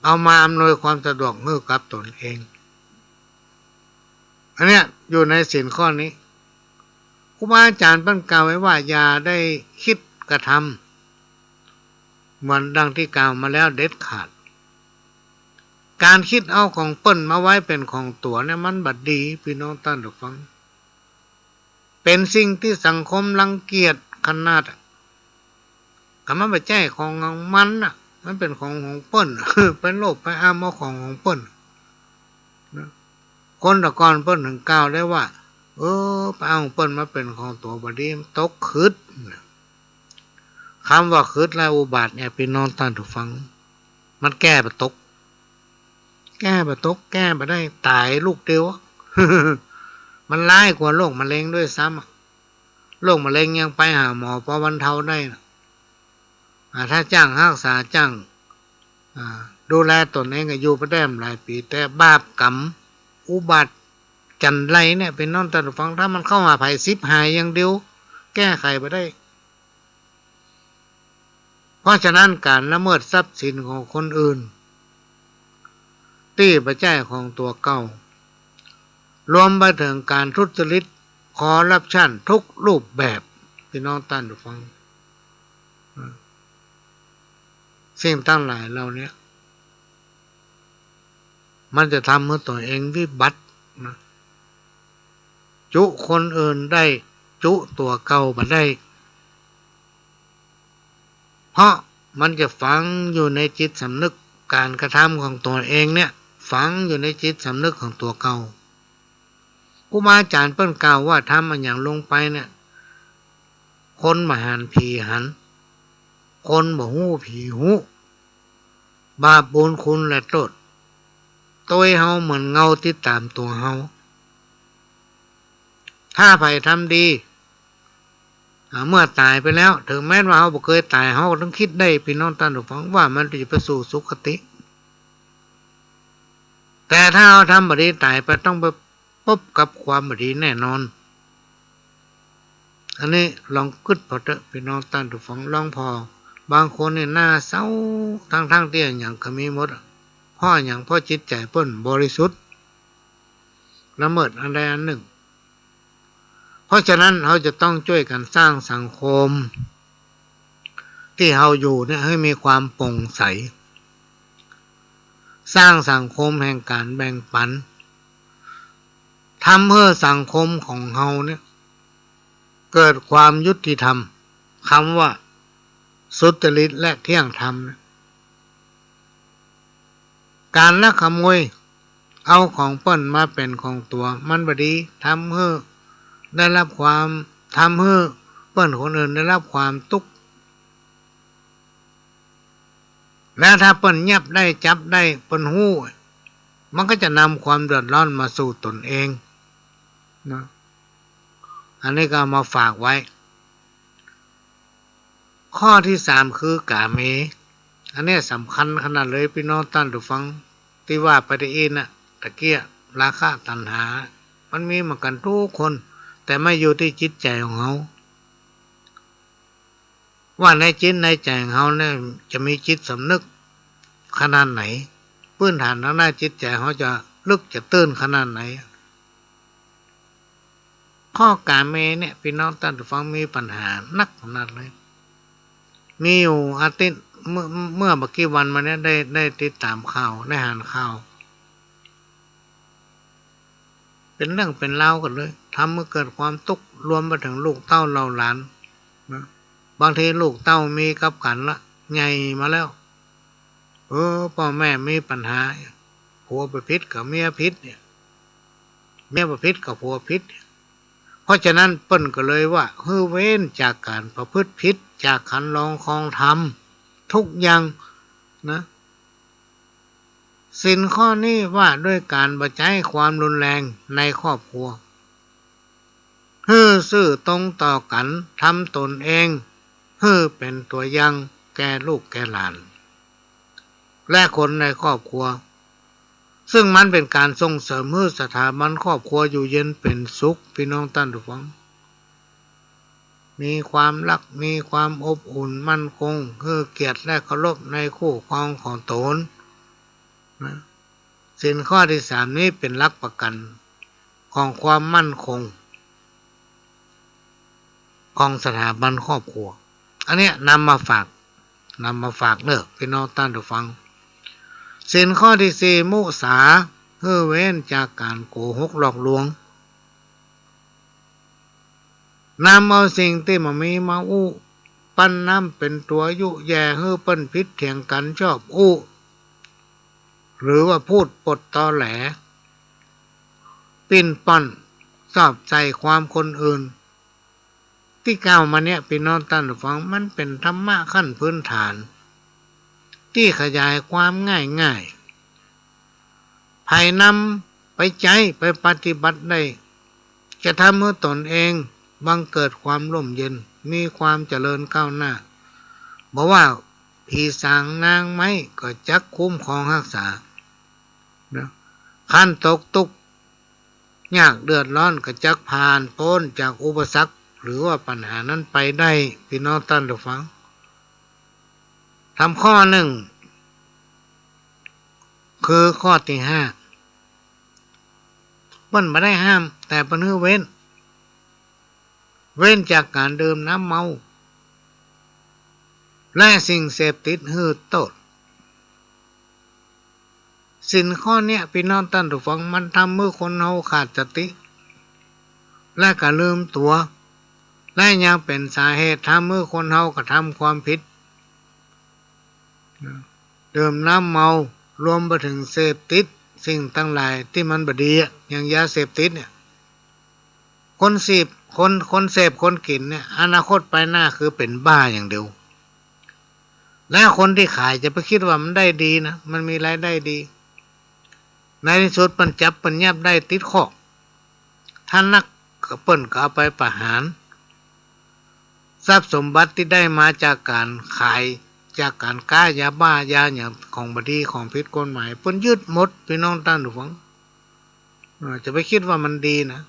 เอามาอำนวยความสะดวกหื้อกับตนเอง อันเนี้ยอยู่ในศีลข้อนี้ ครูบาอาจ๋ารย์เปิ้นกล่าวไว้ว่า อย่าได้กึ๊ดกระทำเหมือนดังตี้กล่าวมาแล้วเด็ดขาด ก๋านกึ๊ดเอาของเปิ้นมาไว้เป๋นของตั๋วเนี่ย มันบ่ดี ปี้น้องต้านผู้ฟัง เป๋นสิ่งตี้สังคมรังเกียจขนาดอะ ก็มันบ่ใจ้ของของมันน่ะ มันเป๋นของของเปิ้น ไปโลภไปอำเอาของของเปิ้นนะ คนแต่ก่อนเปิ้นเถิงกล่าวได้ว่า เออ ไปเอาของเปิ้นมาเป๋นของตั๋วบ่ดี มันตกกึ๊ดนะ กำว่ากึ๊ดและอุบาทเนี่ย ปี้น้องต้านผู้ฟัง มันแก้บ่ตก แก้บ่ตก แก้บ่ได้ ต๋ายลูกเดียวอะ มันร้ายกว่าโรคมะเร็งด้วยซ้ำอะ โรคมะเร็งยังไปหาหมอปอบรรเทาได้นะ อ่า ถ้าจ้างฮักษา จ้าง อ่า ดูแลตนเองก็อยู่ไปได้หลายปี๋ แต่บาปกรรม อุบัติ จั๋นไรเนี่ย ปี้น้องต้านผู้ฟัง ถ้ามันเข้าหาใผสิบหายอย่างเดียว แก้ไขบ่ได้ เพราะฉะนั้นก๋านละเมิดทรัพย์สินของคนอื่น ตี้บ่ใจ้ของตั๋วเก่า รวมไปเถิงก๋านทุจริต คอร์รัปชันทุกรูปแบบ ปี้น้องต้านผู้ฟัง สิ่งตังหลายเหล่าเนี้ย มันจะทำหื้อตั๋วเองวิบัตินะ จุคนอื่นได้ จุตั๋วเก่าบ่ได้ เพราะมันจะฝังอยู่ในจิตสำนึก ก๋านกระทำของตั๋วเองเนี่ย ฝังอยู่ในจิตสำนึกของตั๋วเก่า ครูบาอาจ๋ารย์เปิ้นกล่าวว่าทำอะหยังลงไปเนี่ย คนบ่หันผีหัน คนบ่ฮู้ผีฮู้ บาปบุญคุณและโต้ษ ตวยเฮาเหมือนเงาติดต๋ามตั๋วเฮา ถ้าใผทำดี อ่า เมื่อต๋ายไปแล้ว เถิงแม้นว่าเฮาบ่เกยต๋าย เฮาก็ต้องกึ๊ดได้ ปี้น้องต้านผู้ฟัง ว่ามันจะไปสู่สุคติ แต่ถ้าเฮาทำบ่ดี ต๋ายไปต้องไป ปบกับความบ่ดีแน่นอน อันนี้ลองกึ๊ดผ่อเต๊อะ ปี้น้องต้านผู้ฟัง ลองผ่อ บางคนนี่หน้าเศร้า ตังๆ ตี้อะหยังก็มีหมดอะ เพราะอะหยัง เพราะจิตใจ๋เปิ้นบริสุทธิ์ ละเมิดอันใดอันนึ่ง เพราะฉะนั้นเฮาจะต้องจ้วยกั๋นสร้างสังคม ตี้เฮาอยู่เนี่ยหื้อมีความโปร่งใส สร้างสังคมแห่งก๋านแบ่งปั๋น ทำหื้อสังคมของเฮาเนี่ย เกิดความยุติธรรม กำว่าสุจริตและเที่ยงธรรมเนี่ย ก๋านลักขโมย เอาของเปิ้นมาเป๋นของตั๋ว มันบ่ดี ทำหื้อได้รับความ ทำหื้อเปิ้นคนอื่นได้รับความตุ๊กข์ และถ้าเปิ้นเยียบได้ จับได้ เปิ้นฮู้ มันก็จะนำความเดือดร้อนมาสู่ตนเองนะ อันนี้ก็เอามาฝากไว้ ข้อตี้สามคือกาเม อันเนี้ยสำคัญขนาดเลย ปี้น้องต้านผู้ฟัง ตี้ว่าไปตะอี้น่ะ ตะเกียะ ราคะตัณหา มันมีเหมือนกั๋นกู้คน แต่มันอยู่ตี้จิตใจ๋ของเฮา ว่าในจิตในใจ๋ของเฮาเนี่ยจะมีจิตสำนึกขนาดไหน พื้นฐานตางด้านจิตใจ๋เฮาจะลึกจะตื้นขนาดไหน ข้อกาเมเนี่ย ปี้น้องต้านผู้ฟัง มีปัญหานักขนาดเลย มีอยู่อาทิตย์ เมื่อ เมื่อบ่กี่วันมาเนี่ย ได้ ได้ติดต๋ามข่าว ได้หันข่าว เป๋นเรื่องเป๋นราวกั๋นเลย ทำหื้อเกิดความตุ๊กข์ รวมไปเถิงลูกเต้าเหล่าหลานนะ บางทีลูกเต้ามีกับขันละ ใหญ่มาแล้ว เออ ป้อแม่มีปัญหา ผัวไปผิดกับเมียผิดเนี่ย เมียไปผิดกับผัวผิด เพราะฉะนั้นเปิ้นก็เลยว่า หื้อเว้นจากก๋านประพฤติผิด จากขันธ์ลองครองธรรมทุกอย่างนะ ศีลข้อนี้ว่าด้วยก๋านบ่ใจ๊ความรุนแรงในครอบครัว หื้อซื่อตรงต่อกั๋น ทำตนเองหื้อเป๋นตั๋วอย่างแก่ลูกแก่หลาน และคนในครอบครัว ซึ่งมันเป๋นก๋านส่งเสริมหื้อสถาบันครอบครัวอยู่เย็นเป๋นสุข ปี้น้องต้านผู้ฟัง มีความฮัก มีความอบอุ่นมั่นคง หื้อเกียรติและเคารพในคู่ครองของตนนะ ศีลข้อตี้สามนี้เป๋นหลักประกั๋นของความมั่นคงของสถาบันครอบครัว อันเนี้ยนำมาฝาก นำมาฝากเน้อ ปี้น้องต้านผู้ฟัง ศีลข้อตี้สี่ มุสา หื้อเว้นจากก๋านโกหกหลอกลวง นำเอาสิ่งตี้บ่มีมาอู้ ปั้นนำเป๋นตั๋วยุแย่หื้อเปิ้นผิดเถียงกั๋น ชอบอู้ หรือว่าพูดปดตอแหล ปิ้นป้อน ชอบใส่ความคนอื่น ตี้กล่าวมาเนี่ย ปี้น้องต้านผู้ฟัง มันเป๋นธรรมะขั้นพื้นฐาน ตี้ขยายความง่ายๆ ใผนำไปใจ๊ไปปฏิบัติได้ จะทำหื้อตนเองบังเกิดความร่มเย็น มีความเจริญก้าวหน้า บ่ว่าผีสางนางไม้ก็จักคุ้มครองฮักษานะ คันตกตุ๊กข์ ยากเดือดร้อนก็จักผ่านป๊นจากอุปสรรคหรือว่าปัญหานั้นไปได้ ปี้น้องต้านผู้ฟัง ถามข้อนึ่ง คือข้อตี้ห้า เปิ้นบ่ได้ห้าม แต่เปิ้นหื้อเว้น เว้นจากก๋านดื่มน้ำเมา และสิ่งเสพติดหื้อโต้ษ ศีลข้อเนี้ย ปี้น้องต้านผู้ฟัง มันทำหื้อคนเฮาขาดสติ และก็ลืมตั๋ว และยังเป๋นสาเหตุทำหื้อคนเฮากระทำความผิด ดื่มน้ำเมา รวมไปเถิงเสพติดสิ่งตังหลายตี้มันบ่ดีอะ อย่างยาเสพติดเนี่ย คนเสพ คน คนเสพ คนกิ๋นเนี่ย อนาคตไปหน้าคือเป๋นบ้าอย่างเดียว และคนตี้ขายจะไปกึ๊ดว่ามันได้ดีนะ มันมีรายได้ดี ในตี้สุดเปิ้นจับเปิ้นยับได้ติดคุก ถ้านักก็เปิ้นก็เอาไปประหาร ทรัพย์สมบัติตี้ได้มาจากก๋านขาย จากก๋านก๊ายาบ้ายาหยังของบ่ดีของผิดกฎหมาย เปิ้นยึดหมด ปี้น้องต้านผู้ฟัง เออ จะไปกึ๊ดว่ามันดีนะ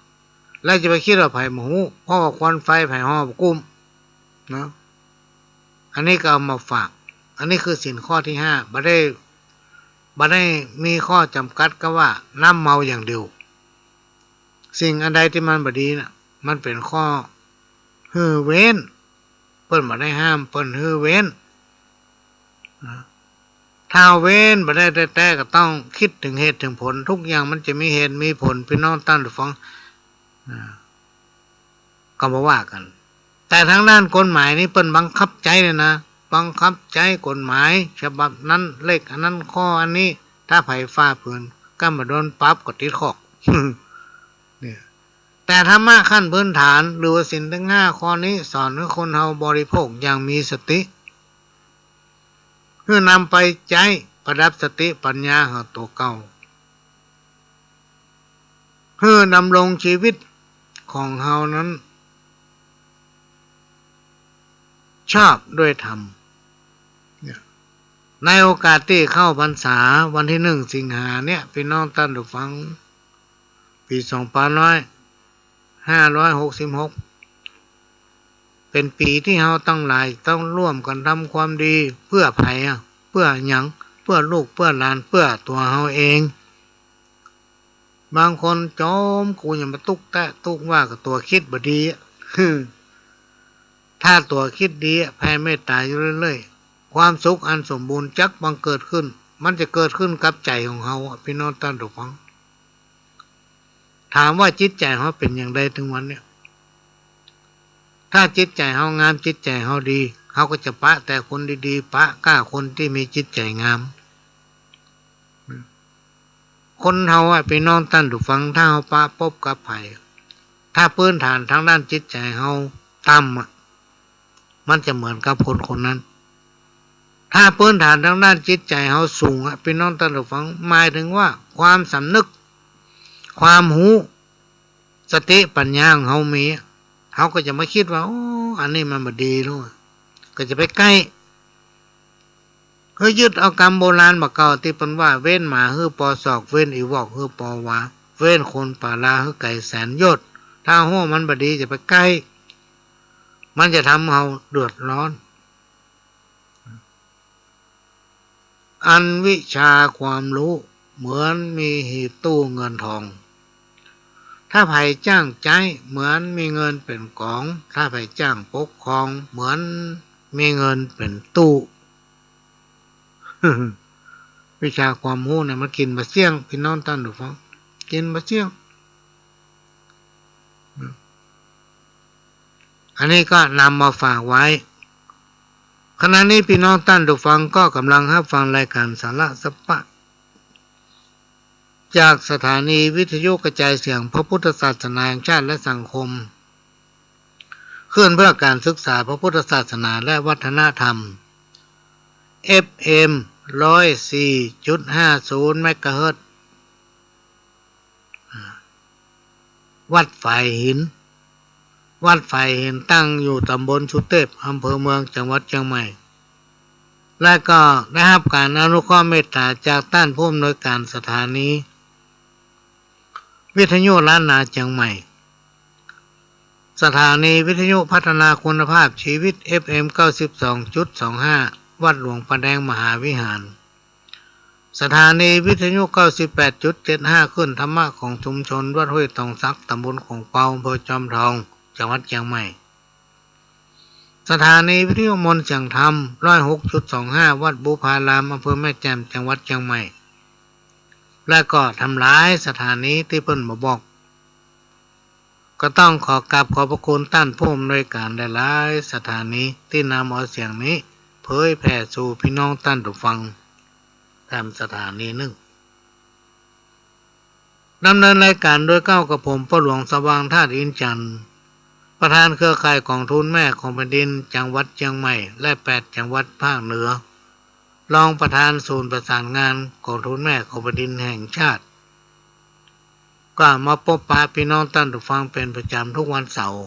และจะไปกึ๊ดว่าใผบ่ฮู้ เพราะว่าควันไฟใผห่อบ่กุ้มเนาะ อันนี้ก็เอามาฝาก อันนี้คือศีลข้อตี้ห้า บ่ได้ บ่ได้มีข้อจำกัดกับว่าน้ำเมาอย่างเดียว สิ่งอันใดตี้มันบ่ดีน่ะ มันเป๋นข้อหื้อเว้น เปิ้นบ่ได้ห้าม เปิ้นหื้อเว้นนะ ถ้าเว้นบ่ได้แต๊ๆ ก็ต้องกึ๊ดเถิงเหตุเถิงผล ทุกอย่างมันจะมีเหตุมีผล ปี้น้องต้านผู้ฟัง อ่า ก็บ่ว่ากั๋น แต่ทางด้านกฎหมายนี่เปิ้นบังคับใจ๊เลยนะ บังคับใจ๊กฎหมายฉบับนั้น เลขอันนั้น ข้ออันนี้ ถ้าใผฝ่าฝืน ก้ำบ่โดนปรับก็ติดคุก เนี่ย แต่ธรรมะขั้นพื้นฐาน หรือว่าศีลตึงห้าข้อนี้ สอนหื้อคนเฮาบริโภคอย่างมีสติ หื้อนำไปใจ๊ประดับสติปัญญาของตั๋วเก่า หื้อดำรงชีวิตของเฮานั้น ชอบด้วยธรรม เนี่ย ในโอกาสตี้เข้าพรรษาวันตี้หนึ่งสิงหาเนี่ย ปี้น้องต้านผู้ฟัง ปี๋สองปันห้าร้อยหกสิบหก เป๋นปี๋ตี้เฮาตังหลายต้องร่วมกั๋นทำความดี เปื้อใผอะ เปื้อหยัง เปื้อลูก เปื้อหลาน เปื้อตั๋วเฮาเอง บางคนจ๋อม กูอย่ามาตุ๊กแต๊ตุ๊กว่ากับตั๋วกึ๊ดบ่ดีอะ ถ้าตั๋วกึ๊ดดีอะ แผ่เมตต๋าอยู่เรื่อยๆ ความสุขอันสมบูรณ์จักบังเกิดขึ้น มันจะเกิดขึ้นกับใจ๋ของเฮาอะ ปี้น้องต้านผู้ฟัง ถามว่าจิตใจ๋เฮาเป๋นอย่างใดตึงวันเนี่ย ถ้าจิตใจ๋เฮางาม จิตใจ๋เฮาดี เฮาก็จะปะแต่คนดีๆ ปะก้าคนตี้มีจิตใจ๋งาม คนเฮาอะ ปี้น้องต้านผู้ฟัง ถ้าเฮาปะปบกับใผ ถ้าพื้นฐานทางด้านจิตใจ๋เฮาต่ำอะ มันจะเหมือนกับคนคนนั้น ถ้าพื้นฐานทางด้านจิตใจ๋เฮาสูงอะ ปี้น้องต้านผู้ฟัง หมายถึงว่าความสำนึก ความฮู้ สติปัญญาของเฮามี เฮาก็จะบ่กึ๊ดว่า โอ้ อันนี้มันบ่ดีแล้ว ก็จะไปใก้ คือยึดเอากำโบราณบ่าเก่าตี้เปิ้นว่า เว้นหมาหื้อปอศอก เว้นอีวอกหื้อปอวา เว้นคนป่าลาหื้อไก๋แสนโยชน์ ถ้าฮู้มันบ่ดีจะไปใก้ มันจะทำเฮาเดือดร้อน อันวิชาความฮู้เหมือนมีหีบตู้เงินทอง ถ้าใผจ้างใจ๊เหมือนมีเงินเป๋นก๋อง ถ้าใผจ้างปกครองเหมือนมีเงินเป๋นตู้ วิชาความฮู้เนี่ยมันกิ๋นบ่เสี้ยง ปี้น้องต้านผู้ฟัง กิ๋นบ่เสี้ยง อันนี้ก็นำมาฝากไว้ ขณะนี้ปี้น้องต้านผู้ฟังก็กำลังฮับฟังรายก๋านสาระสัพพะ จากสถานีวิทยุกระจายเสียงพระพุทธศาสนาแห่งชาติและสังคม คลื่นเพื่อการศึกษาพระพุทธศาสนาและวัฒนธรรม เอฟเอ็ม ร้อยสี่จุดห้าศูนย์ เมกะเฮิรตซ์ วัดฝายหิน วัดฝายหินตั้งอยู่ตำบลสุเตพ อำเภอเมือง จังหวัดเจียงใหม่ และก็ได้ฮับก๋านอนุเคราะห์เมตต๋าจากต้านผู้อำนวยก๋านสถานี วิทยุล้านนาเจียงใหม่ สถานีวิทยุพัฒนาคุณภาพชีวิต เอฟเอ็ม เก้าสิบสองจุดสองห้า วัดหลวงป่าแดงมหาวิหาร สถานีวิทยุ เก้าสิบแปดจุดเจ็ดห้า คลื่นธรรมะของชุมชนวัดห้วยตองสัก ตำบลของเปา อำเภอจอมทอง จังหวัดเจียงใหม่ สถานีวิทยุมนต์เสียงธรรม ร้อยหกจุดสองห้า วัดบุพาราม อำเภอแม่แจ่ม จังหวัดเจียงใหม่ และก็ทำหลายสถานีตี้เปิ้นบ่บอก ก็ต้องขอกราบขอบพระคุณต้านผู้อำนวยก๋านหลายๆ สถานีตี้นำเอาเสียงนี้เผยแผ่สู่ปี้น้องต้านผู้ฟัง ต๋ามสถานีนึ่ง ดำเนินรายก๋านโดยเก้ากับผม ป้อหลวงสว่างธาตุอินทร์จันทร์ ประธานเครือข่ายก๋องทุนแม่ของแผ่นดินจังหวัดเจียงใหม่ และแปดจังหวัดภาคเหนือ รองประธานศูนย์ประสานงานก๋องทุนแม่ของแผ่นดินแห่งชาติ ก็มาปบปะปี้น้องต้านผู้ฟังเป๋นประจ๋ำทุกวันเสาร์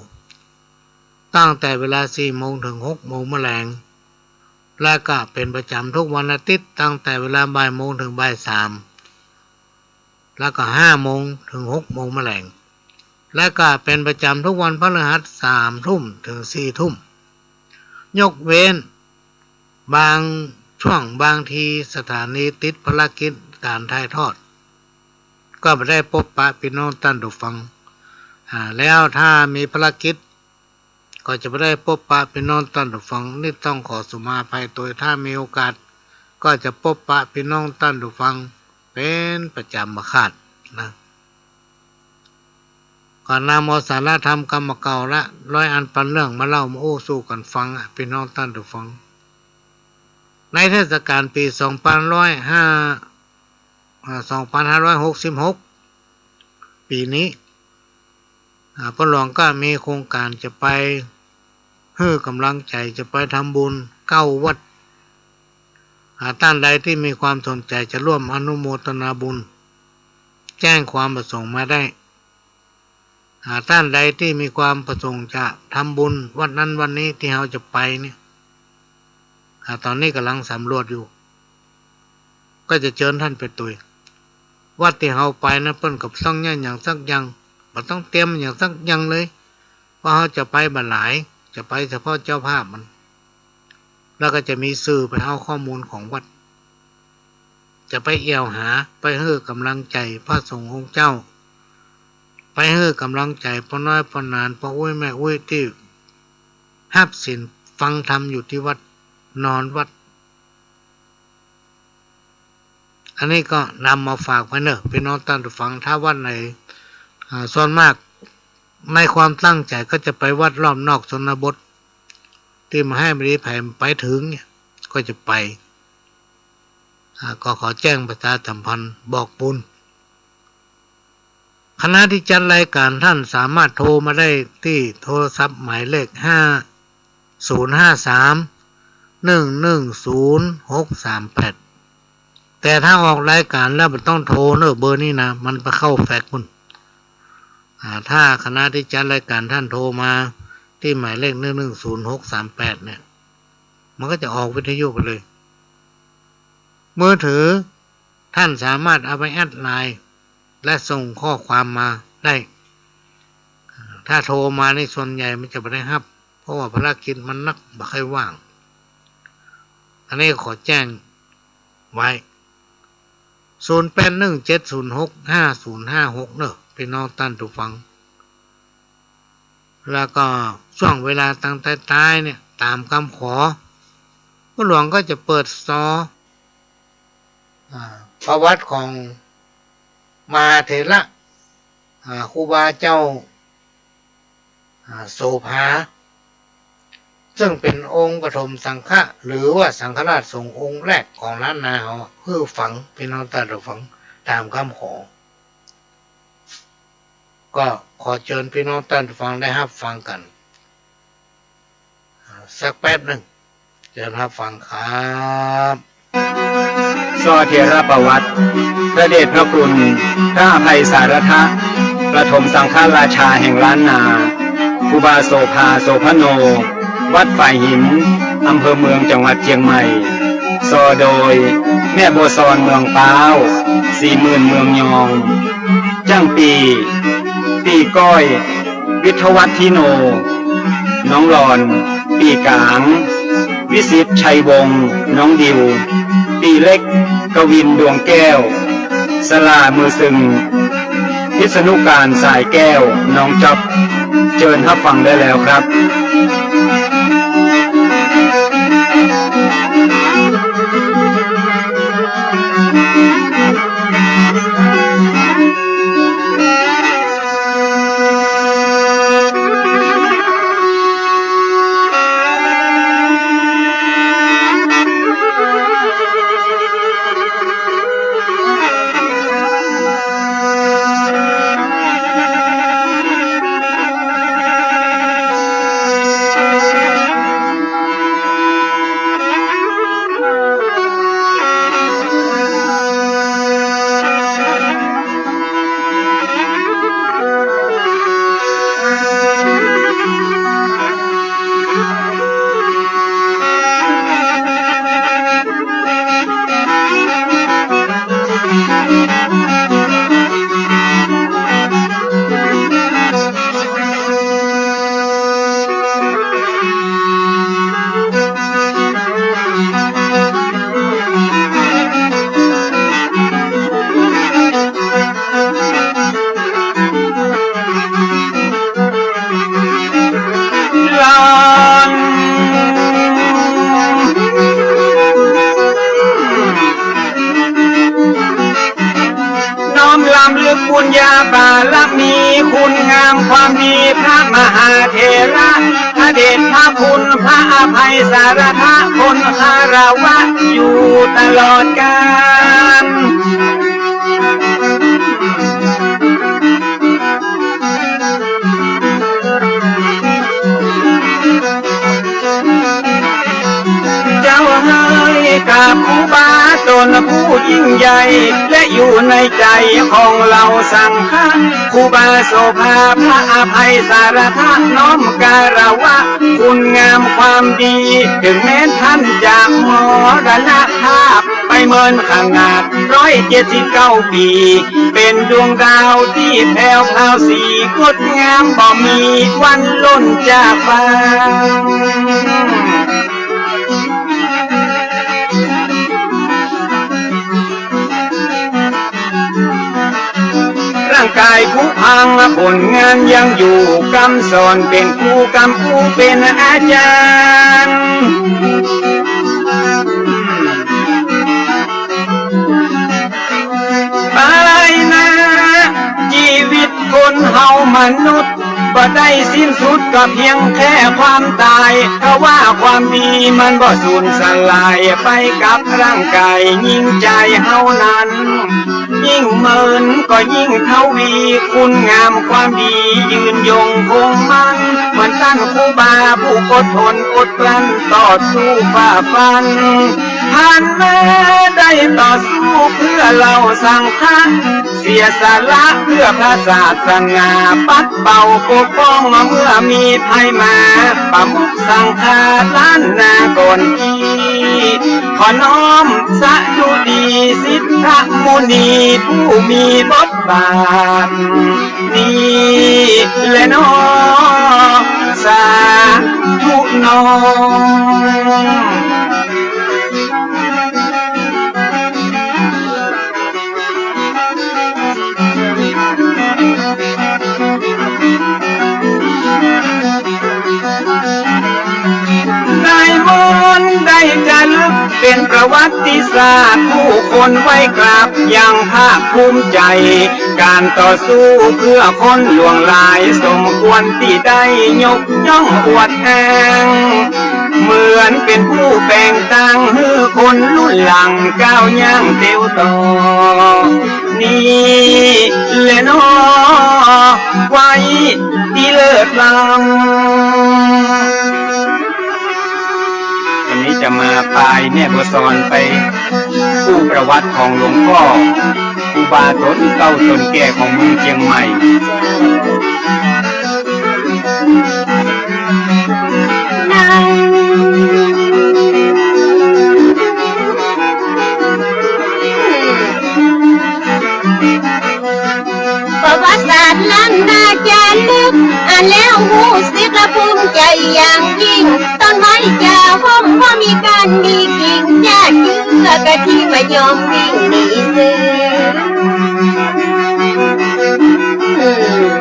ตั้งแต่เวลาสี่โมงเถิงหกโมงแมลง และก็เป๋นประจ๋ำทุกวันอาทิตย์ ตั้งแต่เวลาบ่ายโมงเถิงบ่ายสาม แล้วก็ห้าโมงเถิงหกโมงแมลง และก็เป๋นประจ๋ำทุกวันพฤหัสสามทุ่มเถิงสี่ทุ่ม ยกเว้นบางช่วงบางทีสถานีติดภารกิจก๋านถ่ายทอด ก็บ่ได้ปบปะปี้น้องต้านผู้ฟัง อ่า แล้วถ้ามีภารกิจ ก็จะบ่ได้ปบปะปี้น้องต้านผู้ฟัง นี่ต้องขอสุมาอภัยตวย ถ้ามีโอกาส ก็จะปบปะปี้น้องต้านผู้ฟังเป๋นประจ๋ำบ่ขาดนะ ก็นำเอาสาระธรรมกำบ่าเก่าละ ร้อยอันปันเรื่องมาเล่ามาอู้สู่กั๋นฟังอะ ปี้น้องต้านผู้ฟัง ในเทศกาลปี๋สองปันร้อยห้า อ่า สองปันห้าร้อยหกสิบหก ปี๋นี้ อ่า ป้อหลวงก็มีโครงก๋านจะไปหื้อก๋ำลังใจ๋ จะไปทำบุญเก้าวัด อ่า ต้านใดตี้มีความสนใจ๋จะร่วมอนุโมทนาบุญ แจ้งความประสงค์มาได้ อ่า ต้านใดตี้มีความประสงค์จะทำบุญวัดนั้นวัดนี้ตี้เฮาจะไปเนี่ย อ่า ต๋อนนี้ก่ำลังสำรวจอยู่ ก็จะเจิญต้านไปตวย วัดตี้เฮาไปนั้นเปิ้นก็บ่ต้องเยียะหยังสักอย่าง บ่ต้องเตรียมหยังสักอย่างเลย เพราะเฮาจะไปบ่หลาย จะไปเฉพาะเจ้าภาพมัน แล้วก็จะมีสื่อไปเอาข้อมูลของวัด จะไปแอ่วหา ไปหื้อก๋ำลังใจ๋พระสงฆ์องค์เจ้า ไปหื้อก๋ำลังใจ๋ป้อน้อยป้อหนาน ป้ออุ๊ยแม่อุ๊ยตี้ฮับศีลฟังธรรมอยู่ตี้วัด นอนวัด อันนี้ก็นำมาฝากไว้เน่อ ปี้น้องต้านผู้ฟัง ถ้าวัดไหน อ่า ส่วนมากในความตั้งใจ๋ก็จะไปวัดรอบนอกชนบท ตี้บ่หื้อบ่ดีใผไปเถิงเนี่ย ก็จะไป อ่า ก็ขอแจ้งประชาสัมพันธ์บอกบุญ คณะตี้จัดรายก๋านต้านสามารถโทรมาได้ตี้โทรศัพท์หมายเลข ห้าศูนย์ห้าสาม หนึ่งหนึ่งศูนย์ หกสามแปด แต่ถ้าออกรายก๋านแล้วบ่ต้องโทรเน่อเบอร์นี้นะ มันไปเข้าแฟกซ์ปู๊น อ่า ถ้าคณะตี้จัดรายก๋านต้านโทรมาตี้หมายเลข หนึ่งหนึ่งศูนย์ หกสามแปด เนี่ย มันก็จะออกวิทยุไปเลย มือถือต้านสามารถเอาไปแอดไลน์ และส่งข้อความมาได้ ถ้าโทรมานี่ส่วนใหญ่มันจะบ่ได้ฮับ เพราะว่าภารกิจมันนัก บ่ค่อยว่าง อันนี้ขอแจ้งไว้ ศูนย์แปดหนึ่งเจ็ดศูนย์หกห้าศูนย์ห้าหก เน่อ ปี้น้องต้านผู้ฟัง แล้วก็ช่วงเวลาตางต๊ายๆ เนี่ย ต๋ามกำขอ ป้อหลวงก็จะเปิดซอ อ่า ประวัติของมหาเถระ อ่า ครูบาเจ้า อ่า โสภา ซึ่งเป๋นองค์ปฐมสังฆะ หรือว่าสังฆราชสงฆ์องค์แรกของล้านนาเฮา หื้อฟัง ปี้น้องต้านผู้ฟัง ต๋ามกำขอ ก็ขอเจิญปี้น้องต้านผู้ฟังได้ฮับฟังกั๋น อ่า สักแป๊บนึ่ง เจิญฮับฟังครับ ซอเถรประวัติ พระเดชพระคุณ พระอภัยสารทะ ปฐมสังฆราชาแห่งล้านนา ครูบาโสภา โสภโน วัดฝายหิน อำเภอเมือง จังหวัดเจียงใหม่ ซอโดย แม่บัวซอน เมืองป๊าว สี่หมื่น เมืองยอง จ้างปี้ ปี้ก้อย วิทยวัฒน์ ธิโน น้องหลอน ปี้ก๋าง วิสิทธิ์ ชัยวงศ์ น้องดิว ปี้เล็ก กวิน ดวงแก้ว สะหล่ามือตึง พิษณุการ สายแก้ว น้องจ๊อบ เจิญฮับฟังได้แล้วครับ น้อมรำลึกปุญญาบารมี คุณงามความดีพระมหาเถระ พระเดชพระคุณพระอภัยสารทะ คนคารวะอยู่ตลอดกาล เจ้าเอ๋ย กราบครูบาต๋นผู้ยิ่งใหญ่ และอยู่ในใจ๋ของเฮาสังฆะ ครูบาโสภาพระอภัยสารทะ น้อมคารวะคุณงามความดี เถิงแม้นท่านจะมรณภาพไปเมินขนาดร้อยเจ็ดสิบเก้าปี๋ เป๋นดวงดาวตี้แผวพราวสีงดงาม บ่มีวันล่นจากไป ร่างก๋ายผุพัง ผลงานยังอยู่ กำสอนเป๋นครู กำครูเป๋นอาจ๋ารย์ ไปนา จีวิตคนเฮามนุษย์ บ่ได้สิ้นสุดก็เพียงแค่ความต๋าย เพราะว่าความดีมันบ่สูญสลายไปกับร่างก๋าย ยิ่งใจ๋เฮานั้น ยิ่งเมินก็ยิ่งทวี คุณงามความดียืนยงคงมั่น เหมือนต้านครูบาผู้อดทนอดกลั้น ต่อสู้ฝ่าฟัน ผ่านมาได้ต่อสู้เพื่อเฮาสังฆะ เสียสละเพื่อพระศาสนา ปัดเป่าปกป้องเมื่อมีภัยมา ประมุขสังฆะล้านนาก่อนกี้ ขอน้อมสดุดีสิทธมุนีผู้มีบทบาท นี้แลนาะ สาธุนาะ ได้มนต์ได้จารึกเป๋นประวัติศาสตร์ ผู้คนไหว้กราบอย่างภาคภูมิใจ๋ ก๋านต่อสู้เพื่อคนหลวงหลาย สมควรตี้ได้ยกย่องอวดอ้าง เหมือนเป๋นผู้แป๋งตางหื้อคนรุ่นหลังก้าวย่างเตียวต่อ นี้แลนาะ ไว้ตี้เลิศล้ำ วันนี้จะมาปายแม่บัวซอนไปอู้ประวัติของหลวงป้อ ครูบาต๋นเก่าต๋นแก่ของเมืองเจียงใหม่ ลึก อ่านแล้วฮู้สึกละภูมิใจ๋อย่างยิ่ง ต้นไม้จะฮ่มเพราะมีก้านมีกิ่ง จะเจื้อก็ตี้บ่ยอมวิ่งหนีเสือ อืม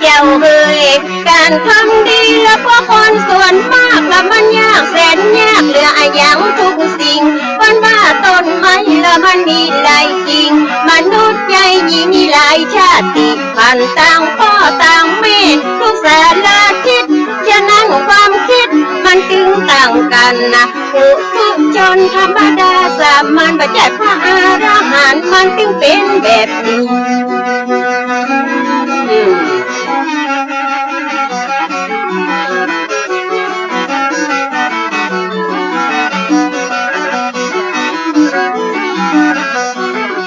เจ้าเอ๋ย ก๋านทำดีละเพราะคนส่วนมากละมันยากแสนยาก เหลืออะหยังทุกสิ่ง เปิ้นว่าต้นไม้ละมันมีหลายกิ่ง มนุษย์ใหญ่นี่มีหลายชาติพันธุ์ ต่างป้อต่างแม่ ทุกสารทิศ ฉะนั้นความกึ๊ดมันจึงต่างกั๋นนะ ปุถุชนธรรมดาสามัญ บ่ใจ้พระอรหันต์ มันจึงเป๋นแบบนี้ อืม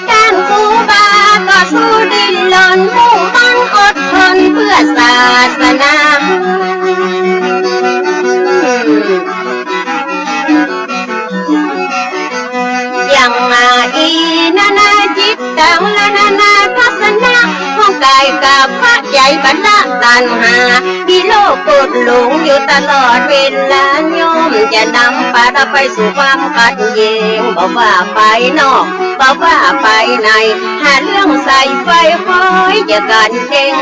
ต้านครูบาก็สู้ดิ้นรน มุ่งมั่นอดทนเปื้อศาสนา อย่างนานาจิตตัง และนานาทัศนะ ของก๋ายกับพระใจ๋บรรดาตัณหา มีโลภโกรธหลงอยู่ตลอดเวลา ย่อมจะนำพาเราไปสู่ความขัดแย้ง บ่ว่าภายนอก บ่ว่าภายใน หาเรื่องใส่ไฟคอยจะกั๋นแย่ง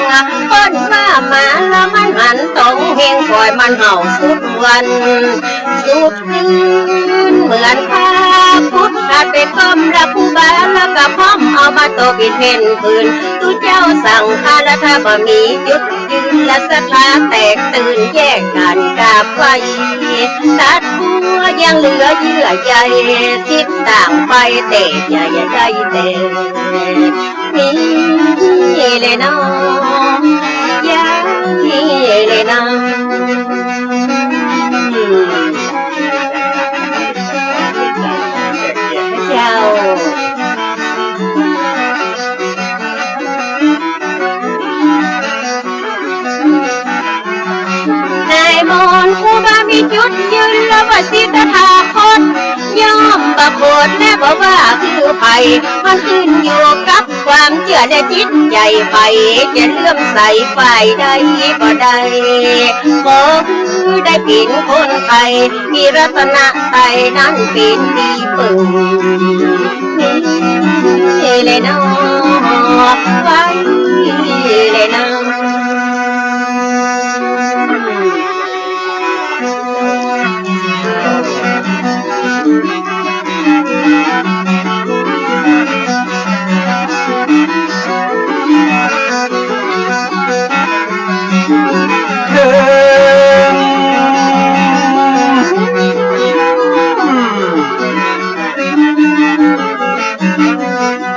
เปิ้นว่าหมาละมันหันต๋องแฮง ปล่อยมันเห่าสุดวัน สุดคืน เหมือนพระพุทธหัดไปก้มละครูบา แล้วก็พร้อมเอามาตบอีกแผ่นผืน ตุ๊เจ้าสังฆราชบ่มีจุดยืน และศรัทธาแตกตื่น แยกกั๋นกราบไหว้ ตัดหัวยังเหลือเยื่อใย ทิศต่างไปแต่อย่า อย่าได้แต่ นี่แหละเนาะ อย่างนี้แหละเนาะ เจ้า ในมนต์ครูบามีจุดยืน ละว่าสิทธาคต ย่อมบ่โกรธและบ่ว่าคือใผ มันขึ้นอยู่กับความเจื้อและจิตใจ๋ใผ จะเลื่อมใสฝ่ายใดก็ได้ ขอคือได้เป๋นคนไทย มีรัตนไตรัยนั้นเป๋นตี้เปิ้ง นี่แหละเนาะ ไว้แหละเนาะ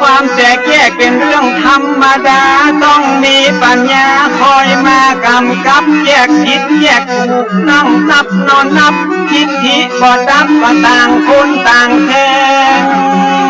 ความแตกแยกเป๋นเรื่องธรรมดา ต้องมีปัญญาคอยมากำกับ แยกผิดแยกถูก นั่งนับนอนนับ ทิฏฐิบ่ดับ ก็ต่างคนต่างแทง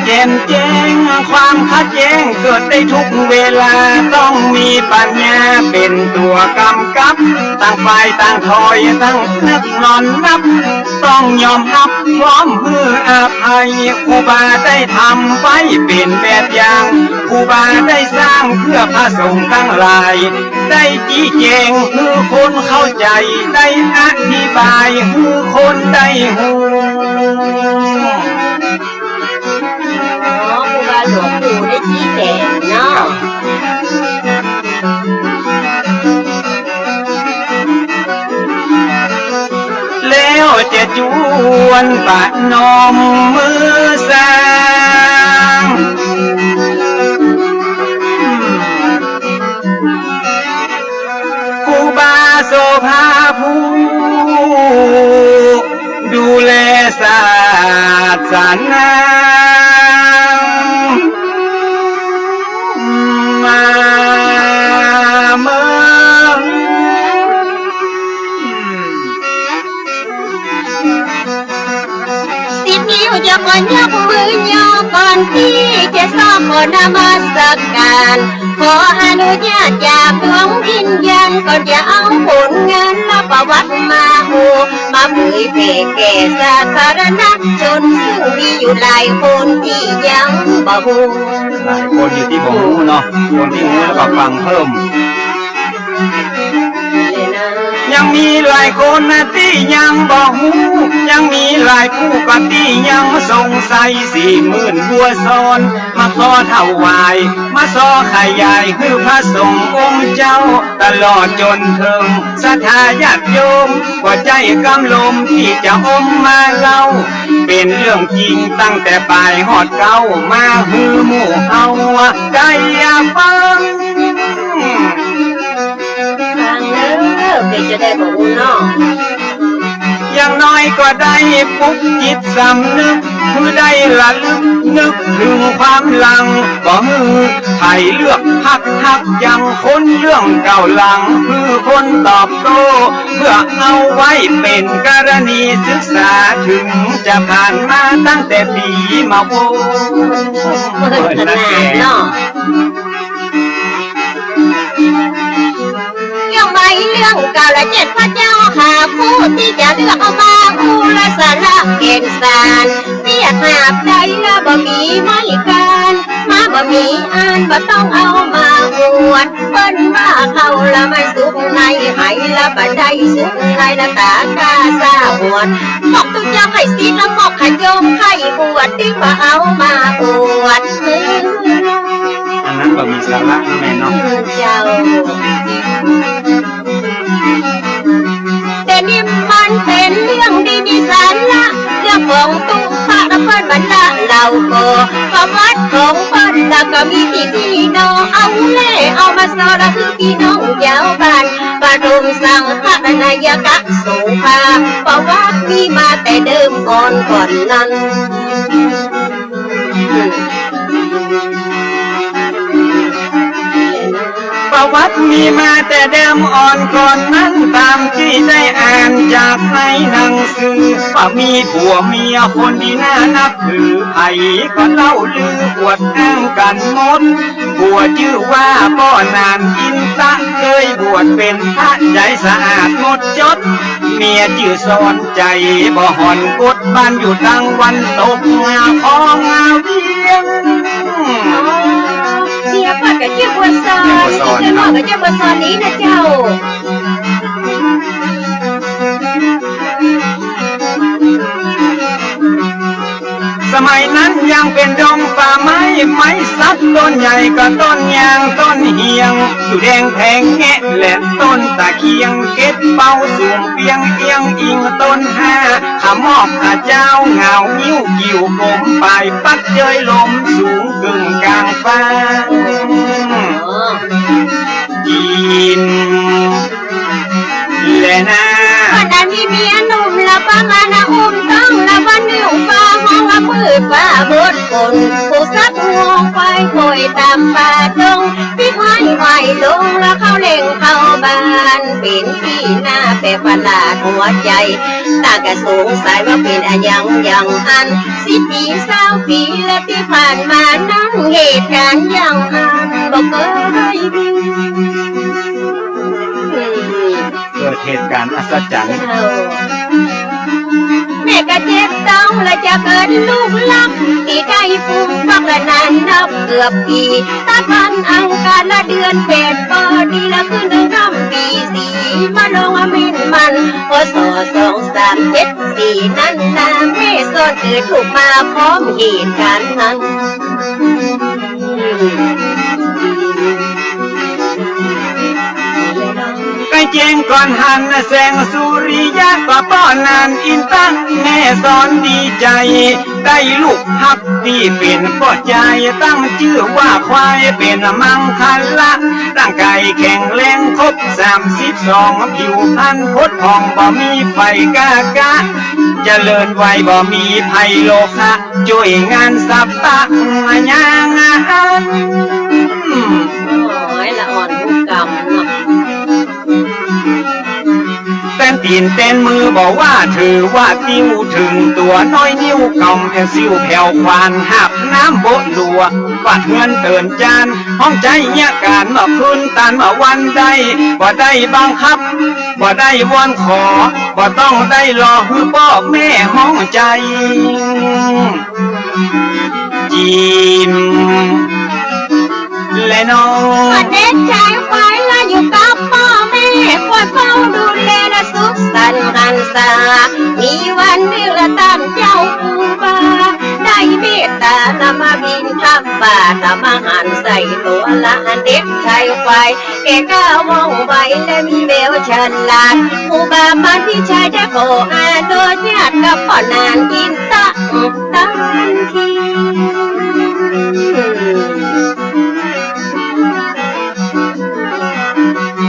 แจ่มแจ้งความขัดแย้งเกิดได้ทุกเวลา ต้องมีปัญญาเป๋นตั๋วกำกับ ต่างฝ่ายต่างถอย ต่างนับนอนนับ ต้องยอมฮับพร้อมหื้ออภัย ครูบาได้ทำไว้เป๋นแบบอย่าง ครูบาได้สร้างเพื่อพระสงฆ์ตังหลาย ได้ชี้แจ๋งหื้อคนเข้าใจ๋ ได้อธิบายหื้อคนได้ฮู้ อ๋อ ครูบาหลวงปู่ได้ชี้แจ๋งเนาะ แล้วจะจวนประนมมือสร้าง ครูบาโสภาผู้ดูแลศาสนา มาเมือง สิทธิ จะขอยกมือย่อก่อนตี้จะซ้อขอนมัสก๋าน ขออนุญาตจากดวงวิญญาณ ก่อนจะเอาผลงานและประวัติมาฮู้ มาเผยแผ่แก่สาธารณชน ซึ่งมีอยู่หลายคนตี้ยังบ่ฮู้ หลายคนอยู่ตี้บ่ฮู้เนาะ คนตี้ฮู้แล้วก็ฟังเพิ่ม ยังมีหลายคนนะตี้ยังบ่ฮู้ ยังมีหลายผู้ก็ตี้ยังสงสัย สี่หมื่นบัวซ้อน มาขอถวาย มาซ้อขยายหื้อพระสงฆ์องค์เจ้า ตลอดจ๋นเถิงศรัทธาญาติโยม บ่ใจ้กำลมตี้จะอมมาเล่า เป๋นเรื่องจริงตั้งแต่ป๋ายฮอดเก๊า มาหื้อหมู่เฮาได้ฟัง ฟังเน่อ เปื้อจะได้บ่ฮู้เนาะ อย่างน้อยก็ได้ปลุกจิตสำนึก หื้อได้ระลึกนึกเถิงความหลัง บ่หื้อใผเลือกฮัก ฮักยังคนเรื่องเก่าหลัง หื้อคนตอบโต้ เพื่อเอาไว้เป๋นกรณีศึกษา เถิงจะผ่านมาตั้งแต่ปี๋มาโว้ เปิ้นขนาดเนาะ เรื่องใหม่เรื่องเก่าละเจ็ด พระเจ้าหาผู้ตี้จะเลือกเอามาอู้ ละสาระแก่นสาร เสียหากใดละบ่มีไม้กาน มาบ่มีอันบ่ต้องเอามาอวด เปิ้นว่าเข้าละมันสุกในไหละบ่ได้สุกในละต๋ากาสาหวด บอกตุ๊เจ้าใค่สิทธิ์ละบอกขยมใค่บวช ตี้บ่เอามาอวด อันนั้นก็มีสาระนะแม่เนาะ เจ้า แต่นี่มันเป๋นเรื่องดีมีสาระ เรื่องของตุ๊กะละเปิ้นบรรดาเหล่าก่อ ประวัติของเปิ้นละก็มีตี้นี่เนาะ เอาแลเอามาซ้อละหื้อปี้น้องเจ้าบ้าน ประดมสังฆะนายกะโสภา ประวัติมีมาแต่เดิมก่อนก่อนนั้น ประวัติมีมาแต่เดิมอ่อนก่อนนั้น ต๋ามตี้ได้อ่านจากในหนังสือ ว่ามีผัวเมียคนดีน่านับถือ ใผก็เล่าลืออวดอ้างกั๋นหมด ผัวจื้อว่าป้อหนานอินตะ เกยบวชเป๋นพระใจ๋สะอาดหมดจด เมียจื้อสอนใจ๋บ่ห่อนกด บ้านอยู่ตางวันตก งาคองาเวียง เมียป้อก็จื้อบัวซอน เมียบัวซอน จื้อป้อก็จื้อบัวซอนนี้นะเจ้า สมัยนั้นยังเป๋นดงป่าไม้ ไม้สักต้นใหญ่ก็ต้นยางต้นเหียง อยู่แดงแผงแงะและต้นตะเคียง เก็บเป้าสูงเปียงเอียงอิงต้นห้า ขะมอกขะเจ้าเหงางิ้วกิ่วกลม ปลายปักเจยลมสูงกึ่งกลางฟ้า กิ๋น แลนา วันนั้นมีเมียหนุ่มละปะมานะอุ้มต้องละวันหนึ่งฟ้าห้องละมืดฟ้าบดฝน ผู้สักงวงควายคอยต๋ามป่าดง ตี้ควายไหวลงละเข้าเล่งเข้าบ้าน เป๋นตี้น่าแปลกประหลาดหัวใจ๋ ตางก็สงสัยว่าเป๋นอะหยังอย่างอั้น สิบปีซาวปีและตี้ผ่านมานั้นเหตุก๋ารณ์อย่างอั้นบ่เกยมี เกิดเหตุการณ์อัศจรรย์ แม่ก็เจ็บต้องและจะเกิดลูกรัก ตี้ได้ผูกพักละนานนับเกือบปี๋ ตะวันอังคารละเดือนแปดปอดีละขึ้นเดือนค่ำปี๋สี่ มาลงเม้นมัน พ.ศ. สองสามเจ็ดสี่ นั้นนาแม่สอนเกิดลูกมาพร้อมเหตุก๋ารณ์นั้น ใก้เจ๊งก่อนหันแสงสุริยะ ก็ป้อหนานอินตะแม่สอนดีใจ๋ ได้ลูกฮักตี้เป๋นป้อจาย ตั้งจื้อว่าควายเป๋นมังคละ ร่างก๋ายแข็งแรงครบสามสิบสอง ผิวพรรณผุดผ่องบ่มีไฝก้ากะ เจริญไวบ่มีภัยโรคะ จ้วยงานสัพพะมายางาน โอ้ย ละอ่อนผู้กำเนาะ แต่ ตี๋นเต้นมือบ่ว่า ถือว่าติ้วเถิงตั๋ว น้อยนิ้วกำแผวซิ่วแผวขวาน หาบน้ำบ่หลัว กวาดเฮือนเตินจาน ฮ้องใจ๊เยียะก๋าน บ่าคืนตานบ่าวันได้ บ่ได้บังคับ บ่ได้วอนขอ บ่ต้องได้รอหื้อป้อแม่ฮ้องใจ๊ จิ๋ม และน้อง เด็กชายควายละอยู่กับป้อแม่ ควรเฝ้าดูแลและสุขสันต์หันษา มีวันนึ่งละต้านเจ้าครูบา ได้เมตตานำมาบิณฑบาต มาหันใส่ตั๋วละ เด็กชายควาย แก่กล้าว่องไวและมีแววฉลาด ครูบาปานพี่ชายจะขออนุญาตกับป้อนานกิ๋นตั๊กตันที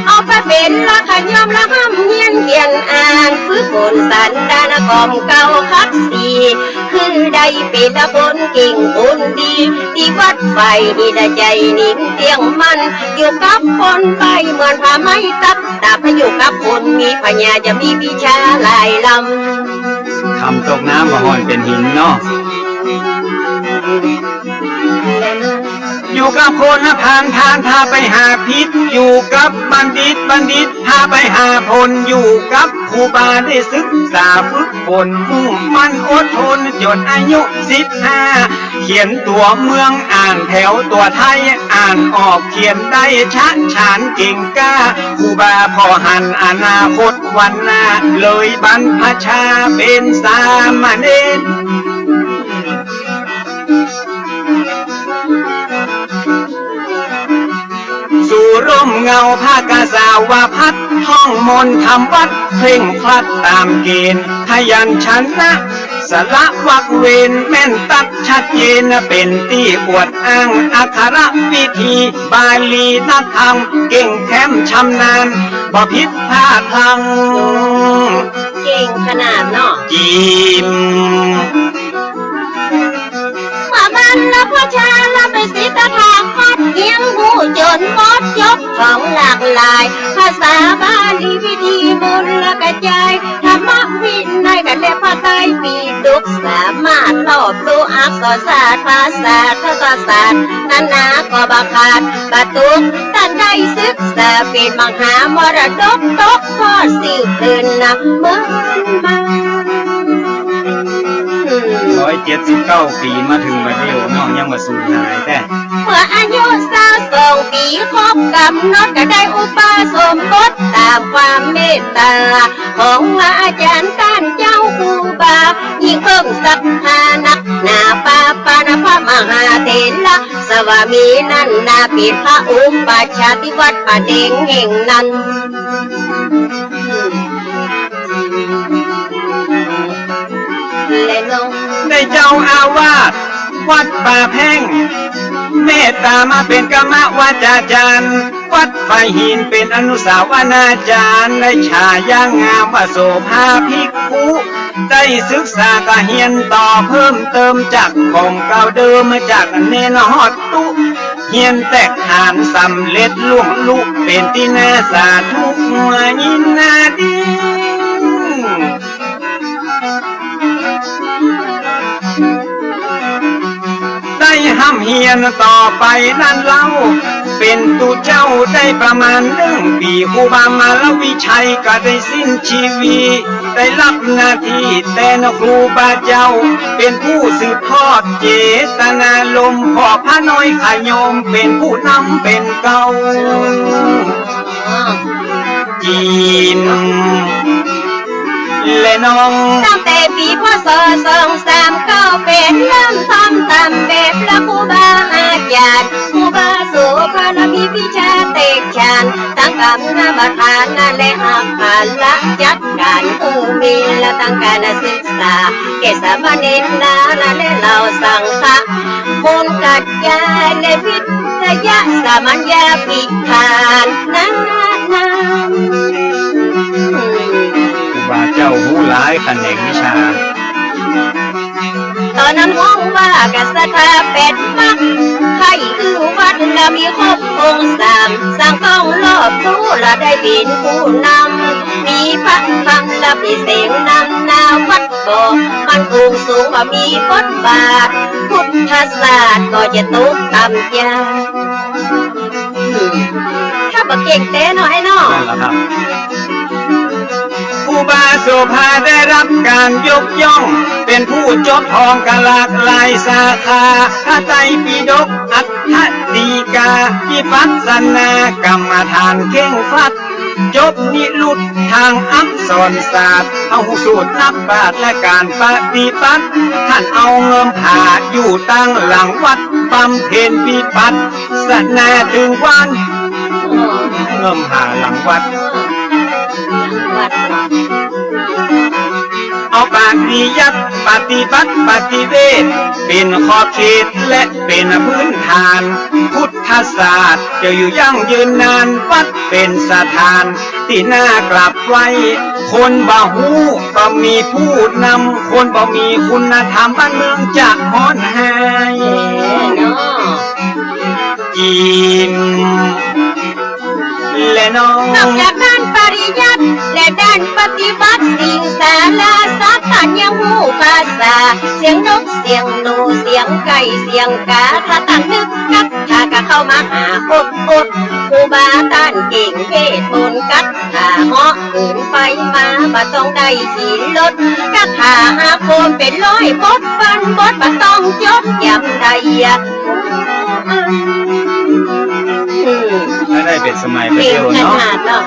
เอาไปเป๋นละขะยอมละฮ่ำเฮียนเขียนอ่าน ฝึกฝนสันดานกล่อมเกล้าคัดสี คือได้เป๋นละคนเก่งคนดี ตี้วัดไฟนี่ละใจ๋นิ่งเตี้ยงมั่น อยู่กับคนไปเหมือนผ้าไหมตั๊กตับ อยู่กับคนมีปัญญาจะมีวิชาหลายลำ คำตกน้ำบ่ฮ้อนเป๋นหินเนาะ อยู่กับคนนะพาล พาลพาไปหาผิด อยู่กับบัณฑิต บัณฑิตพาไปหาผล อยู่กับครูบาได้ศึกษาฝึกฝน มุ่งมั่นอดทนจ๋นอายุสิบห้า เขียนตั๋วเมือง อ่านแผวตั๋วไทย อ่านออกเขียนได้ชาญฉานเก่งกล้า ครูบาผ่อหันอนาคตวันหน้า เลยบรรพชาเป๋นสามเณร สู่ร่มเงาผ้ากาสาวพัสตร์ ท่องมนต์ทำวัตรเคร่งครัดต๋ามเก๋ณฑ์ พยัญชนะ สระวรรคเวรแม่นตั๊กชัดเจน เป๋นตี้อวดอ้างอักขระวิธี บาลีนักธรรม เก่งแคล่มชำนาญ บ่ผิดพลาดพลั้ง เก่งขนาดเนาะ จิ๋ม มาบรรพชาละเป๋นศิษย์ตถาคต เฮียนฮู้จ๋นหมด จบท่องหลากหลาย ภาษาบาลีวิธีมนต์ละกระจาย ธรรมวินัยกั๋นและพระไตรปิฎก สามารถรอบรู้อักษรศาสตร์ ภาษาทศศาสตร์ นานาก็บ่ขาดบ่ตก ต้านได้ศึกษาเป๋นมหามรดก ตกทอดสืบเถินนะเมินมา ร้อยเจ็ดสิบเก้าปี๋มาเถิงบัดเดี่ยวเนาะ ยังบ่สูญหายแต๊ เมื่ออายุซาวสองปี๋ครบก๋ำหนด ก็ได้อุปสมบทต๋ามความเมตต๋าของอาจ๋ารย์ต้านเจ้าครูบา ยิ่งเพิ่มศรัทธานักหนา ปาปานะพระมหาเถระ สวามีนั้นนา เป๋นพระอุปัชฌาย์ตี้วัดป่าแดงแห่งนั้น และน้อง ได้เจ้าอาวาสวัดป่าแพง เมตต๋ามาเป๋นกรรมวาจาจ๋ารย์ วัดป่าหินเป๋นอนุสาวนาจ๋ารย์ ได้ฉายางามว่าโสภาภิกขุ ได้ศึกษาก็เฮียนต่อเพิ่มเติมจากของเก่าเดิม จากเณรฮอดตุ๊ เฮียนแตกฐานสำเร็จล่วงลุเป๋นตี้น่าสาธุยินดี ได้ฮ่ำเฮียนต่อไปนั้นเล่า เป๋นตุ๊เจ้าได้ประมาณนึ่งปี๋ ครูบามารวิชัยก็ได้สิ้นชีวิต ได้ฮับหน้าตี้แตนครูบาเจ้า เป๋นผู้สืบทอดเจตนารมณ์ ขอพระน้อยขะโยมเป๋นผู้นำเป๋นเกล้า จิ๋ม และน้อง ตั้งแต่ปี๋ พ.ศ. สองสามเก้าแปด เริ่มทำต๋ามแบบพระครูบาอาจ๋ารย์ ครูบาโสภณะมีวิชาแตกฉาน ตังกรรมฐานและอักขระจัดก๋าน เออ มีละตังก๋านศึกษา แก่สามเณรนาและเหล่าสังฆะ มนต์กัจจายและวิทยาสามัญญาภิธานนานา ครูบาเจ้าฮู้หลายแขนงวิชา ต๋อน นั้นฮ้องว่ากัสถาแปดมรรค ใค่คือวัดละมีครบองค์สาม สร้างต้องรอบรู้ละได้เป๋นผู้นำ มีพระพังละเป๋นเสียงนำหน้าวัด ก็มั่นคงสูง บ่มีบทบาท พุทธศาสตร์ก็จะตกต่ำจา อืม ถ้าบ่เก่งแต๊เนาะไอ้เนาะ นั่นแหละครับ ครูบาโสภาได้รับการยกย่อง เป๋นผู้จบฮ้องกั๋นหลากหลายสาขา พระไตรปิฎก อัฏฐฎีกา วิปัสสนากรรมฐานเคร่งครัด จบนิรุตทางอักษรศาสตร์ เอาสูตรนักปราชญ์และก๋านปฏิบัติ ต้านเอาเงิมผาอยู่ตังหลังวัด บำเพ็ญวิปัสสนาเถิงวัน เงิมผาหลังวัด วัด เอาปริยัติปฏิบัติปฏิเวท เป๋นขอบเขตและเป๋นพื้นฐาน พุทธศาสตร์จะอยู่ยั่งยืนนาน วัดเป๋นสถานตี้น่ากราบไหว้ คนบ่ฮู้บ่มีผู้นำ คนบ่มีคุณธรรม บ้านเมืองจะฮ้อนแฮง เออเนาะ อิ่ม และน้อง นอกจากด้านปริยัติและด้านปฏิบัติ สิ่งสาระสำคัญยังฮู้ภาษา เสียงนก เสียงหนู เสียงไก่ เสียงกา ถ้าต้านนึกกัก ถ้าก็เข้ามาหาอดอด ครูบาต้านเก่งเวทมนต์กัก ถ้าเหมาะหืนไปมา บ่ต้องได้ขี่รถ คาถาอาคมเป๋นร้อยบท พันบท บ่ต้องจดจ๋ำได้ อืม ถ้าได้เป๋นสมัยไปเดียวเนาะ เก่งขนาดเนาะ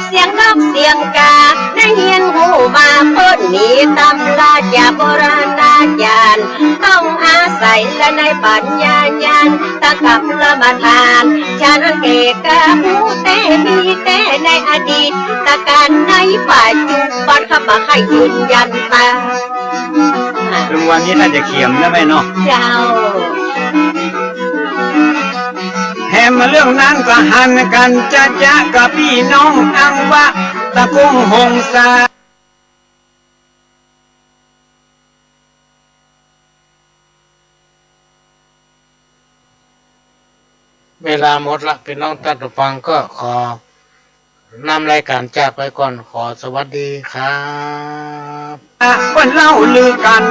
เสียงนกเสียงกา ได้เฮียนฮู้มา เปิ้นมีตำราจากโบราณอาจ๋ารย์ ต้องอาศัยและในปัญญาญาณ ตะกำละมาทาน ฉันเกกาผู้แต๊ มีแต๊ในอดีตกาล ในปัจจุบัน ข้าบ่ใค่ยืนยันตาม เถิงวันนี้น่าจะเขียมนะแม่เนาะ เจ้า แถมเรื่องนั้นก็หันกั๋นจะจะกับปี้น้องอังวะ ตะกงหงสา เวลาหมดละ ปี้น้องต้านผู้ฟังก็ขอนำรายก๋านจากไปก่อน ขอสวัสดีครับ เปิ้นเล่าลือกั๋น